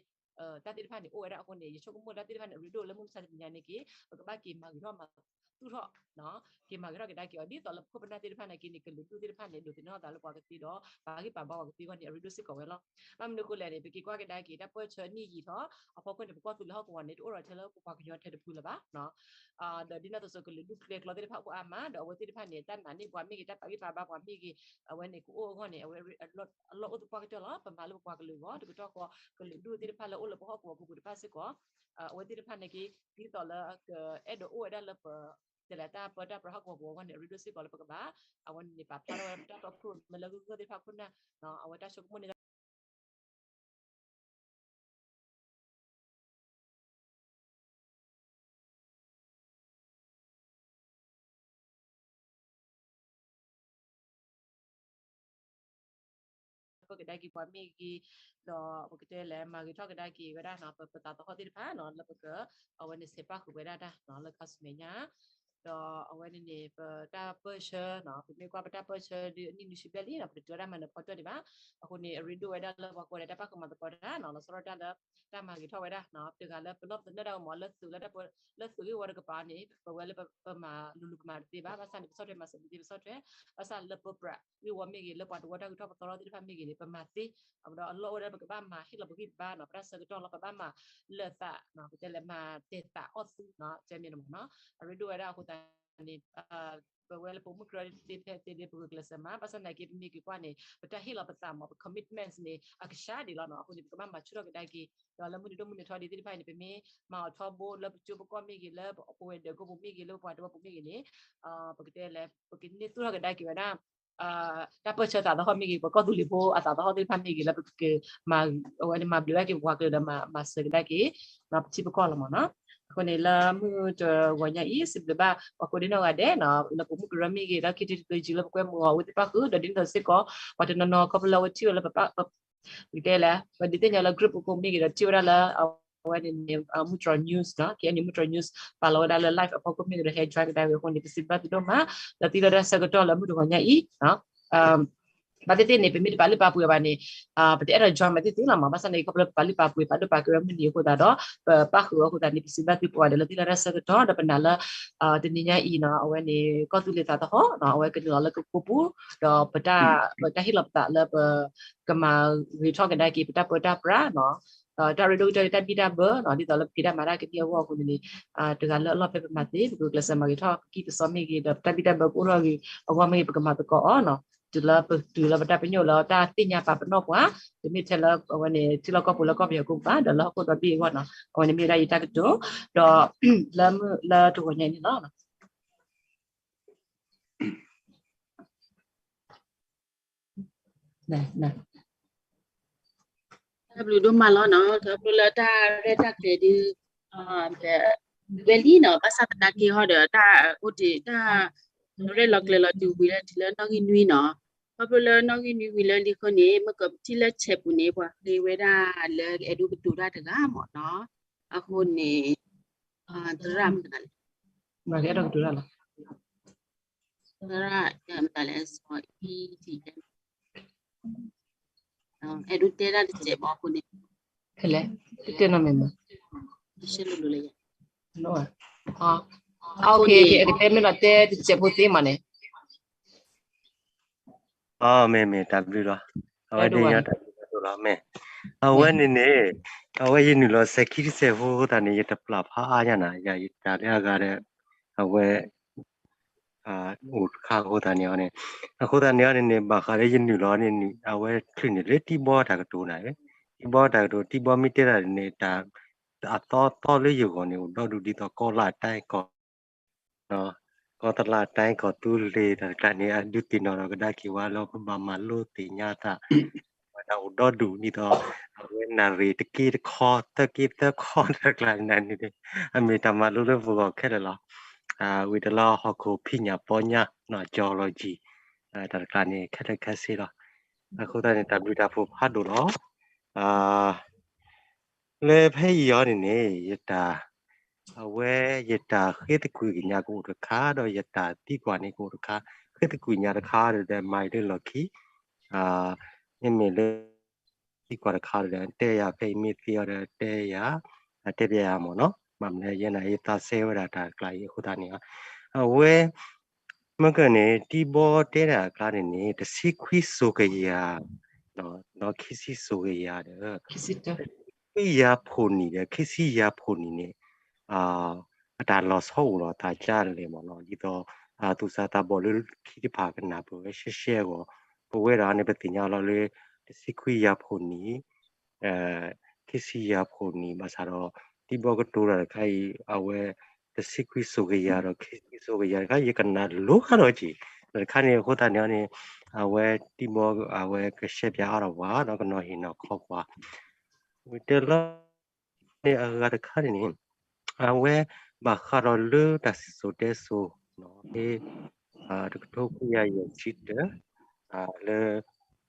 တၢ်သ့ၣ်တဖၣ်န့ၣ် အိၣ်ဝဲဒၣ်အဃိန့ၣ် ယဆိကမိၣ်တၢ်သ့ၣ်တဖၣ်န့ၣ် အရ့ဒိၣ်လၢမုၢ်မဆါတနံၤညါန့ၣ်က့ၤ ပကဘၣ်က့ၤမၤဂ့ၤထီၣ်မၤသူၣ်ထီၣ် က့ၤမၤဂ့ၤထီၣ်ကဒါက့ၤအီၤ ဒ်သိးလၢပခိၣ်ပနၢ်သ့ၣ်တဖၣ်န့ၣ်က့ၤန့ၣ် ကလုာ်ဒူၣ်သ့ၣ်တဖၣ်န့ၣ် ဒိးသန့ၤထီၣ်သးလၢပှၤကသ့ဒီး ပာ်ဂံၢ်ပာ်ဘါပှၤကသ့အဂီၢ်န့ၣ် အရ့ဒိၣ်စ့ၢ်ကီးဝဲလီၤ. ဘၣ်မနုၤအဃိလဲၣ်န့ၣ် ပက့ၤကွၢ်ကဒါက့ၤ တၢ်ပၢၢ်ဆၢနံၣ်ယံာ်ထီၣ် အဖီခိၣ်န့ၣ် ပကီၢ်သူလ့ၤဟီၣ်ကဝီၤန့ၣ် တအိၣ်ဒီးထဲလၢပပှၤကညီထဲတဖုလၢၤဘၣ် ဒီးဒ်န့ၣ်အသိး ကလုာ်ဒူၣ်ကျဲကျီသ့ၣ်တဖၣ်အိၣ်အါမး ဒီးအဝဲသ့ၣ်တဖၣ်န့ၣ် တၢ်နာ်န့ၢ်ပှၤမ့ၢ်ဂ့ၤ တၢ်ပာ်ဂံၢ်ပာ်ဘါပှၤမ့ၢ်ဂ့ၤ အဝဲန့ၣ်ကအိၣ်အဂီၢ်န့ၣ် အဝဲအလီၢ်အိၣ်သပှၢ်ကတၢၢ်လီၤ. ပမၤလၢပပှၤကလုာ်အဂီၢ် တကတီၢ်ဃီ ကလုာ်ဒူၣ်သ့ၣ်တဖၣ်လၢအိၣ်လၢပဟီၣ်ကဝီၤပူၤပူၤတဖၣ်စ့ၢ်ကီး အဝဲသ့ၣ်တဖၣ်န့ၣ်က့ၤ ဒ်သိးလၢကအဲၣ်ဒိးအိၣ်ဝဲဒၣ်လၢပ တဲလၢတၢ်ပၢတၢ်ပြးဟီၣ်ကဝီၤပူၤအဂီၢ်န့ၣ် အရ့ဒိၣ်စ့ၢ်ကီးလၢပကဘၣ် အဝဲန့ၣ်န့ၣ် ပာ်ဖျါထီၣ်ဝဲဒၣ်ပတၢ်တီခိၣ်ရိၣ်မဲလၢဂုၢ်ဂၢၢ်သ့ၣ်တဖၣ်ခိၣ်နၢ် အဝဲတၢ်ဆိကမိၣ်န့ၣ် ပကဒါက့ၤပှၤမ့ၢ်ဂ့ၤ ဒီးပကတဲလဲၤမၤဂ့ၤထီၣ်ကဒါက့ၤဝဲဒၣ်နီၤ ပပသးသဟီၣ်သ့ၣ်တဖၣ်နီၤ လၢပက အဝဲန့ၣ်ဆဲးပၣ်ဃုာ်ဝဲဒၣ်တၢ်နီၤ လၢခါဆူမဲာ်ညါ ဒီးအဝဲန့ၣ်န့ၣ် ပတၢ်ပၢၢ်ဆၢနီၤ ပမ့ၢ်ကွၢ်ပတၢ်ပၢၢ်ဆၢဒ်အနံၣ်နွံဆံဘျဲၣ်လံနီၤ ပတတုၤဝဲဒၣ်မၤနၢၤဖီတၢၢ်ဒံးဘၣ် အဃိန့ၣ် အရ့ဒိၣ်ဝဲဒၣ်လၢပှၤကိးဂၤဒဲးတၢ်ပၣ်ဃုာ်မၤသကိးတၢ်နီၤ လီၤဆီဒၣ်တၢ်လၢ တၢ်မၤဂ့ၤထီၣ်ဝဲဒၣ်နီၤ တဂၤလၢပလီၢ်ပသနၢၣ်ဒၣ်ဝဲမ့ၢ် လၢသုးလၢတၢ်ပၢ လၢသုးဂ့ၢ်ဝီတကပၤန့ၣ် ပဝဲလၢပမၤလူၤလူၤကမၤတသ့ဘၣ် ဘၣ်ဆၣ်န့ၣ် ပဆီၣ်ထွဲမၤစၢၤတသ့ ပဆီၣ်ထွဲ ဘၣ်ဆၣ်လၢပပြးဂ့ၢ်ဝီမ့ၢ်ဂ့ၤ လၢပှၤတဝၢတၢ်ဂုၤထီၣ်ပသီထီၣ်သ့ၣ်တဖၣ်မ့ၢ်ဂ့ၤန့ၣ် ပမၤသ့ အဒီးအလီၢ်အိၣ်ဝဲဒၣ် ပကဘၣ်မၤဟ့ၣ်လီၤပဂံၢ်ပဘါနီၤ ပတၢ်ဆၢကတီၢ်လီၤ ပဘၣ်မၤလၢာ်သးနီၤ ပတဲလဲၤမၤတဲာ်သးအီၣ်သုနီၤ ကဲမ့ၢ်န့ၣ်မ့ၢ်နီၤ အရ့ဒိၣ်ဝဲဒၣ်အဃိသတးန့ၣ် ပဝဲလၢပိာ်မုၣ်ကရၢသ့ၣ်ဖဲသ့ၣ်ဒ်ပဂုာ်ကျဲးစၢးမး ဘၣ်ဆၣ်သနာ်က့ ပမ့ၢ်က့ၤကွၢ်န့ၣ် ပတၢ်ဟ့ၣ်လီၤပသးမ့ၢ် ပ commitments န့ၣ် အကစှၤဒံးလီၤနီၤ အဃိန့ၣ် ပကဘၣ်မၤဆူၣ်ထီၣ်ကဒါက့ၤ ဒီးလၢမုၢ်နံၤဒိၣ်မုၢ်နံၤထီဒ်သ့ၣ်တဖၣ်အံၤန့ၣ် ပမ့ၢ်မၤအီၤထီဘိလၢပကၠိပကီၢ်မ့ၢ်ဂ့ၤ လၢပဝဲၤဒၢးကိပူၤမ့ၢ်ဂ့ၤ လၢပပှၤတဝၢပူၤမ့ၢ်ဂ့ၤန့ၣ် ပကတဲလဲၣ် ပကန့ၢ်သူၣ်ထီၣ်ကဒါက့ၤဝဲဒၣ် တၢ်ပၢၢ်ဆၢသးသဟီၣ်မ့ၢ်ဂ့ၤ ပှၤကီၢ်သူလ့ၤဖိအသးသဟီၣ်သ့ၣ်တဖၣ်မ့ၢ်ဂ့ၤ လၢပကမၤ အဝဲန့ၣ်မၤဘျုးဒၣ်က့ၤပပှၤကလုာ်ဒီးမၤစၢၤကဒါက့ၤ ပထံပကီၢ်လီၤမ့ၢ်နီၤ အဃိန့ၣ်လၢမုၢ်တဂီၤညါအံၤ စံးဘျုးဘၣ်ပှၤကိးဒံနီၢ်ဂၤဒဲးနီၤ လၢပိာ်မုၣ်ကရၢမ့ၢ်ဂ့ၤ လၢ ခ့တံၤတကျၢၤယံၤ လၢပကွဲမုာ်အီၤအဝဲသ့ၣ်တဖၣ်ဃုာ် ဒီးဒ်န့ၣ်အသိးစ့ၢ်ကီး ပှၤတနီၤနီၤခီဖျိလၢအဝဲထံၣ်ဝဲလၢပ ပကတဲလဲၣ် ပဒုးသ့ၣ်ညါလၢ group အကိးမ့ၢ်ဂ့ၤဒီးထံၣ်ဝဲဒၣ်လၢ အဝဲန့ၣ်န့ၣ် မုၢ်တြီၤ news နီၤ ခ့ၣ်အဲၣ်ယူၣ် မုၢ်တြီၤ news ပာ်လီၤဝဲဒၣ်လၢ live အဖီခိၣ်မ့ၢ်ဂ့ၤဒီး ဟဲ join ကဒါဝဲအဃိန့ၣ် ပစံးဘျုးဘၣ်သုဒိၣ်မး လၢသံလၢတၢ်ဆၢကတီၢ်လၢမုၢ်တဂီၤညါအံၤ ဘၣ်သ့ၣ်သ့ၣ်န့ၣ် ပမ့ၢ်တပာ်လုၢ်ပာ်ပှ့ၤဘၣ်န့ၣ် ပတအဲၣ်ဒိး join မးသ့ၣ်သ့ၣ်လီၤမး ဘၣ်ဆၣ်န့ၣ် ခီဖျိလၢပပာ်လုၢ်ပာ်ပှ့ၤ ပာ်ဒိၣ်ပာ်ကဲဝဲမုၢ်နံၤအဃိသတးဒီး ပပၣ်ဃုာ်အီၤအဃိသတးန့ၣ် ပစံးဘျုးဘၣ်သုကိးဂၤဒဲးလၢသံလၢတၢ်ဆၢကတီၢ် ဒီးပနာ်လၢ တနံၤညါအံၤနီၤ အဝဲန့ၣ် ကီၢ်သူလ့ၤသးသဟီၣ် အဝဲကနုာ်လီၤလၢကကိပူၤ ဒီးပတၢ် ပတၢ်ဟ့ၣ်လီၤပသးလၢပ ကမၤဂ့ၤထီၣ်ကဒါက့ၤ ပတၢ်ပၢတၢ်ပြးနီၤ ဒီးတၢ်ရ့ဒိၣ်ကတၢၢ်တၢ်ဘံၣ်တၢ်ဘၢနီၤ ဒ်သိးလၢပက့ၤတၢ်မၤတၢ်ကသ့အဂီၢ်အဃိန့ၣ် တဂၤလၢအလီၢ်ဖဲပမၤသ့ ပကကျဲးစၢးမၤဂ့ၤထီၣ် ပကံၢ်ပစီမ့ၢ်ဂ့ၤ ဒီးပတၢ်ဘံၣ်တၢ်ဘၢကအိၣ်ထီၣ်ဂ့ၤအဂီၢ်မ့ၢ်ဂ့ၤ ပကမၤသကိးအီၤနီၤ တုၤလၢပတုၤလၢပတၢ်ပညိၣ်လၢတၢ်သ့ၣ်ညါပာ်ပနီၣ်ပှၤ တမ့ၢ်ထဲလၢအဝဲန့ၣ် ထံလီၢ်ကီၢ်ပူၤလၢကီၢ်ပယီၤကိးပူၤဘၣ် ဒီးလၢဟီၣ်ခိၣ်ဒီဘ့ၣ်အဂီၢ်နီၤ အဝဲန့ၣ်မ့ၢ်ဝဲဒၣ်ယတၢ်ကတိၤ ဒီး လၢမုၢ်လၢတဂီၤညါအံၤန့ၣ်လီၤ တၢ်ဘျုးဒိၣ်မးလီၤနီၤ ခီဖျိလၢတၢ်ရဲၣ်တၢ်ကျဲၤဒုး ဝဲလံနီၤ ဘၣ်ဆၣ်သနာ်က့ဟီဒီး တၢ်အိၣ်တ့ၢ်တၢ် ရဲၣ်လီၤကျဲၤလီၤတုၤဝံၤလၢထံလၢနီၣ်ဂံၢ်နွံနီၤ ခီဖျိလၢနီၣ်ဂံၢ်နွံဝံၤလၢလံဃိန့ၣ် မ့ၢ်ကပထံၣ်လၢဆဲးပူၤန့ၣ် ပှၤဃ့ဝဲဒၣ်လၢအဲၣ်ဒိးကတိၤတၢ်တဂၤမ့ၢ်နီၤ အဃိန့ၣ် သရၣ်မတၤလဲၣ် သရၣ်မတၤလဲၣ် စီၤအံထံၣ် အဲၣ်ဒိးတဲဒၣ်တစဲးဘၣ်အဃိန့ၣ် ဖဲလဲၣ် တတဲနီတမံၤမး တရှဲလိၤလိၤလၢယၤ အ OK အကတဲမ့ၢ်နီၤ တဲတစဲးဖိသ့မးန့ၣ် အမ့ၢ်မ့ၢ်တၢ်ဘျုးလီၤ အဝဲဒ်ညီတၢ်ဘျုးလီၤ လီၤမ့ၢ်, အဝဲန့ၣ်န့ၣ် အဝဲယနုာ်လီၤစဲးခံတစဲးဖိအဃိသတးန့ၣ် ယတပျၢ်ဖးအါညါနၤ ယတၢ်လၢအဂၤဒီး အဝဲ အိၣ်တခါအဃိသတးန့ၣ်အီၤန့ၣ်, အဃိသတးန့ၣ်အီၤန့ၣ်န့ၣ် ဘၣ်ဃးလၢယနုာ်လီၤန့ၣ် အဝဲချုးန့ၣ်လၢတံဘီတၢ်ကတိၤနၤ, တံဘီတၢ်ကတိၤ တံဘီမ့ၢ်တဲတၢ်န့ၣ် တၢ်အသီသီလၢယဂီၢ်န့ၣ် အိၣ်ဒီဒူၣ်ဒ်သိးကီးလၢ်တၢ်ကီၢ် ကီးတလၢ်တၢ်ကီၢ်သူလ့ၤတၢ်တကျါန့ၣ် အဒုးသ့ၣ်နီၣ်ဒီးကဒါက့ၤဝဲလၢပဘၣ်မၤလိသ့ၣ်ညါတၢ် ဝဲဒၣ်အိၣ်ဒီဒူၣ်ဒ်သိး အဝဲနၣ်ရံၣ်တက့တခီ သၢက့သၢခီတၢ်တကျါန့ၣ်န့ၣ် အမ့ၢ်တၢ်မၤလိလၢပဂီၢ်ခဲလၢာ်လီၤ. ဝံၤတလီၤဟီၣ်ခိၣ်ဖံးညၣ်ပီညါ geology တၢ်တကျါန့ၣ် ခဲလၢာ်ခဲဆ့လီၤ. အဃိသတးန့ၣ် တၢ်ဘျုးတၢ်ဖှိၣ်ဖးဒိၣ်လီၤ. လၢဖဲအံၤအီၤန့ၣ်န့ၣ် ယတၢ် အဝဲယတၢ်ဃ့သကွံာ်ကညးကအိၣ်တခါ ဒီးယတၢ်သံကွၢ်န့ၣ်ကအိၣ်တခါ, ဃ့သကွံာ်ကညးတခါဒီး မၤအံၤလၢလီၢ်ခံ, မ့မ့ၢ်လၢ သံကွၢ်တခါဒီး တဲယၤဖဲအံၤမ့ၢ်သ့အီၤဒီး တဲယၤ, တဲပျဲယၤမ့ၢ်နီၤ, ဘၣ်မနုၤယဲန့ၣ် ယသးစဲဝဲဒၣ်တၢ်ကျါအံၤအဃိသတးန့ၣ် အဝဲ မ့ၢ်ကန့ၣ် တံဘီတဲဒၣ်အကျါန့ၣ်န့ၣ် တဆံခွံစိၤကယၤ ဒီးခံဆံစိၤကယၤဒီး ခွံယၤဖိနံၣ်ဒီး ခံဆံယၤဖိနံၣ်န့ၣ် အတၢ်လီၤဆီအိၣ်လီၤသးကါတလဲၣ်မ့ၢ်နီၤ, ဒ်သိး သူၣ်စၢ်သးဘီၣ်လၢခံတဖၣ်ကနၢ်ပၢၢ်ဝဲရှဲရှဲအဂီၢ်, ပဝဲဒၣ်န့ၣ် ပသ့ၣ်ညါလီၤလၢ တဆံခွံယၤဖိနံၣ် ခံဆံယၤဖိနံၣ် ဘၣ်ဆၣ်ဒီး တံဘီကတိၤတၢ်တခါအံၤ အဝဲ တဆံခွံစိၤကယၤဒီး ခံဆံစိၤကယၤတခါ ယကနၣ်လိၤဃါဒီးက့ၤ တခါန့ၣ်အဃိသတးန့ၣ်န့ၣ် အဝဲတံဘီ အဝဲကရှဲပၠးအါထီၣ်ပှၤ ဒီးကနီၤဟ့ၣ်နီၤခီပှၤ ဝံၤတဲလီၤန့ၣ် အဂၤတခါန့ၣ်န့ၣ် အဝဲဘၣ်ဃးဒီးလၢတၢ်စံၣ်စိၤတဲစိၤ ဖဲ တကထိခွံကယၤယဲၢ်ဆံတၢ လၢ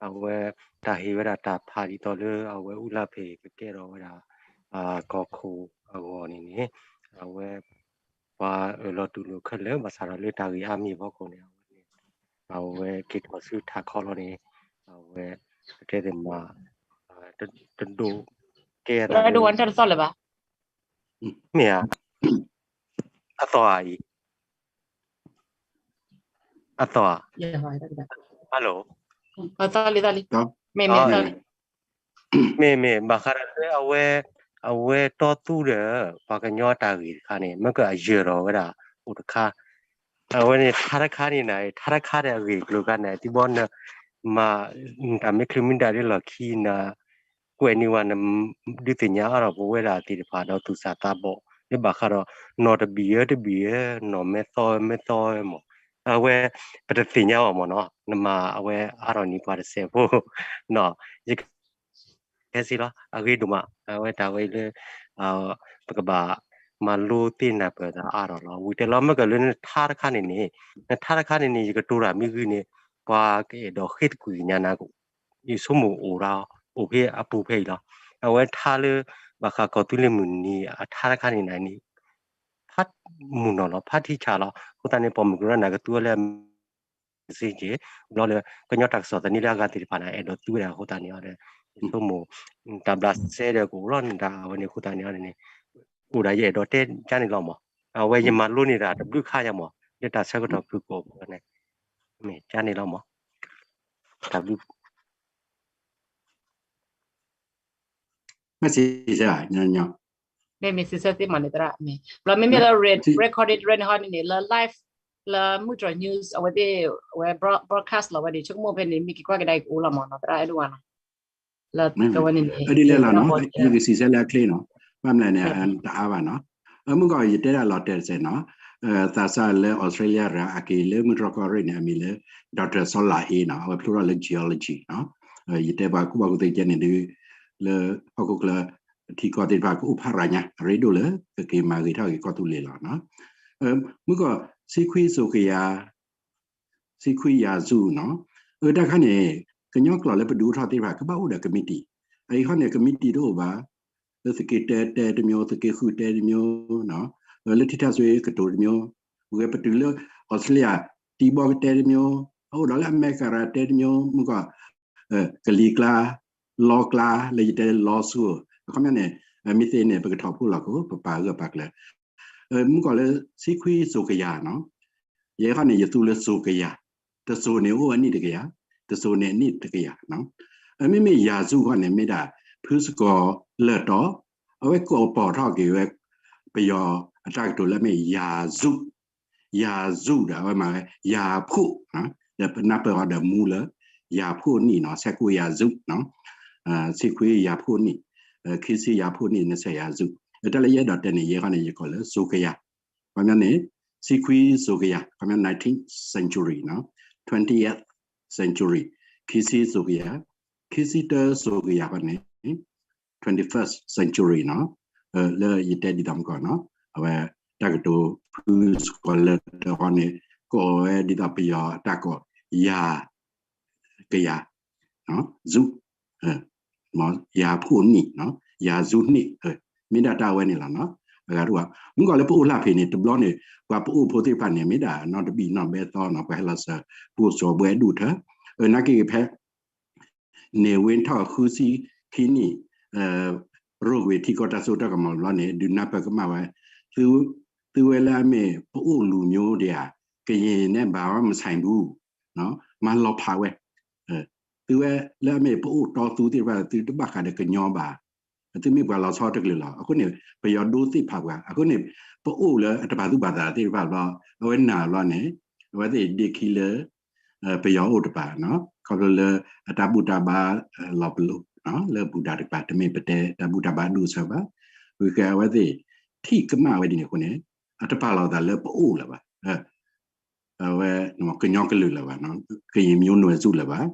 အဝဲ တၢ်ဟ့ၣ်ဝဲဒၣ်တၢ်ဖးဒ်သိးလၢအဝဲအူလၢ်ဖဲကကဲထီၣ်ဝဲဒၣ် ကီၢ်ခိၣ်အဂီၢ်န့ၣ်န့ၣ် အဝဲ ပှၤအၢၣ်လီၤတူၢ်လိာ်ခဲလၢာ် ဘၣ်ဆၣ်ဒီးလၢတၢ်ဂ့ၢ်အါမံၤအဖီခိၣ်န့ၣ် အဝဲန့ၣ် အဝဲက့ၤထီၣ်ဆူထးခီလီၤန့ၣ် အဝဲ ပတဲသ့ၣ်မး တဒိးကဲအသးလၢ မ့ၢ်ဧါ အသီၣ်ဧါအံၤ အသီၣ်ဧါ hello မ့ၢ်မ့ၢ် ဘၣ်ဃးဒီးလၢအဝဲ အဝဲတီသူဒီး ပှၤကညီတၢ်ဂ့ၢ်တခါန့ၣ် မ့ၢ်ကအယၢၢ်ထီၣ်ဝဲဒၣ်အိၣ်တခါ အဝဲန့ၣ်ထါတခါန့ၣ်နၤ ထါတခါဒီးအဂ့ၢ်အကျိၤခါန့ၣ် တံဘီန မၤ တၢ်မ့ၢ်ချုးမ့ၢ်ဒၣ်လၢလီၢ်ခံနၤ ကွဲးန့ၢ်ဝဲန ဒုးသ့ၣ်ညါအါထီၣ်ပဝဲဒၣ်သ့ၣ်တဖၣ်ဒီးသူၣ်စၢ်သးဘီၣ် လၢဘၣ်ဃးဒီး နီၢ်တဘံၣ်ဧၢတဘံၣ်ဧၢ နီၢ်မဲသီဧၢမဲသီဧၢမး အဝဲ ပတသ့ၣ်ညါအီၤမးနီၤ နမၤအဝဲအါထီၣ်န့ၢ်ပှၤတစဲးဖိ ယက ခဲစ့လီၤ အဂ့ၤဒိၣ်မး အဝဲတၢ်ဝဲအံၤလၢ ပကဘၣ်မၤလိသ့နၢ်ပၢၢ်သးအါထီၣ်လီၤ. ဝံၤတဲလီၤမ့ၢ်ကလၢနထါတခါန့ၣ်န့ၣ် နထါတခါန့ၣ်န့ၣ် ယကတိၤတၢ်မ့ၢ်ဂ့ၤန့ၣ် ပှၤကအဲၣ်ဒိးဃ့သကွံာ်ကညးနၤ ယဆိကမိၣ်အိၣ်ဒၣ် အိၣ်ဖဲအပူၤဖဲအံၤလီၤ. အဝဲထါလၢ ဘၣ်ဃးကီၢ်သူလ့ၤမုၢ်နံၤအထါတခါန့ၣ်နၤန့ၣ် ဖးမုၢ်နီၢ်လီၤ ဖးထံဆးလီၤ. အဃိသတးန့ၣ် ပိာ်မုၣ်ကရၢနၤကသူဝဲလၢ စ့က့ ဘျီလၢ ကညီတၢ်ကစီၣ်သန့လၢအဂၤသ့ၣ်တဖၣ်န့ၣ် အဲၣ်ဒိးသူဝဲဒၣ်အဃိသတးန့ၣ်ဒီး ယဆိကမိၣ် တၢ်ဘျးစဲဒီးကအိၣ်လီၤနတၢ်အဝဲန့ၣ်အဃိသတးန့ၣ်ဒီးန့ၣ် အိၣ်ဒၣ်ယအဲၣ်ဒိးတဲကါန့ၣ်လီၤမး. အဝဲယမၤလိန့ၢ်ဒၣ်တဘျုးခါယါမး လၢတၢ်ဆၢကတီၢ်ဖုၣ်ကိာ်အပူၤန့ၣ် မ့ၢ်ကါန့ၣ်လီၤမး တၢ်ဘျုး မ့ၢ်စံးဆၢ မ့ၢ်မ့ၢ်စံးဆၢသ့မးန့ၣ် သရၣ်မ့ၢ် ဘျီမ့မ့ၢ်လၢ recorded ရၢန့ၣ်ဟီန့ၣ်န့ၣ် လၢ live လၢမုၢ်တြီၤ news အဝဲသ့ၣ် အဝဲ broadcast လီၤဝဲန့ၣ် ဆိကမိၣ်ဖဲန့ၣ် မ့ၢ်က့ၤကွၢ်ကဒါအံၤကအိၣ်လီၤမးနီၤ သရၣ်အဲၣ်ဒိၣ်ဝါနီၤ လၢအဝဲန့ၣ်န့ၣ် ဒ်လဲၣ်လီၤနီၤ ယကစံးဆၢလၢအချ့နီၤ ဘၣ်မနုၤလဲၣ်န့ၣ် တအါဘၣ်နီၤ မုၢ်ကီၢ်ယတဲဒၣ်လီၤတဲာ်တစဲးနီၤ သးစၢ်လၢ Australia ရၤ အက့ၤလၢမုၢ်တြီၤကီၢ်ရ့ၣ်န့ၣ် အမံၤလၢ Doctor စီၤလၤဟ့နီၤ အဝဲဖျိထီၣ်လၢ geology နီၤ ယတဲပှၤကူၣ်ဘၣ်ကူၣ်သ့ကဲန့ၣ်ဒုး လၢဟီၣ်ခိၣ်ချၢ ထံကီၢ်သ့ၣ်တဖၣ်ကအိၣ်ဖးရၤညါ အရ့ဒိၣ်လၢ ကက့ၤမၤဂ့ၤထီၣ်က့ၤကီၢ်သူလ့ၤလီၤနီၤ မုၢ်ကီၢ် ဆံခွံစိၤကယၤ ဆံခွံယၤဆူနီၤ အတၢ်ခါန့ၣ် ကညီကျိာ်လၢပဒုးအိၣ်ထီၣ်သ့ၣ်တဖၣ် ကဘၣ်အိၣ်ဒီး committee အအံၤခီန့ၣ် committee တအိၣ်ဘၣ် လၢသုးက့တၢတဲတမျိုး သုးက့ဃုတဲတမျိုး လၢထံထၣ်စွ့ကတိၤတမျိုး ဝဲပတုၤလၢ Australia တံဘီကတဲတမျိုး အအိၣ်ဒီးလၢအမဲရကၤတဲတမျိုး မုၢ်ကီၢ် ကလံၤကျါ လီကျါ လၢယတဲလီဆူ အခီပညီန့ၣ် မ့ၢ်သ့န့ၣ် ပကထီၣ်ဖှိၣ်လီၤခိၣ် ပပာ်ဂၢၢ်ပာ်ကျၢၤ မုၢ်ကီၢ်လၢ ဆံခွံစိၤကယၤနီၤ ယဲခီန့ၣ် ယသူလၢစိၤကယၤ တစိၤန့ၣ်အိၣ်အနံၣ်တကယၤ တစိၤန့ၣ်အနံၣ်တကယၤနီၤ မ့မ့ၢ်ယၤစူးခီန့ၣ် မ့ၢ်ဒၣ် ဖုစကီၤလၢၢ်တီ, အဝဲကိးပိာ်ထီၣ်က့ၤဝဲ ပယီၤအတၢ်ကတိၤလၢအမ့ၢ်ယၤစူး, ယၤစူးဒီးအဝဲမၤဝဲ ယၤဖှိၣ်, ဒီးပနၢ်ပၢၢ်အီၤဒီးမူလၢ ယၤဖှိၣ်နံၣ်နီၤ, ဆဲးကိးယၤစူး, ဆံခွံယၤဖှိၣ်နံၣ်, ခံဆံယၤဖှိၣ်နံၣ် နဆဲးယၤစူး, တၢ်လၢယအဲၣ်ဒိးတဲန့ၣ် ယဲခီန့ၣ် ယကိးလၢစိၤကယၤ, ခီပညီန့ၣ် ဆံခွံစိၤကယၤ, ခီပညီ nineteenth century နီၤ, twentieth century, ခံဆံစိၤကယၤ, ခံဆံတၢစိၤကယၤခီန့ၣ် twenty-first century နီၤ, လၢယတဲဒ်သိးမုၢ်ကီၢ်နီၤ, အဝဲတၢ်ကတိၤဖုစကီၤလၢၢ်တီခီန့ၣ် ကိးဝဲဒ်သိးပယီၤအတၢ်ကိး ယၤ ကယၤ, စူး, ယၤဖှိၣ်နံၣ်, ယၤစူးနံၣ်, မ့ၢ်ဒၣ်တၢ်ဝဲန့ၣ်လီၤနီၤ, အဂၤတအိၣ်ဘၣ်. မုၢ်ကီၢ်လၢပအိၣ်လှၣ်ဖံးန့ၣ် တဘျီန့ၣ် ပှၤပအိၣ်ဖိသ့ၣ်တဖၣ်န့ၣ် မ့ၢ်ဒၣ်နီတဘံၣ်နီၣ်ဘဲသီနီၤ, ပှၤဟဲလီၤစၢၤ ပှိၢ်စီၤဘှဲဒူၣ်ထၢ, နာ်က့ဖဲ န့ၢ်ဝ့ထီၣ်ဃုဆံခံနံၣ်, ရိၣ်ကွံာ်ထံကီၢ်တၢ်စိတၢ်ကမီၤတဘျီန့ၣ် ဒုးနၢ်ပၢၢ်ကမၣ်ဝဲ, သုဝဲလၢအမ့ၢ်ပအိၣ်လူၤမျိုးဒံးဧါ, ကရင်နဲ့ ဘာမှမဆိုင်ဘူး, မၤလီၤဖးဝဲ, သုဝဲလၢအမ့ၢ်ပအိၣ်တီသူသ့ၣ်တဖၣ် သုတဘၣ်ဃးဒီးကညီဘၣ်, သုမ့ၢ်ပှၤလီၤဆီတကလုာ်လီၤ. အဃိန့ၣ် ပယီၤဒိသ့ၣ်ဖးပှၤ, အဃိန့ၣ် ပအိၣ်လၢအတပာ်သူၣ်ပာ်သးသ့ၣ်တဖၣ်ဘျီ, အဝဲနာ်ဘျီန့ၣ် အဝဲသ့ၣ်ဒ့ခံလၢ ပယီၤအိၣ်တပၤနီၤ, ခီဖျိလၢအတၢ်ဘူၣ်တၢ်ဘါလီၤပလိာ် လၢဘူၣ်ဒၣ်တကပၤ တမ့ၢ်ပတဲတၢ်ဘူၣ်တၢ်ဘါဒိၣ်ဆၢဘၣ်, ဝံၤဃဲအဝဲသ့ၣ် ထံၣ်ကမၣ်ဝဲဒ်န့ၣ်အဃိန့ၣ် အတပာ်လီၤသးလၢပအိၣ်လၢၤဘၣ်, အဝဲ ကညီကလုာ်လၢၤဘၣ်, ကရင်မျိုးနွယ်စုလၢၤဘၣ်.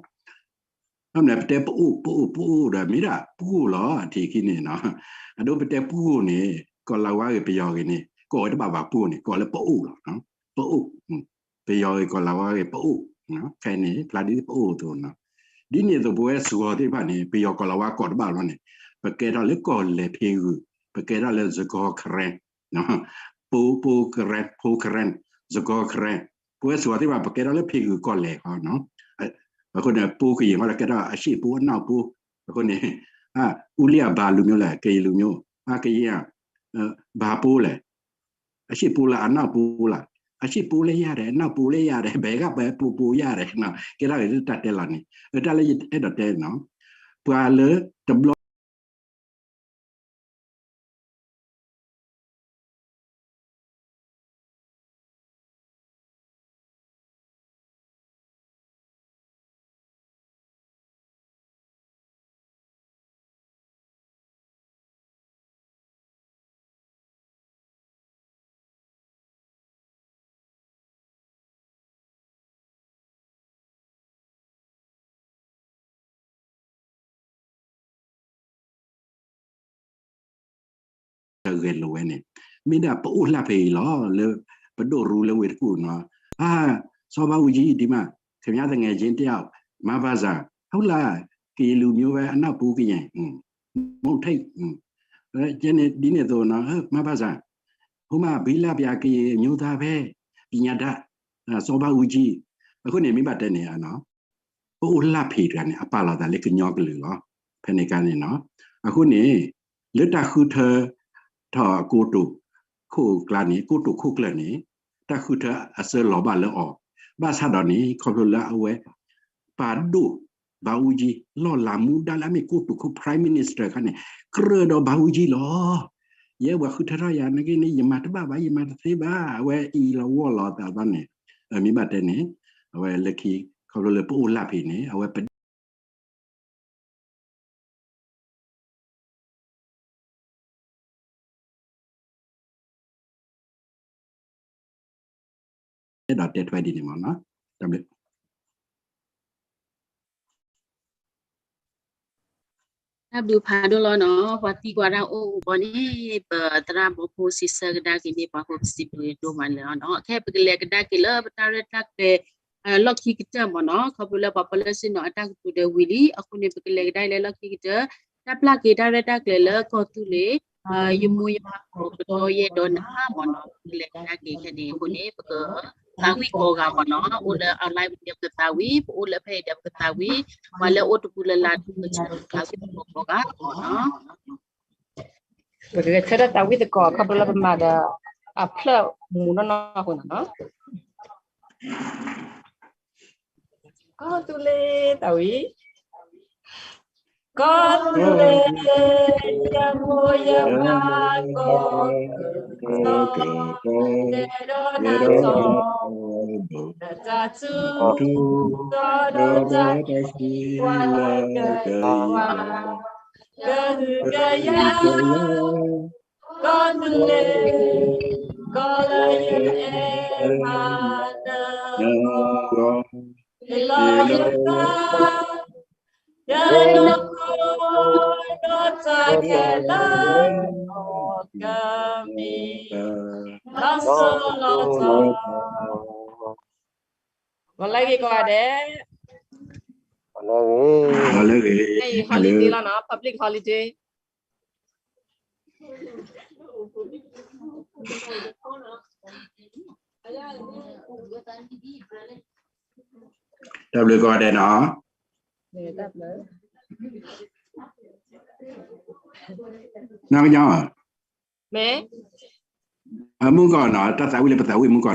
အမ့ၢ်ပတဲပအိၣ် ပအိၣ် ပအိၣ်ဒီး မ့ၢ်ဒၣ်ပှိၢ်လီၤ အထံၣ်ခံန့ၣ်နီၤ, အဒိပတဲပှိၢ်န့ၣ် ကီၢ်လၤဝါဂ့ၤ ပယီၤဂ့ၤန့ၣ် ကိးဝဲတဘၣ်ဘၣ်ပှိၢ်န့ၣ် ကိးလၢပအိၣ်လီၤ, ပအိၣ်, ပယီၤဂ့ၤ ကီၢ်လၤဝါဂ့ၤ ပအိၣ်, ခဲအံၤန့ၣ် ဖျါဒ်ပအိၣ်အသိးနီၤ, ဒ်န့ၣ်အသိးပဝဲစှီၤသ့ၣ်တဖၣ်န့ၣ် ပယီၤကီၢ်လၤဝါကိးတဘၣ်လီၤန့ၣ် ပကဲထီၣ်လၢကီၢ်လဲၤဖံးဂုၢ်, ပကဲထီၣ်လၢစကီၤခရၢၣ် ပိ ပိ ကရၢၣ် ဖိ ကရၢၣ် စကီၤခရၢၣ်, ပဝဲစှီၤသ့ၣ်တဖၣ် ပကဲထီၣ်လၢဖံးဂုၢ်ကီၢ်လဲၤဃီနီၤ, အဃိန့ၣ် ပိ ကရင်ဃီလၢကဲထီၣ်အရှေ့ ပိ အနောက် ပိ, အဃိန့ၣ် ဦးလေးက ဘာလူမျိုးလဲၣ် ကရင်လူမျိုး, အကရင် ဘာ ပိ လဲၣ်, အရှေ့ ပိ လား အနောက် ပိ လား, အရှေ့ ပိ လည်းရတယ် အနောက် ပိ လည်းရတယ် ဘယ်ကပဲ ပိ ပိ ရတယ်နီၤ, ကဲထီၣ်လၢတၢ်တဲလီၤန့ၣ် တၢ်လၢယအဲၣ်ဒိးတဲနီၤ, ပှၤလၢတဘျီ ဂဲၤလိာ်ဝဲန့ၣ် မ့ၢ်ဒၣ်ပအိၣ်လှၣ်ဖဲအံၤလီၤ လၢပဒိၣ်ရူလၢဝ့ၢ်တကူၣ်နီၤ, အါ စီၤဘးအူကၠံ ဒီးမး ခင်ဗျားသူငယ်ချင်းတယောက် မဘသ ဟုတ်လား ကရင်လူမျိုးပဲ အနောက် ပိ ကရင် မုတ်ထိတ် ဒ်န့ၣ်အသိးနီၤ မဘသ ဟိုမှာ ဘိလပ်ပြာ ကရင်မျိုးသားပဲ ပညာတတ် စီၤဘးအူကၠံ အဃိန့ၣ် မ့ၢ်ဘၣ်တဲန့ၣ် ပအိၣ်လှၣ်ဖံးတဂၤန့ၣ် အပာ်လီၤသးလၢကညီကလုာ်လီၤ. ဖဲန့ၣ်အခါန့ၣ်နီၤ အဃိန့ၣ် လၢတၢ်ဃုထၢထီၣ်ကိတိာ်ခိၣ်ကျါန့ၣ် ကိတိာ်ခိၣ်ကျၢၢ်န့ၣ် တၢ်ဃုထၢအစၢလီၤဘၣ်လၢအီၤ ဘၣ်ဆၣ်ဒီးန့ၣ် ခီဖျိလၢအဝဲ ပာ်ဒိၣ်ဘးအူကၠံ လီၢ်လၤမူဒါလၢအမ့ၢ်ကိတိာ်ခိၣ် Prime Minister အခါန့ၣ် ကြၢးဒီးဘးအူကၠံလီၤ. ယဲပှၤဃုထၢထီၣ်ယၤနာ်က့န့ၣ် ယမၤတဘၣ်ဘၣ် ယမၤတသ့ဘၣ် အဝဲအံၤလီၤဝီၢ်လီၤသးဘၣ်န့ၣ် မ့ၢ်ဘၣ်တဲန့ၣ် အဝဲလၢခံ ခီဖျိလၢပအိၣ်လှၣ်ဖံးန့ၣ် အဝဲပ အဲၣ်ဒိးတဲထွဲဒ်န့ၣ်မ့ၢ်နီၤ တၢ်ဘျုး တၢ်ဘျုးဖးဒိၣ်လီၤနီၤ ပှၤသံကွၢ်တၢ်အိၣ်အဂီၢ်န့ၣ် ပသရၣ်မုၣ်ဖိစံးဆၢကဒါက့ၤန့ၣ် ပှၤဖိပစံးဘျုးဒိၣ်မးလၢၤနီၤ ခဲပကလဲၤကဒါက့ၤလၢပတၢ်ရဲၣ်တၢ်ကျဲၤ လီၢ်ခံကတၢၢ်မ့ၢ်နီၤ ခီဖျိလၢပှၤပၢလၢဆ့ၣ်နီၤအတၢ်ကတိၤဒီးဝံၤလံ အဃိန့ၣ် ပကလဲၤကဒါက့ၤလၢလီၢ်ခံကတၢၢ် တၢ်ပျၢ်က့ၤတၢ်ရဲၣ်တၢ်ကျဲၤလၢကီၢ်သူလ့ၤ ယမူယမၤကတီယဲၢ်ဒီးနဟါမ့ၢ်နီၤ ပကလဲၤကဒါက့ၤခဲန့ၣ်အဃိန့ၣ် ပကသးဝံၣ်ကိးဂၤမ့ၢ်နီၤ အိၣ်လၢ online ပူၤဒီးပကသးဝံၣ် ပအိၣ်လၢဖဲအံၤဒီးပကသးဝံၣ် ပှၤလၢအိၣ်တပူၤလၢ်လၢ်ဒီးပကဆၢထၢၣ်သးဝံၣ်ကိးဂၤမ့ၢ်နီၤ ပကဆၢထၢၣ်သးဝံၣ်သကိး ခီဖျိလၢပမၤဒီး အဖျၢၣ်မူနီၢ်နီၢ်အဃိန့ၣ်နီၤ ကီၢ်သူလ့ၤသးဝံၣ် ကီၢ်သူလ့ၤ ယမိၢ်ယပၢ်ကိး ကီၢ်သူလ့ၤ ဒီးနၤစီၤ နတၢ်ထူးထီၣ်ဒီးတၢ်စံးပှၤ ကဟုကယာ် ကဟုကယာ် ကီၢ်သူလ့ၤ ကီၢ်လၢယအဲၣ်မးနဂီၢ် ဟ့ၣ်လီၤယသး ယနီၢ်ခိ ဒီးတၢ်ခဲလၢာ် ကမ့ၢ် လီၤစိၤလီၤထီ ဂီၤလၢအဂ့ၤကိးဂၤဒဲး, ဂီၤလၢအဂ့ၤ, ခဲအံၤ holiday လီၤနီၤ, public holiday. တၢ်ဘျုးကိးဂၤဒဲးနီၤ, နီၢ်ကညီ, မ့ၢ်, မုၢ်ကီၢ်နီၤ, တၢ်သးဝံၣ်လၢပသးဝံၣ်မုၢ်ကီၢ်နီၤ.